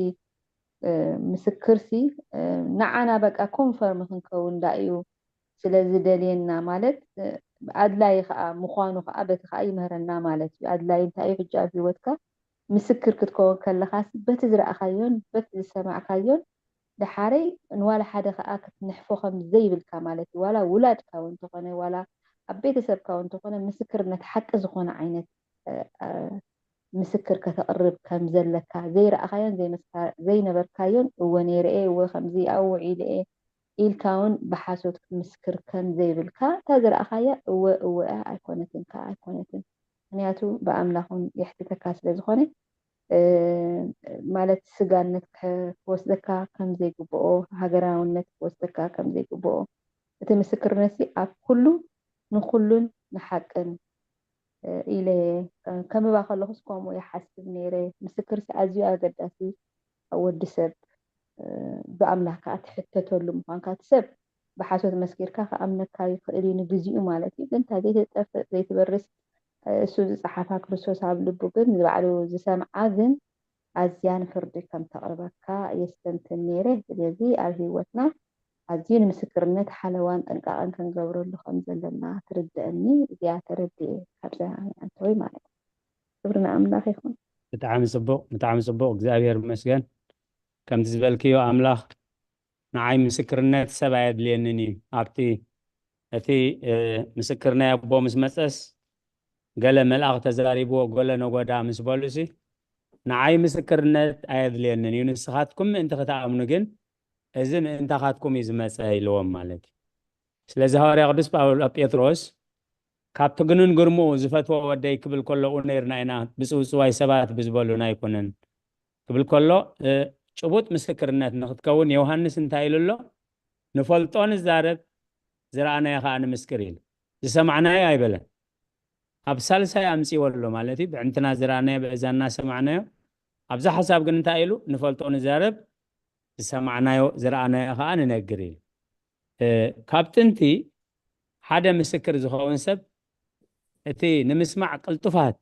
እ፣ ምስክር ሲ እ፣ ንዓና በቃ ኮንፈርም ክንከውን ዳ እዩ ስለ ዝደልየና ማለት እ፣ ኣድላይ ከዓ ምዃኑ ከዓ በቲ ከዓ ይምህረና ማለት እዩ። ኣድላይ እንታይ እዩ ሕጂ ኣብ ህይወትካ ምስክር ክትከውን ከለኻስ በቲ ዝረኣኻዮን በቲ ዝሰማዕካዮን ደሓረይ ንዋላ ሓደ ከዓ ክትንሕፎ ከም ዘይብልካ ማለት እዩ። ዋላ ውላድካ እውን እንተኾነ ዋላ ኣብ ቤተሰብካ እውን እንተኾነ ምስክርነት ሓቂ ዝኾነ ዓይነት ምስክር ከተቕርብ ከም ዘለካ ዘይረኣኻዮን ዘይመስካ ዘይነበርካዮን እወ ነይረ እየ እወ ከምዚ ኣብኡ ውዒለ እየ ኢልካ እውን ብሓሶት ክትምስክር ከም ዘይብልካ እታ ዝረኣኻያ እወ እወ እያ ኣይኮነትን ከዓ ኣይኮነትን ምክንያቱ ብኣምላኽ እውን የሕትተካ ስለ ዝኾነ ማለት ስጋነት ክወስደካ ከም ዘይግብኦ ሃገራውነት ክወስደካ ከም ዘይግብኦ እቲ ምስክርነት ሲ ኣብ ኩሉ ንኩሉን ንሓቅን ኢለ ከንብባ ከለኹስ ከምኡ ይሓስብ ነይረ። ምስክርሲ ኣዝዩ ኣገዳሲ ኣብ ወዲ ሰብ ብኣምላኽ ከዓ ትሕተተሉ ምዃንካ እቲ ሰብ ብሓሶት መስኪርካ ክኣምነካ ይኽእል እዩ ንግዚኡ ማለት እዩ። ግን እታ ዘይትጠፍእ ዘይትበርስ እሱ ዝፀሓፋ ክርስቶስ ኣብ ልቡ ግን ንባዕሉ ዝሰምዓ ግን ኣዝያ ንፍርዲ ከም ተቕርበካ የስተንትን ነይረ። ስለዚ ኣብ ህይወትና ኣዝዩ ንምስክርነት ሓለዋን ጥንቃቐን ክንገብረሉ ከም ዘለና ትርድአኒ። እዚኣ ተረዲኤ ካብዛ ኣንተወይ ማለት እዩ። ክብሪ ንኣምላኽ ይኹን። ብጣዕሚ ጽቡቕ፣ ብጣዕሚ ጽቡቕ። እግዚኣብሔር ይመስገን። ከምቲ ዝበልክዮ ኣምላኽ ንዓይ ምስክርነት ሰብ ኣየድልየንን እዩ። ኣብቲ እቲ፣ እ፣ ምስክር ናይ ኣቦ ምስ መጸስ ገለ መልኣኽ ተዛሪብዎ፣ ገለ ነጎዳ ምስ በሉሲ ንዓይ ምስክርነት ኣየድልየንን እዩ። ንስኻትኩም ምእንቲ ክትኣምኑ ግን እዚ ምእንታኻትኩም እዩ ዝመጸ ኢልዎም ማለት እዩ። ስለዚ ሃዋርያ ቅዱስ ጳውሎ፣ ጴጥሮስ ካብቲ ግኑን ግርምኡ ዝፈትዎ ወደይ ክብል ከሎ፣ "ኡ ነይርና ኢና ብጽውጽዋይ ሰባት ብዝበሉና ኣይኮነን" ክብል ከሎ፣ እ፣ ጭቡጥ ምስክርነት ንክትከውን ዮሃንስ እንታይ ኢሉ ኣሎ? "ንፈልጦ ንዛረብ፣ ዝረኣናዮ ከኣ ንምስክር" ኢሉ። ዝሰማዕናዮ ኣይበለን። ኣብ ሳልሳይ ኣምጺእዎ ኣሎ ማለት እዩ። ብዕንትና ዝረኣናዮ፣ ብእዛንና ዝሰማዕናዮ። ኣብዛ ሓሳብ ግን እንታይ ኢሉ? "ንፈልጦ ንዛረብ፣ ዝሰማዕናዮ፣ ዝረኣናዮ ከኣ ንነግር" ኢሉ። እ፣ ካብ ጥንቲ ሓደ ምስክር ዝኸውን ሰብ እቲ ንምስማዕ ቅልጡፋት፣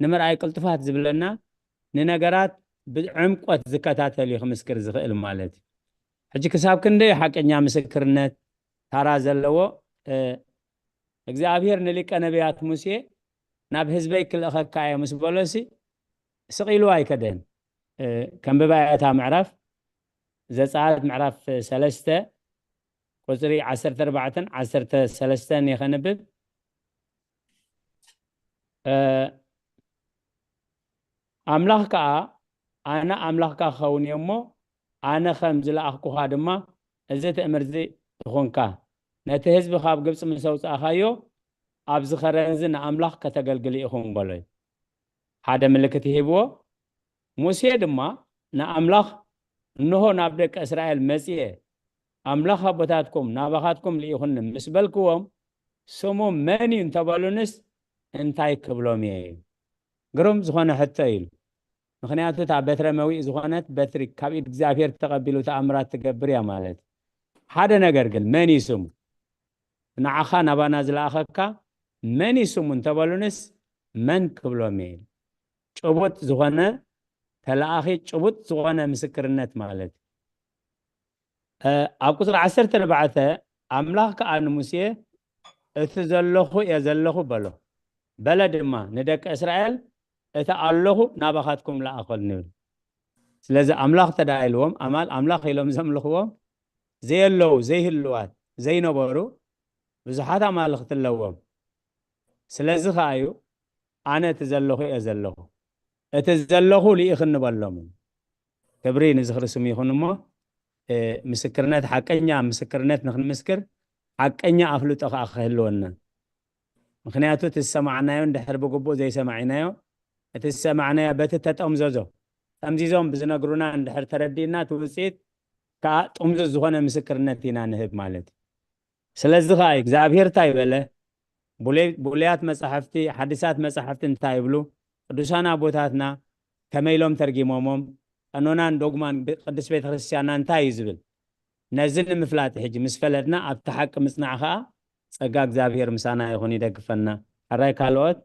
ንምርኣይ ቅልጡፋት ዝብለና፣ ንነገራት ብዕምቆት ዝከታተል እዩ ክምስክር ዝኽእል ማለት እዩ። ሕጂ ክሳብ ክንደይ ሓቀኛ ምስክርነት ታራ ዘለዎ፣ እ፣ እግዚኣብሔር ንሊቀ ነቢያት ሙሴ ናብ ህዝበይ ክልእኸካ እየ ምስ በሎሲ ስቕ ኢሉ ኣይከደን። እ፣ ከንብባ እያ እታ ምዕራፍ፣ ዘጸኣት ምዕራፍ ሰለስተ ቁጽሪ ዓሰርተ ኣርባዕተን ዓሰርተ ሰለስተን እየ ከንብብ። እ፣ ኣምላኽ ከኣ፣ "ኣነ ኣምላኽካ ክኸውን እየ እሞ፣ ኣነ ኸም ዝለኣኽኩኻ ድማ፣ እዚ ትእምርዚ ይኹንካ። ነቲ ህዝቢ ካብ ግብጺ ምስ ኣውጻእኻዮ፣ ኣብዚ ኸረንዚ ንኣምላኽ ከተገልግሉ ኢኹም" በሎ እዩ። ሓደ ምልክት ይሂብዎ። ሙሴ ድማ ንኣምላኽ፣ "እንሆ ናብ ደቂ እስራኤል መጺኤ፣ ኣምላኽ ኣቦታትኩም ናባኻትኩም ልኢኹኒ" ምስ በልክዎም፣ "ስሙ መን እዩ?" እንተበሉንስ እንታይ ክብሎም እየ? ግሩም ዝኾነ ሕቶ ኢሉ። ምኽንያቱ እታ በትረ መዊእ ዝኾነት በትሪ ካብ ኢድ እግዚኣብሔር ተቐቢሉ ተኣምራት ትገብር እያ ማለት። ሓደ ነገር ግን መን እዩ ስሙ? ንዓኻ ናባና ዝለኣኸካ መን እዩ ስሙ እንተበሉንስ መን ክብሎም እየ? ጭቡጥ ዝኾነ ተለኣኺ፣ ጭቡጥ ዝኾነ ምስክርነት ማለት እዩ። እ፣ ኣብ ቁጽሪ ዓሰርተ ኣርባዕተ ኣምላኽ ከኣ ንሙሴ፣ "እቲ ዘለኹ እየ ዘለኹ" በሎ። በለ ድማ ንደቂ እስራኤል፣ "እቲ ኣለኹ ናባኻትኩም ለኣኸልኒ" ይብል። ስለዚ ኣምላኽ ተዳኢልዎም፣ ኣማል-፣ ኣምላኽ ኢሎም ዘምልኽዎም ዘየለዉ፣ ዘይህልዋት፣ ዘይነበሩ ብዙሓት ኣማልኽቲ ኣለዎም። ስለዚ ከኣ እዩ፣ "ኣነ እቲ ዘለኹ እየ ዘለኹ፣ እቲ ዘለኹ ልኢኽኒ" በሎም። ክብሪ ንዝኽሪ ስሙ ይኹን። እሞ፣ እ፣ ምስክርነት፣ ሓቀኛ ምስክርነት ንኽንምስክር ሓቀኛ ኣፍልጦ ከኣ ክህልወና። ምኽንያቱ እቲ ዝሰማዕናዮ እንድሕር ብግቡእ ዘይሰማዒናዮ፣ እቲ ዝሰማዕናዮ በቲ ተጠምዘዞ፣ ጠምዚዞም ብዝነግሩና እንድሕር ተረዲእና፣ እቲ ውጽኢት ከኣ ጥምዙዝ ዝኾነ ምስክርነት ኢና ንህብ ማለት እዩ። ስለዚ ከኣ እግዚኣብሔር እንታይ በለ? ብሉይ-፣ ብሉያት መጻሕፍቲ፣ ሓዲሳት መጻሕፍቲ እንታይ ይብሉ? ቅዱሳን ኣቦታትና ከመይ ኢሎም ተርጊሞሞም? ቀኖናን ዶግማን ብ-፣ ቅድስት ቤተ ክርስቲያንና እንታይ እዩ ዝብል? ነዚ ንምፍላጥ ሕጂ ምስ ፈለጥና ኣብቲ ሓቂ ምጽናዕ ከኣ ጸጋ እግዚኣብሔር ምሳና ይኹን፣ ይደግፈና። ሕራይ ካልኦት?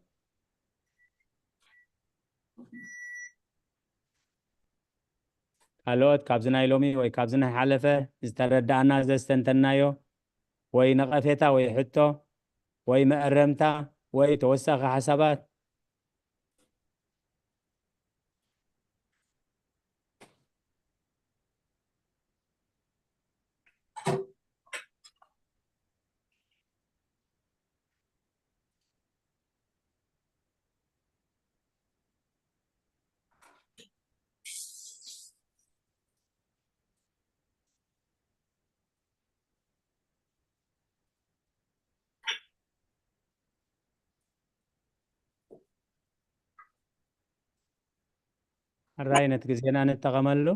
ካልኦት ካብዚ ናይ ሎሚ ወይ ካብዚ ናይ ሓለፈ ዝተረዳእና ዘስተንተናዮ ወይ ነቐፌታ ወይ ሕቶ ወይ መእረምታ ወይ ተወሳኺ ሓሳባት? ሕራይ ነቲ ግዜና ንጠቐመሉ።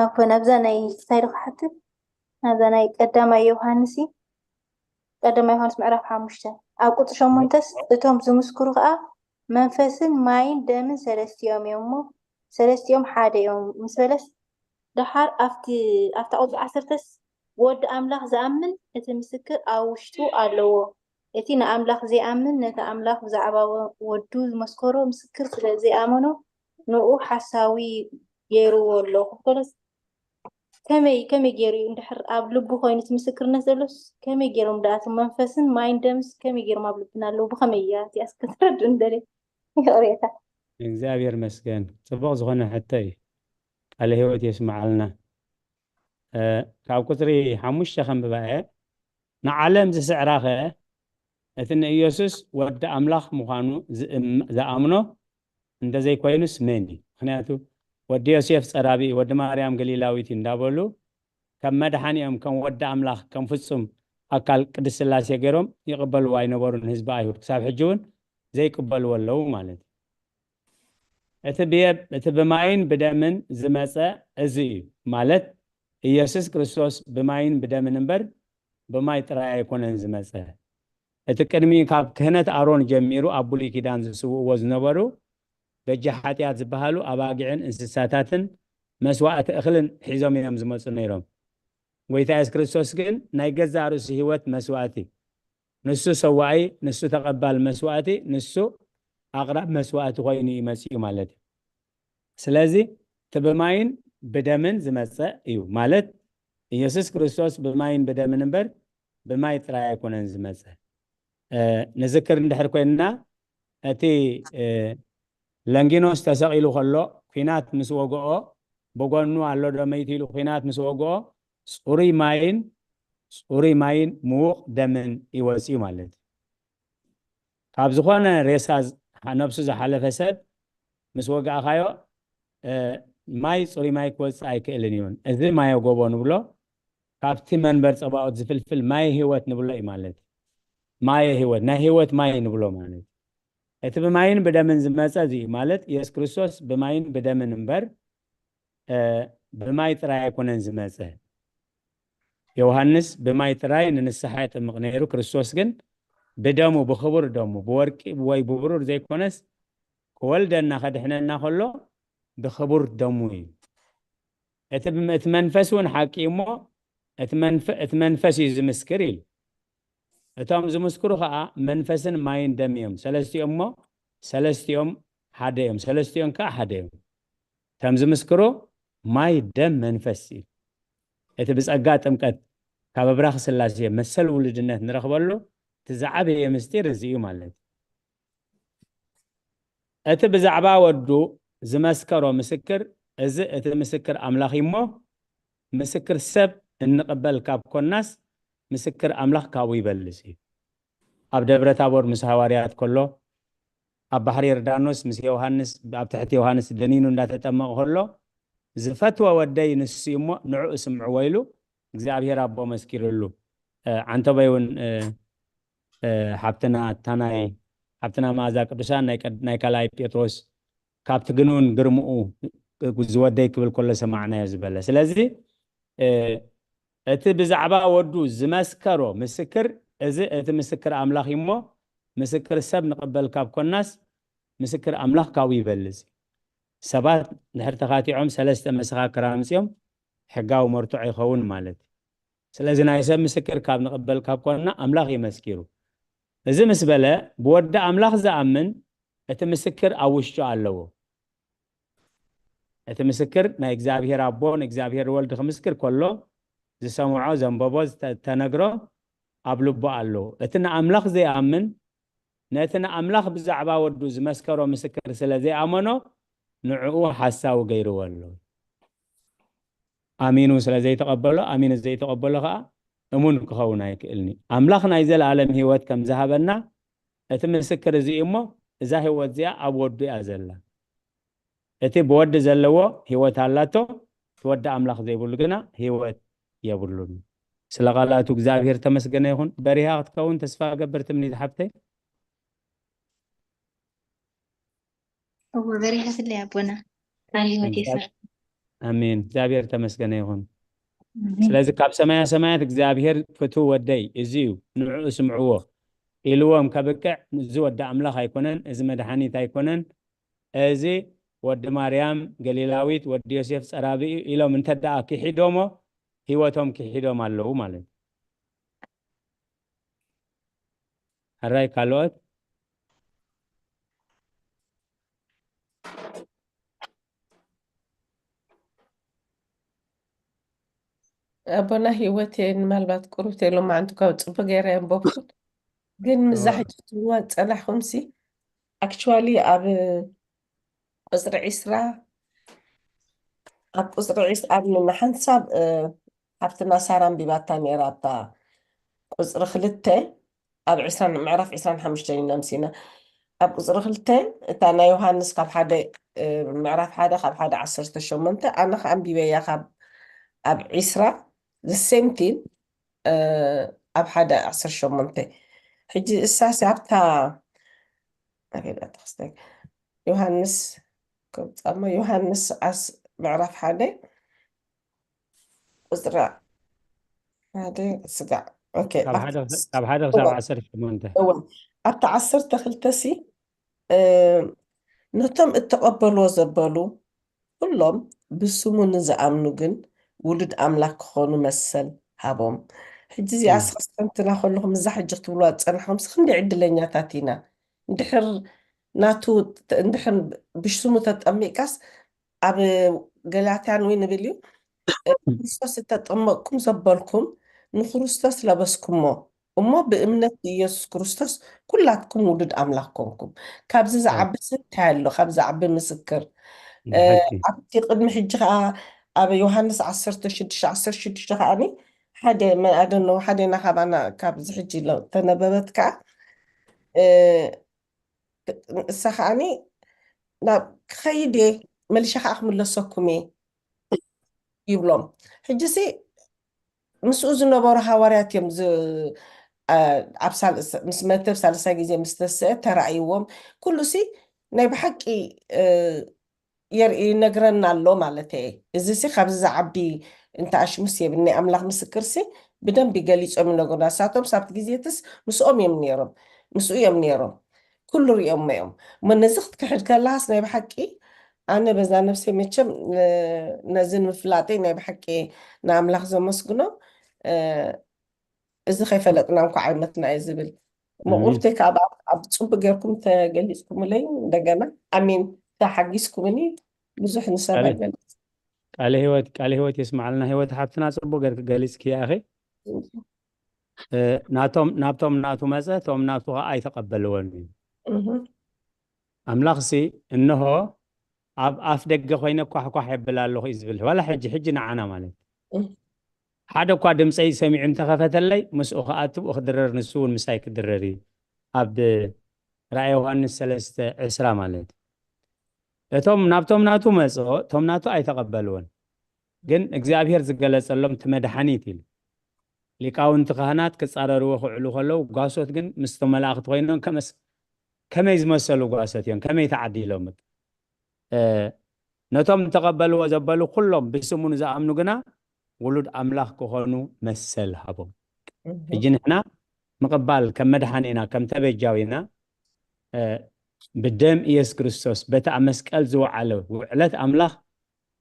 ኣኮ ናብዛ ናይ ክሳይ ዶ ክሓትት? ናብዛ ናይ ቀዳማይ ዮሃንስ እዩ። ቀዳማይ ዮሃንስ ምዕራፍ ሓሙሽተ ኣብ ቁጽሪ ሸሞንተስ፣ "እቶም ዝምስክሩ ከኣ መንፈስን ማይን ደምን ሰለስቲኦም እዮም እሞ፣ ሰለስቲኦም ሓደ እዮም" ምስ በለስ፣ ደሓር ኣብቲ፣ ኣብታ ቁጽሪ ዓሰርተስ፣ "ወዲ ኣምላኽ ዝኣምን እቲ ምስክር ኣብ ውሽጡ ኣለዎ። እቲ ንኣምላኽ ዘይኣምን ነቲ ኣምላኽ ብዛዕባ ወ-፣ ወዱ ዝመስከሮ ምስክር ስለ ዘይኣመኖ፣ ንኡ ሓሳዊ ገይርዎ ኣሎ" ክብሎ ከመይ ከመይ ገይሩ እዩ እንድሕር ኣብ ልቡ ኮይኑ እቲ ምስክርነት ዘሎስ ከመይ ገይሮም ደኣ እቲ መንፈስን ማይን ደምስ ከመይ ገይሮም ኣብ ልብና ኣለዉ? ብኸመይ እያ እዚኣስ ከተረድእን ደልየ? ይቕሬታ። እግዚኣብሔር መስገን። ጽቡቕ ዝኾነ ሕቶ እዩ። ቃለ ህይወት የስምዓልና። ካብ ቁጽሪ ሓሙሽተ ከንብባ እየ። ንዓለም ዝስዕራኸ እቲ ንኢየሱስ ወዲ ኣምላኽ ምዃኑ ዝኣምኖ እንተዘይኮይኑስ መን እዩ? ምክንያቱ ወዲ ዮሴፍ ጸራቢ፣ ወዲ ማርያም ገሊላዊት እንዳበሉ ከም መድሓኒኦም፣ ከም ወዲ ኣምላኽ፣ ከም ፍጹም ኣካል ቅድስት ስላሴ ገይሮም ይቕበልዎ ኣይነበሩን። ህዝቢ ኣይሁድ ክሳብ ሕጂ እውን ዘይቅበልዎ ኣለዉ ማለት እዩ። እቲ ብየብ እቲ ብማይን ብደምን ዝመጸ እዚ እዩ ማለት ኢየሱስ ክርስቶስ ብማይን ብደምን እምበር ብማይ ጥራይ ኣይኮነን ዝመጸ። እቲ ቅድሚ ካብ ክህነት ኣሮን ጀሚሩ ኣብ ብሉይ ኪዳን ዝስውእዎ ዝነበሩ በጃ ሓጢኣት ዝበሃሉ ኣባጊዕን እንስሳታትን መስዋእቲ እኽልን ሒዞም እዮም ዝመጹ ነይሮም። ጎይታ የሱስ ክርስቶስ ግን ናይ ገዛእ ርእሱ ህይወት መስዋእቲ፣ ንሱ ሰዋኢ፣ ንሱ ተቐባል መስዋእቲ፣ ንሱ ኣቕራብ መስዋእቲ ኮይኑ እዩ መጺኡ ማለት እዩ። ስለዚ እቲ ብማይን ብደምን ዝመጸ እዩ ማለት ኢየሱስ ክርስቶስ ብማይን ብደምን እምበር ብማይ ጥራይ ኣይኮነን ዝመጸ። ንዝክር እንድሕር ኮይንና እቲ ለንጊኖስ ተሰቒሉ ከሎ ኲናት ምስ ወግኦ ብጎኑ ኣሎ ዶ መይቱ ኢሉ ኲናት ምስ ወግኦ ጽሩይ ማይን ጽሩይ ማይን ምዉቕ ደምን ይወጽዩ ማለት እዩ። ካብ ዝኾነ ሬሳ ነብሱ ዝሓለፈ ሰብ ምስ ወጋእኻዮ ማይ ጽሩይ ማይ ክወጽእ ኣይክእልን እዩ። እዚ ማየ ጎቦ ንብሎ ካብቲ መንበር ጸባኦት ዝፍልፍል ማየ ህይወት ንብሎ እዩ ማለት እዩ። ማየ ህይወት ናይ ህይወት ማይ ንብሎ ማለት እዩ። እቲ ብማይን ብደምን ዝመጸ እዚ እዩ ማለት ኢየሱስ ክርስቶስ ብማይን ብደምን እምበር ብማይ ጥራይ ኣይኮነን ዝመጸ። ዮሃንስ ብማይ ጥራይ ንንስሓ የጥምቕ ነይሩ፣ ክርስቶስ ግን ብደሙ፣ ብኽቡር ደሙ፣ ብወርቂ ወይ ብብሩር ዘይኮነስ ክወልደና ከድሕነና ከሎ ብኽቡር ደሙ እዩ። እቲ እቲ መንፈስ እውን ሓቂ እዩ እሞ እቲ መንፈስ እዩ ዝምስክር ኢሉ። እቶም ዝምስክሩ ከዓ መንፈስን ማይን ደም እዮም። ሰለስቲኦም እሞ ሰለስቲኦም ሓደ እዮም፣ ሰለስቲኦም ከዓ ሓደ እዮም። እቶም ዝምስክሩ ማይ፣ ደም፣ መንፈስ እዩ። እቲ ብጸጋ ጥምቀት ካብ ኣብራኽ ስላሴ መሰል ውሉድነት ንረኽበሉ እቲ ዝዓበየ ምስጢር እዚ እዩ ማለት እዩ። እቲ ብዛዕባ ወዱ ዝመስከሮ ምስክር እዚ እቲ ምስክር ኣምላኽ እዩ እሞ ምስክር ሰብ እንቕበል ካብ ኮናስ ምስክር ኣምላኽ ካብኡ ይበልጽ እዩ። ኣብ ደብረ ታቦር ምስ ሃዋርያት ከሎ ኣብ ባሕሪ ዮርዳኖስ ምስ ዮሃንስ ኣብ ትሕቲ ዮሃንስ ደኒኑ እንዳተጠመቐ ከሎ ዝፈትወ ወደይ ንሱ እሞ ንዕኡ ስምዕዎ ኢሉ እግዚኣብሔር ኣቦ መስኪርሉ። ዓንተቦይ እውን ሓብትና ታናይ ሓብትና መኣዛ ቅዱሳን ናይ ካልኣይ ጴጥሮስ ካብቲ ግኑን ግርምኡ ዝወደይ ክብል ከሎ ሰማዕናዮ ዝበለ። ስለዚ እቲ ብዛዕባ ወዱ ዝመስከሮ ምስክር እዚ እቲ ምስክር ኣምላኽ እዩ እሞ ምስክር ሰብ ንቕበል ካብ ኮናስ ምስክር ኣምላኽ ካብኡ ይበልጽ። ሰባት ድሕር ተኻቲዖም ሰለስተ መሰኻክር ኣምጺኦም ሕጋዊ መርትዖ ይኸውን ማለት እዩ። ስለዚ ናይ ሰብ ምስክር ካብ ንቕበል ካብ ኮንና ኣምላኽ እዩ መስኪሩ። እዚ ምስ በለ ብወዲ ኣምላኽ ዝኣምን እቲ ምስክር ኣብ ውሽጡ ኣለዎ። እቲ ምስክር ናይ እግዚኣብሔር ኣቦ ንእግዚኣብሔር ወልድ ክምስክር ከሎ ዝሰምዖ ዘንበቦ ዝተነግሮ ኣብ ልቡ ኣለዎ። እቲ ንኣምላኽ ዘይኣምን ነቲ ንኣምላኽ ብዛዕባ ወዱ ዝመስከሮ ምስክር ስለ ዘይኣመኖ ንዕኡ ሓሳዊ ገይርዎ ኣሎ። ኣሚኑ ስለ ዘይተቐበሎ ኣሚኑ ዘይተቐበሎ ከዓ እሙን ክኸውን ኣይክእልኒ። ኣምላኽ ናይ ዘለኣለም ህይወት ከም ዝሃበና እቲ ምስክር እዚ እዩ እሞ እዛ ህይወት እዚኣ ኣብ ወዱ እያ ዘላ። እቲ ብወዲ ዘለዎ ህይወት ኣላቶ፣ እቲ ወዲ ኣምላኽ ዘይብሉ ግና ህይወት የብሉን። ስለ ቃላቱ እግዚኣብሔር ተመስገነ ይኹን። በሪሃ ክትከውን ተስፋ እገብር ትምኒት ሓብተይ። እወ በሪሃትለይ ኣቦና። ቃል ህይወት ይስማዕ። ኣሜን። እግዚኣብሔር ተመስገነ ይኹን። ስለዚ ካብ ሰማያ ሰማያት እግዚኣብሔር ፍትው ወደይ እዚ እዩ ንዕኡ ስምዕዎ ኢልዎም ከብቅዕ እዚ ወዲ ኣምላኽ ኣይኮነን፣ እዚ መድሓኒት ኣይኮነን፣ እዚ ወዲ ማርያም ገሊላዊት ወዲ ዮሴፍ ጸራቢ እዩ ኢሎም እንተ ደኣ ክሒዶሞ ህይወቶም ክሒዶም ኣለዉ ማለት እዩ። ሕራይ ካልኦት ኣቦና ህይወት እየ፣ ምናልባት ቁሩብ ተይሎማዓንቲ ካብ ጽቡቅ ገይረ የንበብኩ። ግን ምዛ ሕጂ ትብልዋ ዝጸናሕኩም ሲ፣ actually ኣብ ቁጽሪ ዒስራ፣ ኣብ ቁጽሪ ዒስራ ኣብ ሓንሳብ፣ እ፣ ሓፍትና ሳራ ኣንቢባታ ነይራ ኣብታ ቁጽሪ ክልተ፣ ኣብ ዒስራ፣ ምዕራፍ ዒስራን ሓሙሽተን ኢና ምሲና። ኣብ ቁጽሪ ክልተ እታ ናይ ዮሃንስ ካብ ሓደ፣ እ፣ ምዕራፍ ሓደ ካብ ሓደ ዓሰርተ ሸሞንተ፣ ኣነ ከኣ ኣንቢበያ ካብ ኣብ ዒስራ፣ the same thing፣ እ፣ ኣብ ሓደ ዓሰርተ ሸሞንተ። ሕጂ እሳሲ ኣብታ ኣበይ ደኣ ተኸስተ? ዮሃንስ ከምጻሞ ዮሃንስ ዓስ-፣ ምዕራፍ ሓደ ቁጽሪ ሓደ ስጋዕ። ኦኬ፣ ካብ ኣብታ ሓደ ክሳ-፣ ዓስ-፣ ካብ ሓደ ክሳብ እወ፣ ዓሰርተ ሸሞንተ። እወ። ኣብታ ዓሰርተ ክልተ ሲ፣ እ፣ ነቶም እተቐበልዎ ዘበሉ ኩሎም ብስሙ ንዝኣምኑ ግን ውሉድ ኣምላኽ ክኾኑ መሰል ሃቦም። ሕጂ እዚኣ እም። ስኸስተንትና ከለኹም እዛ ሕጂ ክትብልዋ ዝጸናሕኹም ሲ ክንደይ ዕድለኛታት ኢና። እንድሕር ናቱ፣ እንድሕር ብስሙ ተጠሚቅካስ ኣብ ገላትያን ወይ ንብል እዩ፣ እ፣ ክርስቶስ እተጠመቅኩም ዘበልኩም ንክርስቶስ ለበስኩሞ እሞ ብእምነት ብኢየሱስ ክርስቶስ ኩላትኩም ውሉድ ኣምላኽ ኮንኩም። ካብዚ ዝዓቢ እም። ሲ እንታይ ኣሎ? ካብ ዝዓቢ ምስክር። እ፣ ብሓቂ። ኣብቲ ቅድሚ ሕጂ ከኣ ኣብ ዮሃንስ ዓሰርተ ሽዱሽተ ዓሰርተ ሽዱሽተ ከኣኒ ሓደ መ-፣ I don't know፣ ሓደ ናኻባና ካብዚ ሕጂ ሎ-፣ ተነበበት ከኣ፣ እ፣ እሳ ከኣኒ ናብ ክኸይድ እየ፣ መሊሻ ከኣ ክምለሰኩም እየ ይብሎም። ሕጂ ሲ ምስኡ ዝነበሩ ሃዋርያት እዮም ዝ-፣ አ-፣ ኣብ ሳል-፣ ምስ መተ ሳልሳይ ግዜ ምስ ተስአ ተራእይዎም። ኩሉ ሲ ናይ ብሓቂ፣ እ፣ የርኢ፣ ይነግረና ኣሎ ማለት እየ። እዚ ሲ ካብዚ ዝዓቢ እንተ ኣሽሙስ የብልኒ። ኣምላኽ ምስክር ሲ ብደንቢ ገሊጾም ይነግሩና። ንሳቶም ሳብቲ ግዜትስ ምስኦም እዮም ነይሮም፣ ምስኡ እዮም ነይሮም። ኩሉ ሪኦሞ እዮም። እሞ ነዚ ክትክሕድ ከለኻስ ናይ ብሓቂ ኣነ በዛ ነፍሰይ መቸም ነ-፣ ነዚ ንምፍላጠይ ናይ ብሓቂ ንኣምላኽ ዘመስግኖ፣ እ፣ እዚ ከይፈለጥና እንኳዕ ኣይመትና እየ ዝብል። እሞ ኣሜን። ቁርብተይ ካብ ኣብ፣ ኣብ ጽቡቅ ጌርኩም ተገሊጽኩምለይ እንደገና። ኣሜን። ተሓጊዝኩምኒ ብዙሕ ንሰብ ቃለ-፣ ኣይገልጽ። ቃለ ህይወት፣ ቃለ ህይወት የስምዓልና። ህይወት ሓብትና ጽቡቅ ጌርኪ ገሊጽኪ ኢኺ። እ፣ ናቶም፣ ናብቶም ናቱ መጸ፣ እቶም ናቱ ኸኣ ኣይተቐበልዎን እዩ። እህ። ኣምላኽሲ፣ "እንሆ፣ ኣብ ኣፍ ደገ ኮይነ ኳሕኳሕ የብል ኣለኹ" እዩ ዝብል። ዋላ ሕጂ፣ ሕጂ ንዓና ማለት እዩ። እህ። "ሓደ እኳ ድምፀይ ሰሚዑ እንተኸፈተለይ፣ ምስኡ ክኣቱ፣ ብኡ ክድረር፣ ንሱ እውን ምሳይ ክድረር እዩ።" ኣብ ራእይ ዮሃንስ ሰለስተ ዕስራ ማለት እዩ። እቶም ናብቶም ናቱ መጽኦ፣ እቶም ናቱ ኣይተቐበልዎን። ግን እግዚኣብሔር ዝገለጸሎም እቲ መድሓኒት ኢሉ። ሊቃውንቲ ካህናት ክጻረርዎ ክውዕሉ ከለዉ፣ ጓሶት ግን ምስቶም መላእኽቲ ኮይኖም ከመስ-፣ ከመይ ዝመሰሉ ጓሶት እዮም? ከመይ ተዓዲሎም? እ፣ ነቶም ዝተቐበልዎ ዘበሉ ኩሎም ብስሙ ንዝኣምኑ ግና ውሉድ ኣምላኽ ክኾኑ መሰል ሃቦም። እህ። ሕጂ ንሕና ምቕባል ከም መድሓኒና፣ ከም ተበጃዊና፣ እ፣ ብደም ኢየሱስ ክርስቶስ በቲ ኣብ መስቀል ዝወዓለ ውዕለት ኣምላኽ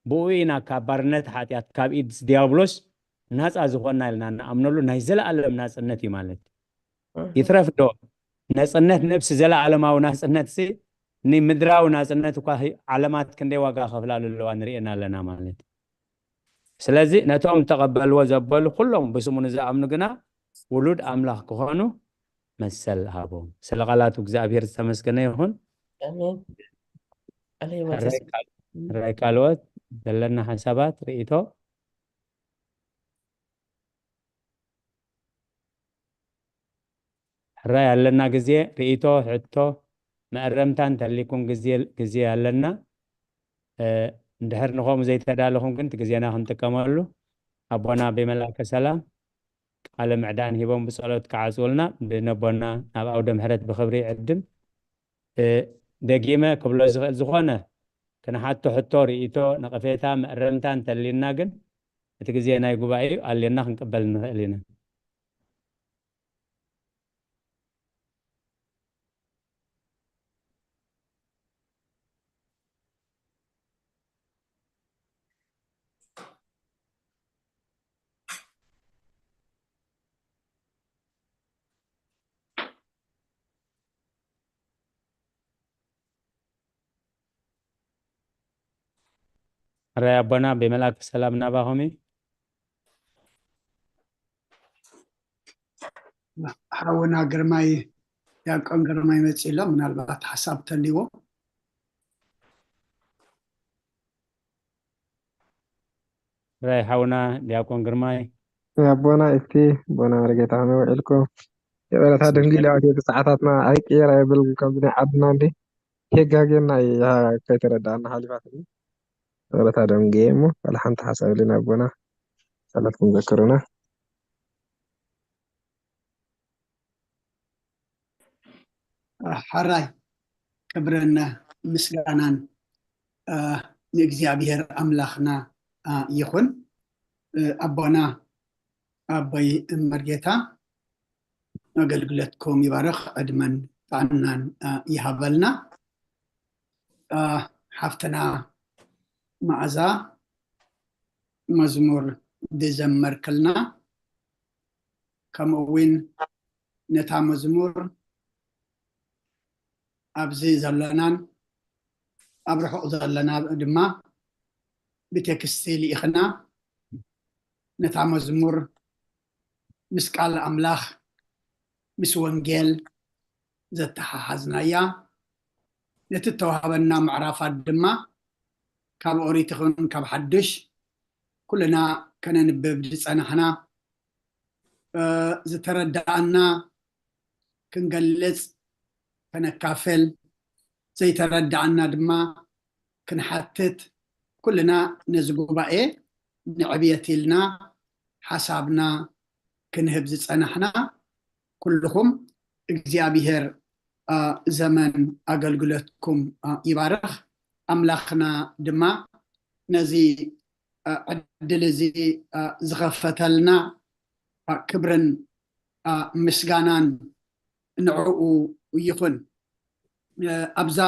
ብኡ ኢና ካብ ባርነት ሓጢኣት፣ ካብ ኢድ ዲያብሎስ ናጻ ዝኾንና ኢልና እንኣምነሉ ናይ ዘለኣለም ናጽነት እዩ ማለት እዩ። እህ። ይትረፍ ዶ ነጽነት ነብሲ፣ ዘለኣለማዊ ናጽነትሲ፣ ንምድራዊ ናጽነት እኳ ሂ-፣ ዓለማት ክንደይ ዋጋ ከፍላሉ ኣለዋ ንርእየና ኣለና ማለት እዩ። ስለዚ ነቶም ዝተቐበልዎ ዘበሉ ኩሎም ብስሙ ንዝኣምኑ ግና ውሉድ ኣምላኽ ክኾኑ መሰል ሃቦም። ስለ ቃላቱ እግዚኣብሔር ዝተመስገነ ይኹን። ኣሜን። ቃለ ሕራይ ህይወት ቃል-፣ ሕራይ ካልኦት ዘለና ሓሳባት፣ ርእይቶ? ሕራይ ኣለና ግዜ፣ ርእይቶ፣ ሕቶ፣ መእረምታ እንተሊኩም ግዜ፣ ግዜ ኣለና። እ፣ እንድሕር ንኸምኡ ዘይተዳለኹም ግን እቲ ግዜና ክንጥቀመሉ ኣቦና ብመልኣከ ሰላም ቃለ ምዕዳን ሂቦም ብጸሎት ክዓጽውልና ብነቦና ናብ ኣውደ ምሕረት ብኽብሪ ይዕድም። እ፣ ደጊመ ክብሎ ዝኽእል ዝኾነ ክንሓቶ ሕቶ፣ ርእይቶ፣ ነቐፌታ፣ መእረምታ እንተሊና ግን እቲ ግዜ ናይ ጉባኤ እዩ፣ ኣልየና ክንቅበል ንኽእል ኢና። ሕራይ ኣቦና ብመልኣከ ሰላም ናባኹም እዩ። ሓውና ግርማይ፣ ዲያቆን ግርማይ መጺእ ኣሎ፣ ምናልባት ሓሳብ ተልዎ። ራይ ሓውና ዲያቆን ግርማይ። ኣቦና እቲ ኣቦና መርጌታ ከመይ ውዒልኩም? ይቕረታ ደንጊለ ኣትየ፣ ሰዓታትና ኣይቅየር ኣይብል ከምዚ ናይ ዓድና እንዴ። ሄጋጌና እያ ከይተረዳእና ሓሊፋትኒ። ይቕረታ ደንጊየ እሞ ዋላ ሓንቲ ሓሳብ የለን ኣቦና። ጸሎትኩም ዘክሩና። ሕራይ ክብርን ምስጋናን ንእግዚኣብሔር ኣምላኽና ይኹን። ኣቦና ኣቦይ መርጌታ ኣገልግሎትኩም ይባርኽ፣ ዕድመን ጥዕናን ይሃበልና። ሓፍትና መዓዛ መዝሙር ዝዘመርክልና፣ ከምኡ እውን ነታ መዝሙር ኣብዚ ዘለናን ኣብ ርሑቕ ዘለና ድማ ብቴክስቲ ልኢኽና፣ ነታ መዝሙር ምስ ቃል ኣምላኽ ምስ ወንጌል ዘተሓሓዝናያ፣ ነቲ እተዋህበና ምዕራፋት ድማ ካብ ኦሪት ይኹን ካብ ሓዱሽ ኩልና ከነንብብ ዝጸናሕና፣ ዝተረዳእና ክንገልጽ፣ ከነካፍል፣ ዘይተረዳእና ድማ ክንሓትት፣ ኩልና ነዚ ጉባኤ ንዕብየት ኢልና ሓሳብና ክንህብ ዝጸናሕና ኩልኹም እግዚኣብሔር ዘመን ኣገልግሎትኩም ይባርኽ። ኣምላኽና ድማ ነዚ ዕድል እዚ ዝኸፈተልና ክብርን ምስጋናን ንዕኡ ይኹን። ኣብዛ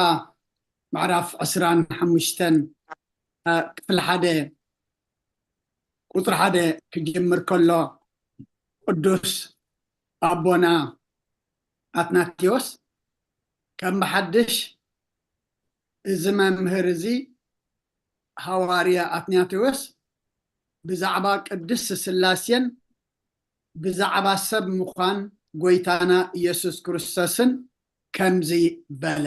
ምዕራፍ ዕስራን ሓሙሽተን ክፍሊ ሓደ ቁፅሪ ሓደ ክጅምር ከሎ ቅዱስ ኣቦና ኣትናቴዎስ ከም ብሓድሽ እዚ መምህር እዚ ሃዋርያ ኣትናቴዎስ ብዛዕባ ቅድስት ስላሴን ብዛዕባ ሰብ ምዃን ጎይታና ኢየሱስ ክርስቶስን ከምዚ በለ።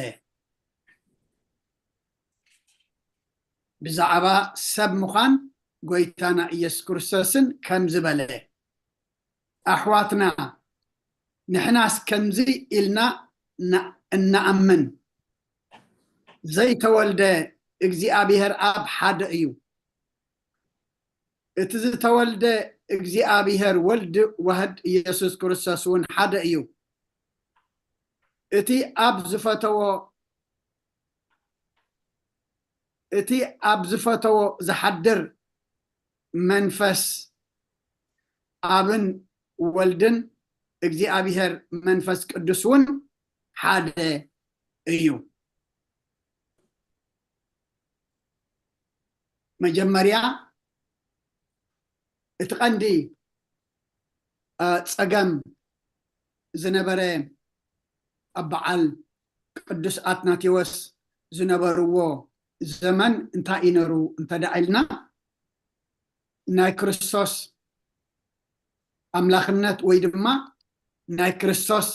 ብዛዕባ ሰብ ምዃን ጎይታና ኢየሱስ ክርስቶስን ከምዚ በለ፣ ኣሕዋትና ንሕናስ ከምዚ ኢልና እንኣምን፣ ዘይተወልደ እግዚኣብሔር ኣብ ሓደ እዩ። እቲ ዝተወልደ እግዚኣብሔር ወልድ ዋህድ ኢየሱስ ክርስቶስ እውን ሓደ እዩ። እቲ ኣብ ዝፈተዎ እቲ ኣብ ዝፈተዎ ዝሓድር መንፈስ ኣብን ወልድን እግዚኣብሔር መንፈስ ቅዱስ እውን ሓደ እዩ። መጀመርያ እቲ ቀንዲ ጸገም ዝነበረ ኣብ በዓል ቅዱስ ኣትናቴዎስ ዝነበርዎ ዘመን እንታይ እዩ ነሩ እንተደኣ ኢልና፣ ናይ ክርስቶስ ኣምላኽነት ወይ ድማ ናይ ክርስቶስ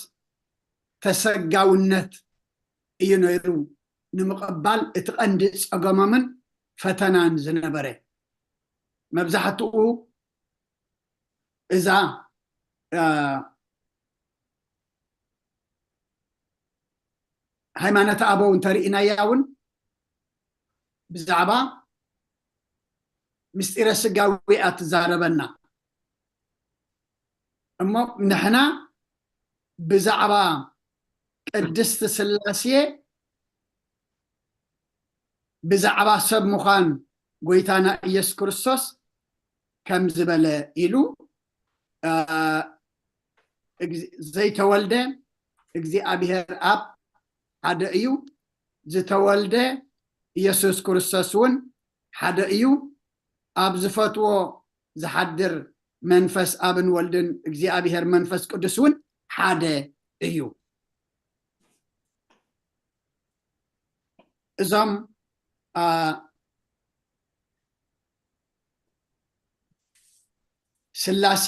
ተሰጋውነት እዩ ነይሩ ንምቕባል እቲ ቀንዲ ጸገሞምን ፈተናን ዝነበረ። መብዛሕትኡ እዛ ሃይማኖተ ኣበው እንተርኢናያ እውን ብዛዕባ ምስጢረ ስጋዊ እያ ትዛረበና። እሞ ንሕና ብዛዕባ ቅድስቲ ስላሴ ብዛዕባ ሰብ ምዃን ጎይታና ኢየሱስ ክርስቶስ ከም ዝበለ ኢሉ ዘይተወልደ እግዚኣብሔር ኣብ ሓደ እዩ፣ ዝተወልደ ኢየሱስ ክርስቶስ እውን ሓደ እዩ፣ ኣብ ዝፈትዎ ዝሓድር መንፈስ ኣብን ወልድን እግዚኣብሔር መንፈስ ቅዱስ እውን ሓደ እዩ። እዞም ስላሴ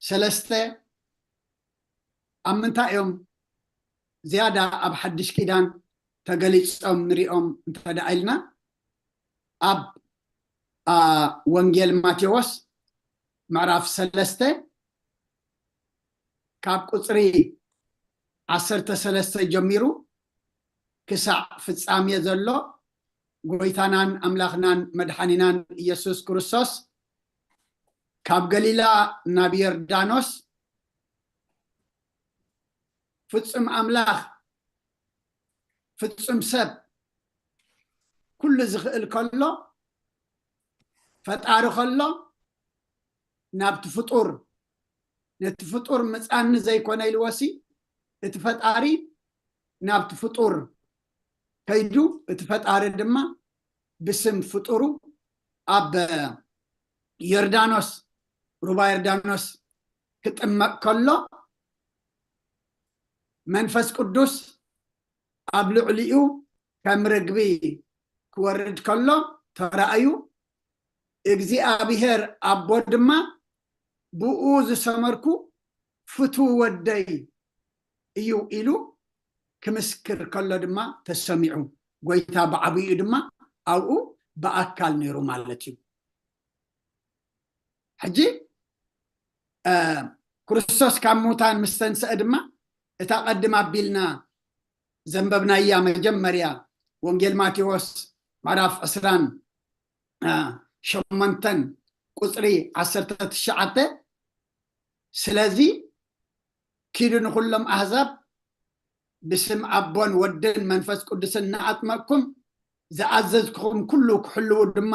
ሰለስተ ኣብ ምንታይ እዮም ዝያዳ ኣብ ሓድሽ ኪዳን ተገሊጾም ንሪኦም እንተ ደኣ ኢልና፣ ኣብ፣ ኣ፣ ወንጌል ማቴዎስ ምዕራፍ ሰለስተ ካብ ቁጽሪ ዓሰርተ ሰለስተ ጀሚሩ ክሳዕ ፍጻሜ ዘሎ፣ ጎይታናን ኣምላኽናን መድሓኒናን ኢየሱስ ክርስቶስ ካብ ገሊላ ናብ ዮርዳኖስ ፍጹም ኣምላኽ ፍጹም ሰብ ኩሉ ዝኽእል ከሎ፣ ፈጣሪ ከሎ፣ ናብቲ ፍጡር፣ ነቲ ፍጡር ምጻኒ ዘይኮነ ኢልዎሲ፣ እቲ ፈጣሪ ናብቲ ፍጡር ከይዱ፣ እቲ ፈጣሪ ድማ ብስም ፍጡሩ ኣብ ዮርዳኖስ፣ ሩባ ዮርዳኖስ ክጥመቕ ከሎ፣ መንፈስ ቅዱስ ኣብ ልዕሊኡ ከም ርግቢ ክወርድ ከሎ ተራእዩ፣ እግዚኣብሔር ኣቦ ድማ ብኡ ዝሰመርኩ ፍትው ወደይ እዩ ኢሉ ክምስክር ከሎ ድማ ተሰሚዑ። ጎይታ ብዓብይኡ ድማ ኣብኡ ብኣካል ነይሩ ማለት እዩ። ሕጂ፣ እ፣ ክርስቶስ ካብ ምዉታን ምስ ተንስአ ድማ፣ እታ ቀድም ኣቢልና ዘንበብናያ መጀመርያ ወንጌል ማቴዎስ ምዕራፍ ዕስራን ሸሞንተን ቁጽሪ ዓሰርተ ትሽዓተ፣ ስለዚ ኪዱ ንኹሎም ኣህዛብ ብስም ኣቦን ወድን መንፈስ ቅዱስን እናኣጥመቅኩም ዝኣዘዝኩኹም ኩሉ ክሕልዉ ድማ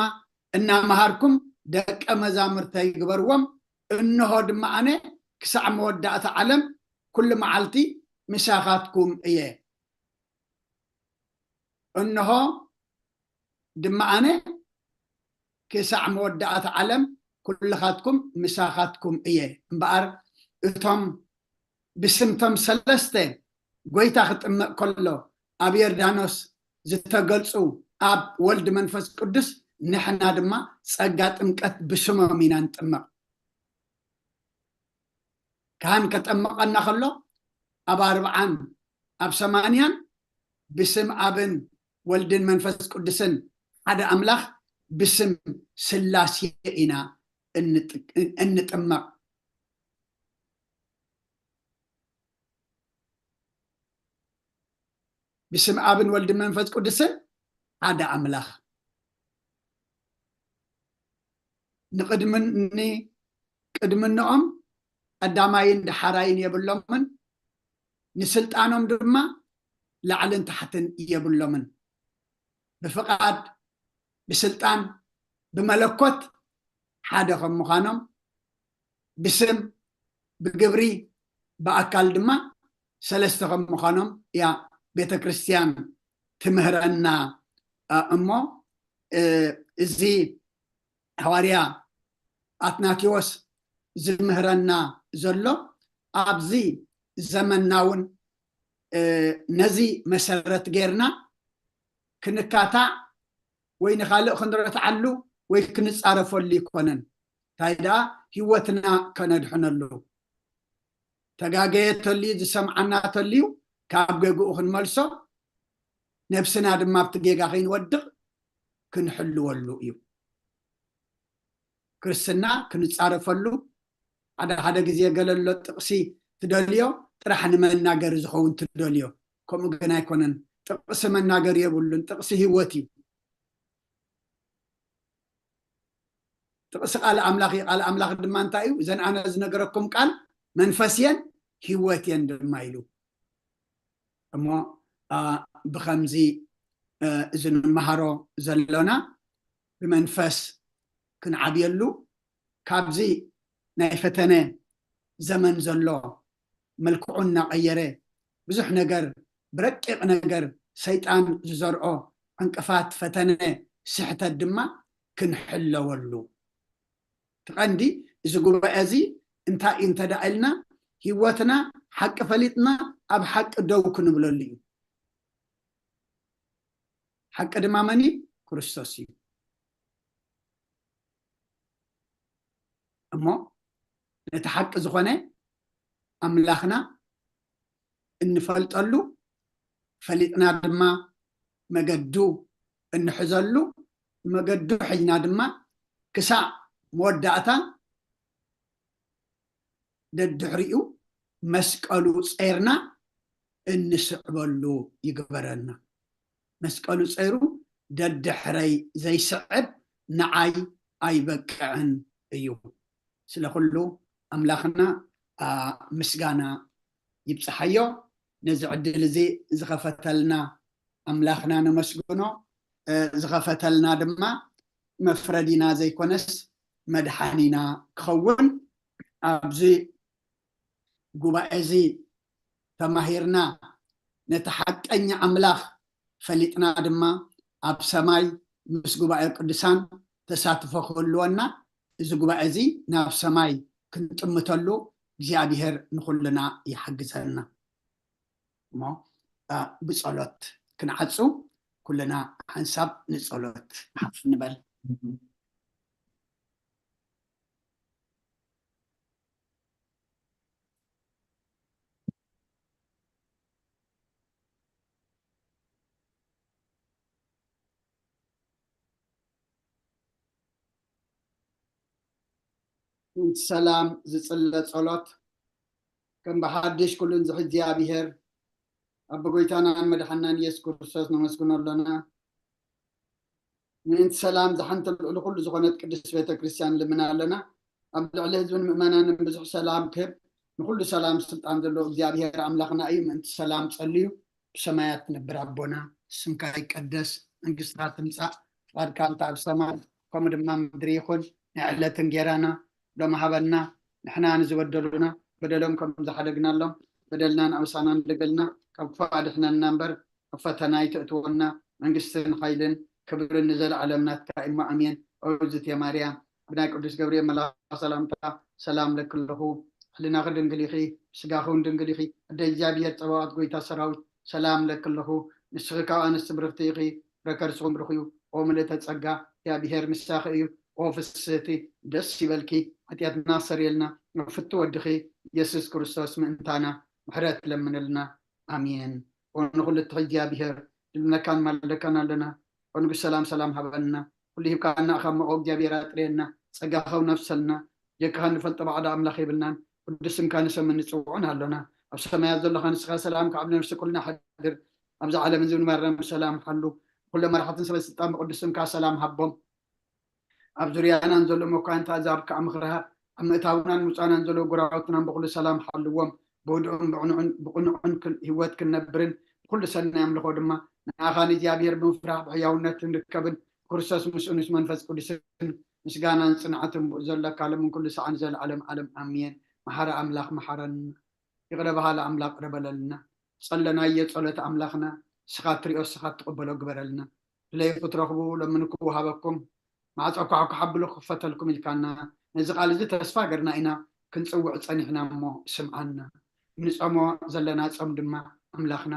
እናመሃርኩም ደቀ መዛሙርተይ ግበርዎም። እንሆ ድማ ኣነ ክሳዕ መወዳእታ ዓለም ኩሉ መዓልቲ ምሳኻትኩም እየ። እንሆ ድማ ኣነ ክሳዕ መወዳእታ ዓለም ኩልኻትኩም ምሳኻትኩም እየ። እምበኣር እቶም ብስምቶም ሰለስተ ጎይታ ክጥመቕ ከሎ ኣብ ዮርዳኖስ ዝተገልጹ ኣብ ወልድ መንፈስ ቅዱስ፣ ንሕና ድማ ጸጋ ጥምቀት ብስሞም ኢና ንጥመቕ። ካህን ከጠምቐና ከሎ ኣብ ኣርብዓን ኣብ ሰማንያን ብስም ኣብን ወልድን መንፈስ ቅዱስን ሓደ ኣምላኽ ብስም ስላሴ ኢና እንጥ-፣ እንጥመቕ። ብስም ኣብን ወልድን መንፈስ ቅዱስን ሓደ ኣምላኽ። ንቅድምን-፣ ንቅድምንኦም ቀዳማይን ደሓራይን የብሎምን፣ ንስልጣኖም ድማ ላዕልን ታሕትን የብሎምን። ብፍቓድ፣ ብስልጣን፣ ብመለኮት ሓደ ከም ምዃኖም፣ ብስም፣ ብግብሪ፣ ብኣካል ድማ ሰለስተ ከም ምዃኖም እያ ቤተ ክርስቲያን ትምህረና። እ፣ እሞ፣ እ፣ እዚ ሃዋርያ ኣትናቴዎስ ዝምህረና ዘሎ፣ ኣብዚ ዘመንና እውን፣ እ፣ ነዚ መሰረት ጌርና ክንካታዕ ወይ ንኻልእ ክንረትዓሉ ወይ ክንጻረፈሉ ይኮነን። እንታይ ደኣ፣ ህይወትና ከነድሕነሉ። ተጋገየ ተልዩ፣ ዝሰምዓና ተልዩ፣ ካብ ገግኡ ክንመልሶ፣ ነብስና ድማ ኣብቲ ጌጋ ከይንወድቕ ክንሕልወሉ እዩ። ክርስትና ክንጻረፈሉ፣ ሓደ ሓደ ግዜ ገለ ኣሎ ጥቕሲ ትደልዮ፣ ጥራሕ ንመናገሪ ዝኸውን ትደልዮ። ከምኡ ግን ኣይኮነን። ጥቕሲ መናገሪ የብሉን። ጥቕሲ ህይወት እዩ። ጥቕሲ ቃል ኣምላኽ እዩ። ቃል ኣምላኽ ድማ እንታይ እዩ? እዘን ኣነ ዝነገረኩም ቃል መንፈስ እየን ህይወት እየን ድማ ኢሉ። እሞ፣ አ፣ ብኸምዚ፣ እ፣ እዚ ንመሃሮ ዘሎና ብመንፈስ ክንዓብየሉ፣ ካብዚ ናይ ፈተነ ዘመን ዘሎ መልክዑ እናቐየረ፣ ብዙሕ ነገር ብረቂቕ ነገር ሰይጣን ዝዘርኦ ዕንቅፋት፣ ፈተነ፣ ስሕተት ድማ ክንሕለወሉ። እቲ ቀንዲ እዚ ጉባኤ እዚ እንታይ እዩ እንተ ደኣ ኢልና፣ ህይወትና ሓቂ ፈሊጥና ኣብ ሓቂ ደው ክንብለሉ እዩ። ሓቂ ድማ መን እዩ? ክርስቶስ እዩ። እሞ ነቲ ሓቂ ዝኾነ ኣምላኽና እንፈልጠሉ፣ ፈሊጥና ድማ መገዱ እንሕዘሉ፣ መገዱ ሒዝና ድማ ክሳዕ መወዳእታ ደድሕሪኡ መስቀሉ ጸይርና እንስዕበሉ ይግበረና። መስቀሉ ጸይሩ ደድሕረይ ዘይስዕብ ንዓይ ኣይበቅዕን እዩ። ስለ ኩሉ ኣምላኽና፣ ኣ፣ ምስጋና ይብጽሓዮ። ነዚ ዕድል እዚ ዝኸፈተልና ኣምላኽና ነመስግኖ። እ፣ ዝኸፈተልና ድማ መፍረዲና ዘይኮነስ መድሓኒና ክኸውን፣ ኣብዚ ጉባኤ እዚ ተማሂርና፣ ነቲ ሓቀኛ ኣምላኽ ፈሊጥና ድማ፣ ኣብ ሰማይ ምስ ጉባኤ ቅዱሳን ተሳትፎ ክህልወና፣ እዚ ጉባኤ እዚ ናብ ሰማይ ክንጥምተሉ እግዚኣብሔር ንኹልና ይሓግዘና። እሞ፣ ኣ፣ ብጸሎት ክንዓጹ፣ ኩልና ሓንሳብ ንጸሎት ሓፍ ንበል። ሰላም ዝጽለ ጸሎት፣ ከም ብሓድሽ ኩሉን ዝሕዚ እግዚኣብሔር፣ ኣብ ጎይታናን መድሓናን ኢየሱስ ክርስቶስ ነመስግኖ ኣለና። ምእንቲ ሰላም ዝሓንቲ ልዕሊ ኩሉ ዝኾነት ቅድስት ቤተ ክርስቲያን ልምና ኣለና። ኣብ ልዕሊ ህዝብን ምእመናንን ብዙሕ ሰላም ክህብ፣ ንኹሉ ሰላም ስልጣን ዘለዎ እግዚኣብሔር ኣምላኽና እዩ። ምእንቲ ሰላም ጸልዩ። ብሰማያት ትነብር ኣቦና፣ ስምካ ይቀደስ፣ መንግስትኻ ትምጻእ፣ ፍቓድካ እንተ ኣብ ሰማይ ከምኡ ድማ ምድሪ ይኹን። ናይ ዕለት እንጌራና ሎሚ ሃበና፣ ንሕና ንዝበደሉና በደሎም ከም ዝሓደግናሎም በደልናን ኣበሳናን ንበደልና ካብ ክፉእ ኣድሕነና እምበር፣ ኣብ ፈተና ኣይተእትወና። መንግስትን ሓይልን ክብርን ንዘለዓለም ናትካ እሞ ኣሜን። ኦዝቴ ማርያም፣ ብናይ ቅዱስ ገብርኤል መልኣኽ ሰላምታ ሰላም ለኪ ኣለኹ። ሕሊናኺ ድንግል ኢኺ፣ ስጋኺ እውን ድንግል ኢኺ። ኣደ እግዚኣብሔር ጸባኦት፣ ጎይታ ሰራዊት፣ ሰላም ለኪ ኣለኹ። ንስኺ ካብ ኣንስቲ ብርኽቲ ኢኺ፣ ፍረ ከርስኺ ብሩኽ እዩ። ኦ ምልእተ ጸጋ፣ እግዚኣብሔር ምሳኺ እዩ። ኦ ፍስህቲ፣ ደስ ይበልኪ፣ ሓጢኣትና ኣሰርየልና፣ ፍቱ ወድኺ ኢየሱስ ክርስቶስ ምእንታና ምሕረት ለምንልና። ኣሜን። ኦ ንኹሉ እትኽእል እግዚኣብሔር፣ ድልነካን ማለካን ኣለና። ኦ ንጉስ ሰላም፣ ሰላም ሃበና። ኩሉ ሂብካና ኢኻ እሞ፣ ኦ እግዚኣብሔር ኣጥርየና፣ ጸጋኻ ኣውነፍሰልና። ጀካኻ ንፈልጦ ባዕዳ ኣምላኽ የብልናን። ቅዱስ ስምካ ንሰምን ንጽውዖን ኣሎና። ኣብ ሰማያት ዘለኻ ንስኻ ሰላም ካብ ነፍሲ ኩልና ሓድር። ኣብዚ ዓለም እዚ ንመረም ሰላም ሓሉ። ኩሎም መራሕትን ሰበ ስልጣን ብቅዱስ ስምካ ሰላም ሃቦም። ኣብ ዙርያናን ዘሎ መኳንንቲ ኣዛብ ከዓ ምኽሪ ሃብ። ኣብ ምእታውናን ምውጻእናን ዘለዉ ጎረባብትናን ብኹሉ ሰላም ሓልዎም። ብህድኡን ብቕኑዕን፣ ብቕኑዕን ክን-፣ ህይወት ክንነብርን ብኹሉ ሰናይ ኣምልኾ ድማ ንኣኻ ንእግዚኣብሔር ብምፍራሕ ብሕያውነት ክንርከብን ብክርስቶስ ምስኡ ምስ መንፈስ ቅዱስን ምስጋናን ጽንዓትን ብኡ ዘለካ ሎምን ኩሉ ሰዓን ዘለዓለም ዓለም ኣሜን። መሓሪ ኣምላኽ መሓረና። ይቕረ በሃሊ ኣምላኽ ቅረ በለልና። ጸለናዮ ጸሎት ኣምላኽና፣ ንስኻ ትሪኦ፣ ንስኻ ትቕበሎ ግበረልና። ድለዩ ክትረኽቡ፣ ለምኑ ክወሃበኩም፣ ማዕጾ ኳዕኳዕ ኣብሉ ክኽፈተልኩም ኢልካና፣ ነዚ ቃል እዚ ተስፋ ገርና ኢና ክንጽውዕ ጸኒሕና እሞ ስምዓና። ንጾሞ ዘለና ጾም ድማ ኣምላኽና፣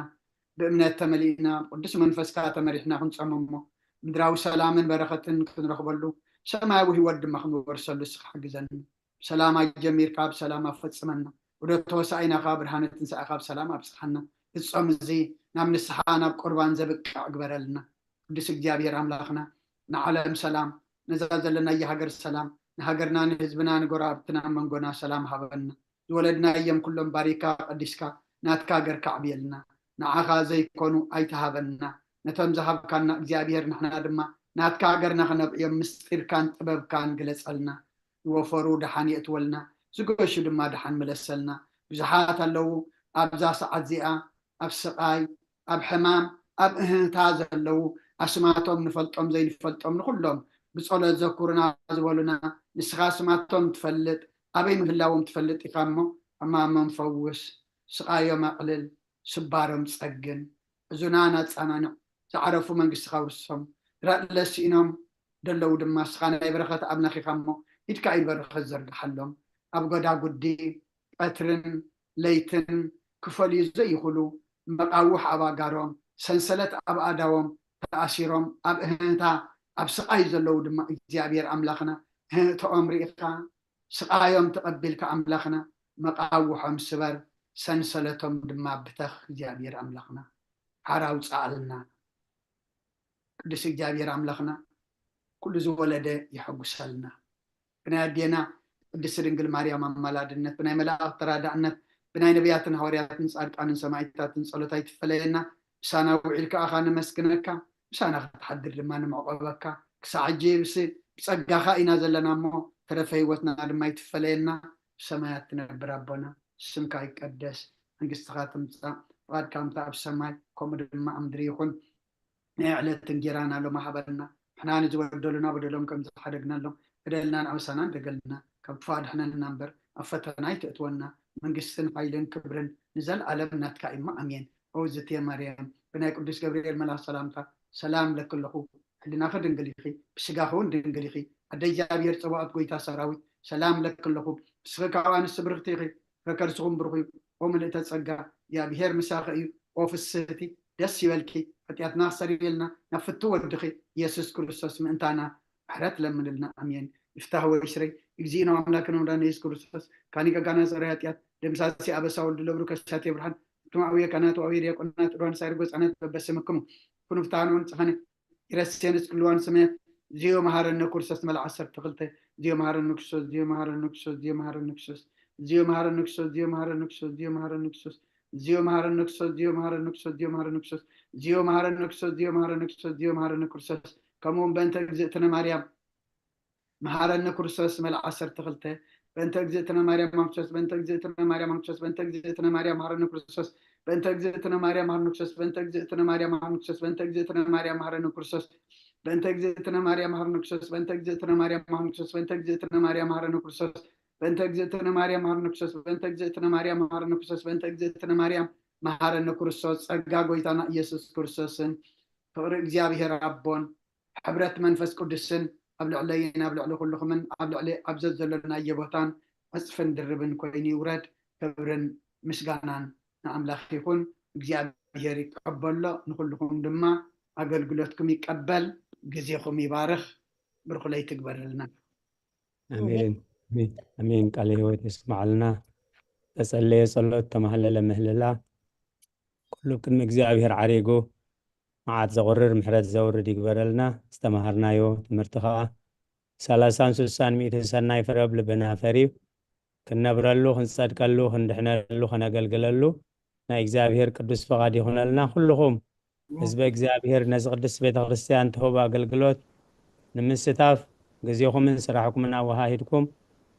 ብእምነት ተመሊእና፣ ብቅዱስ መንፈስካ ተመሪሕና ክንጾሞ እሞ፣ ምድራዊ ሰላምን በረኸትን ክንረኽበሉ፣ ሰማያዊ ህይወት ድማ ክንወርሰሉ ንስኻ ሓግዘና። ብሰላም ኣጀሚርካ ብሰላም ኣፈጽመና። ዑደት ሆሳኢናኻ ብርሃነ ትንሳኤኻ ብሰላም ኣብጽሓና። እዚ ጾም እዚ ናብ ንስሓ ናብ ቁርባን ዘብቅዕ ግበረልና። ቅዱስ እግዚኣብሔር ኣምላኽና፣ ንዓለም ሰላም፣ ነዛ ዘለናያ ሃገር ሰላም፣ ንሃገርና ንህዝብና ንጎረባብትና መንጎና ሰላም ሃበና። ዝወለድናዮም ኩሎም ባሪካ ቀዲስካ ናትካ ሃገር ካዕብየልና። ንዓኻ ዘይኮኑ ኣይትሃበና። ነቶም ዝሃብካና እግዚኣብሔር ንሕና ድማ ናትካ ሃገርና ክነብዕዮም ምስጢርካን ጥበብካን ግለጸልና። ዝወፈሩ ደሓን የእትወልና፣ ዝገሹ ድማ ደሓን ምለሰልና። ብዙሓት ኣለዉ ኣብዛ ሰዓት እዚኣ ኣብ ስቓይ፣ ኣብ ሕማም፣ ኣብ እህህታ ዘለዉ፣ ኣስማቶም ንፈልጦም ዘይንፈልጦም ንኹሎም ብጸሎት ዘኩሩና ዝበሉና፣ ንስኻ ኣስማቶም ትፈልጥ፣ ኣበይ ምህላዎም ትፈልጥ ኢኻ እሞ፣ ሕማሞም ፈውስ፣ ስቓዮም ኣቕልል፣ ስባሮም ጸግን፣ ሕዙናን ኣጸናንዕ፣ ዝዓረፉ መንግስትኻ ውርሶም፣ ድራለ ስኢኖም ደለዉ ድማ ንስኻ ናይ በረኸት ኣምላኽ ኢኻ እሞ፣ ኢድካ ኢድ በረኸት ዘርግሓሎም። ኣብ ጎዳጉዲ፣ ቀትርን ለይትን ክፈልዩ ዘይኽእሉ፣ መቓውሕ ኣብ ኣጋሮም፣ ሰንሰለት ኣብ ኣእዳዎም ተኣሲሮም፣ ኣብ እህህታ፣ ኣብ ስቓይ ዘለዉ ድማ እግዚኣብሔር ኣምላኽና፣ እህህትኦም ርኢኻ፣ ስቓዮም ተቐቢልካ ኣምላኽና፣ መቓውሖም ስበር፣ ሰንሰለቶም ድማ ብተኽ እግዚኣብሔር ኣምላኽና ሓራ ኣውፅኣልና። ቅዱስ እግዚኣብሔር ኣምላኽና ኩሉ ዝወለደ የሐጉሰልና። ብናይ ኣዴና ቅድስቲ ድንግል ማርያም ኣማላድነት፣ ብናይ መላእኽቲ ተራዳእነት፣ ብናይ ነቢያትን ሃዋርያትን ጻድቃንን ሰማዕታትን ጸሎት ኣይትፈለየና። ምሳና ውዒል ከኣኻ ነመስግነካ፣ ምሳና ክትሓድር ድማ ንምዕቆበካ። ክሳዕ ሕጂ ብስ ብጸጋኻ ኢና ዘለና እሞ ተረፈ ህይወትና ድማ ኣይትፈለየና። ብሰማያት ትነብር ኣቦና፣ ስምካ ይቀደስ፣ መንግስትኻ ትምጻእ፣ ፍቓድካ ከምታ ኣብ ሰማይ ከምኡ ድማ ኣብ ምድሪ ይኹን። ናይ ዕለት እንጌራና ሎሚ ሃበና። ንሕና ንዝበደሉና በደሎም ከም ዝሓደግናሎም በደልና ንኣበሳና እንደገልና ካብ ክፉእ ኣድሕነና እምበር ኣብ ፈተና ኣይተእትወና። መንግስትን ሓይልን ክብርን ንዘለኣለም ናትካ እዩ። ኣሜን። ኦ ዝትየ ማርያም ብናይ ቅዱስ ገብርኤል መልኣኽ ሰላምታ ሰላም ለኪ ኣለኹ። ሕልናኺ ድንግል ኢኺ፣ ብስጋኺ እውን ድንግል ኢኺ። ኣደ እግዚኣብሔር ጸባኦት ጎይታ ሰራዊት ሰላም ለኪ ኣለኹ። ንስኺ ካብ ኣንስቲ ብርኽቲ ኢኺ፣ ፍረ ከርስኹም ብሩኽ እዩ። ኦ ምልእተ ጸጋ እግዚኣብሔር ምሳኺ እዩ። ኦ ፍስህቲ ደስ ይበልኪ፣ ሓጢኣትና ኣስተሰርየልና ናብ ፍቱ ወድኺ ኢየሱስ ክርስቶስ ምእንታና ምሕረት ለምንልና። ኣሜን። ይፍታህ ወይስረይ እግዚእነ ኣምላክነ መድኃኒነ ኢየሱስ ክርስቶስ ካኒ ቀጋና ጸረ ኃጢአት ደምሳሴ አበሳ ወልድ ለብሩ ከሳቴ ብርሃን ትማዊ ካህናት ወአዊ ዲያቆናት ሮን ሳይር ጎጻናት በበስምክሙ ኩኑ ፍታህን ወንጽሐነ ይረሴንስ ክልዋን ሰማያት ዚዮ መሃረነ ኩርሶስ መልዓ ዓሰርተ ክልተ ዚዮ መሃረነ ኩርሶስ ዚዮ መሃረነ ኩርሶስ ዚዮ መሃረነ ኩርሶስ ዚዮ መሃረነ ኩርሶስ ዚዮ መሃረነ ኩርሶስ ዚዮ መሃረነ ኩርሶስ ዚዮ መሃረነ ኩርሶስ ዚዮ መሃረነ ኩርሶስ ዚዮ መሃረነ ኩርሶስ ዚዮ መሃረነ ኩርሶስ ዚዮ መሃረነ ኩርሶስ ዚዮ መሃረነ ኩርሶስ ከምኡ እውን በእንተ እግዝእትነ ማርያም መሃረነ ኩርሶስ መልዓ ዓሰርተ ክልተ በእንተ እግዝእትነ ማርያም ማንኩሶስ በእንተ እግዝእትነ ማርያም ማንኩሶስ በእንተ እግዝእትነ ማርያም መሃረነ ኩርሶስ በእንተ እግዝእትነ ማርያም መሃረነ ኩርሶስ በእንተ እግዝእትነ ማርያም መሃረነ ኩርሶስ በእንተ እግዝእትነ ማርያም መሃረነ ኩርሶስ በእንተ እግዝእትነ ማርያም መሃረነ ኩርሶስ በእንተ እግዝእትነ ማርያም መሃረነ ኩርሶስ በእንተ እግዝእትነ ማርያም መሃረነ ኩርሶስ በእንተ እግዝእትነ ማርያም መሃረነ ኩርሶስ በእንተ እግዝእትነ ማርያም መሃረነ ኩርሶስ በእንተ እግዝእትነ ማርያም መሃረነ ኩርሶስ ጸጋ ጎይታና ኢየሱስ ክርስቶስን ፍቕሪ እግዚኣብሔር ኣቦን ሕብረት መንፈስ ቅዱስን ኣብ ልዕለይን ኣብ ልዕሊ ኩልኹምን ኣብ ልዕሊ ኣብ ዘዘለናዮ ቦታን ዕፅፍን ድርብን ኮይኑ ይውረድ። ክብርን ምስጋናን ንኣምላኽ ይኹን። እግዚኣብሔር ይቀበሎ። ንኹልኹም ድማ ኣገልግሎትኩም ይቀበል። ግዜኹም ይባርኽ። ብርኹለይ ትግበረልና። ኣሜን ኣሜን። ቃለ ህይወት የስማዓልና። ተጸለየ ጸሎት ተማህለለ ምህልላ ኩሉ ቅድሚ እግዚኣብሔር ዓሪጉ መዓት ዘቑርር ምሕረት ዘውርድ ይግበረልና። ዝተማሃርናዮ ትምህርቲ ኸዓ ሰላሳን ስሳን ሚእትን ሰናይ ፍረ ኣብ ልብና ፈርዩ ክንነብረሉ ክንጸድቀሉ ክንድሕነሉ ከነገልግለሉ ናይ እግዚኣብሔር ቅዱስ ፍቓድ ይኹነልና። ኩልኹም ህዝበ እግዚኣብሔር ነዚ ቅድስት ቤተ ክርስቲያን ትህቦ ኣገልግሎት ንምስታፍ ግዜኹምን ስራሕኩምን ኣወሃሂድኩም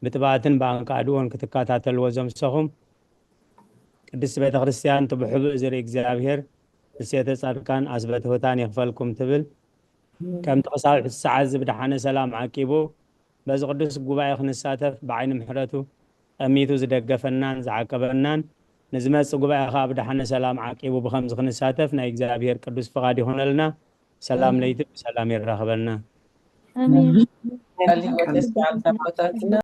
ብጥብኣትን ብኣንቃድዎን ክትከታተልዎ ዘምሰኹም ቅድስት ቤተ ክርስቲያን ትብሕቡእ ዝርኢ እግዚኣብሔር ንሴተ ጻድቃን ኣስበትሁታን ይኽፈልኩም ትብል። ከምቲ ክሳብ ሕዚ ሰዓት እዚ ብደሓነ ሰላም ዓቂቡ በዚ ቅዱስ ጉባኤ ክንሳተፍ ብዓይኒ ምሕረቱ ጠሚቱ ዝደገፈናን ዝዓቀበናን ንዝመጽእ ጉባኤ ኸዓ ብደሓነ ሰላም ዓቂቡ ብኸምዚ ክንሳተፍ ናይ እግዚኣብሔር ቅዱስ ፍቓድ ይኹነልና። ሰላም ለይቲ ብሰላም የራኽበና። ቃል ህይወት የስማዓልና ኣቦታትና።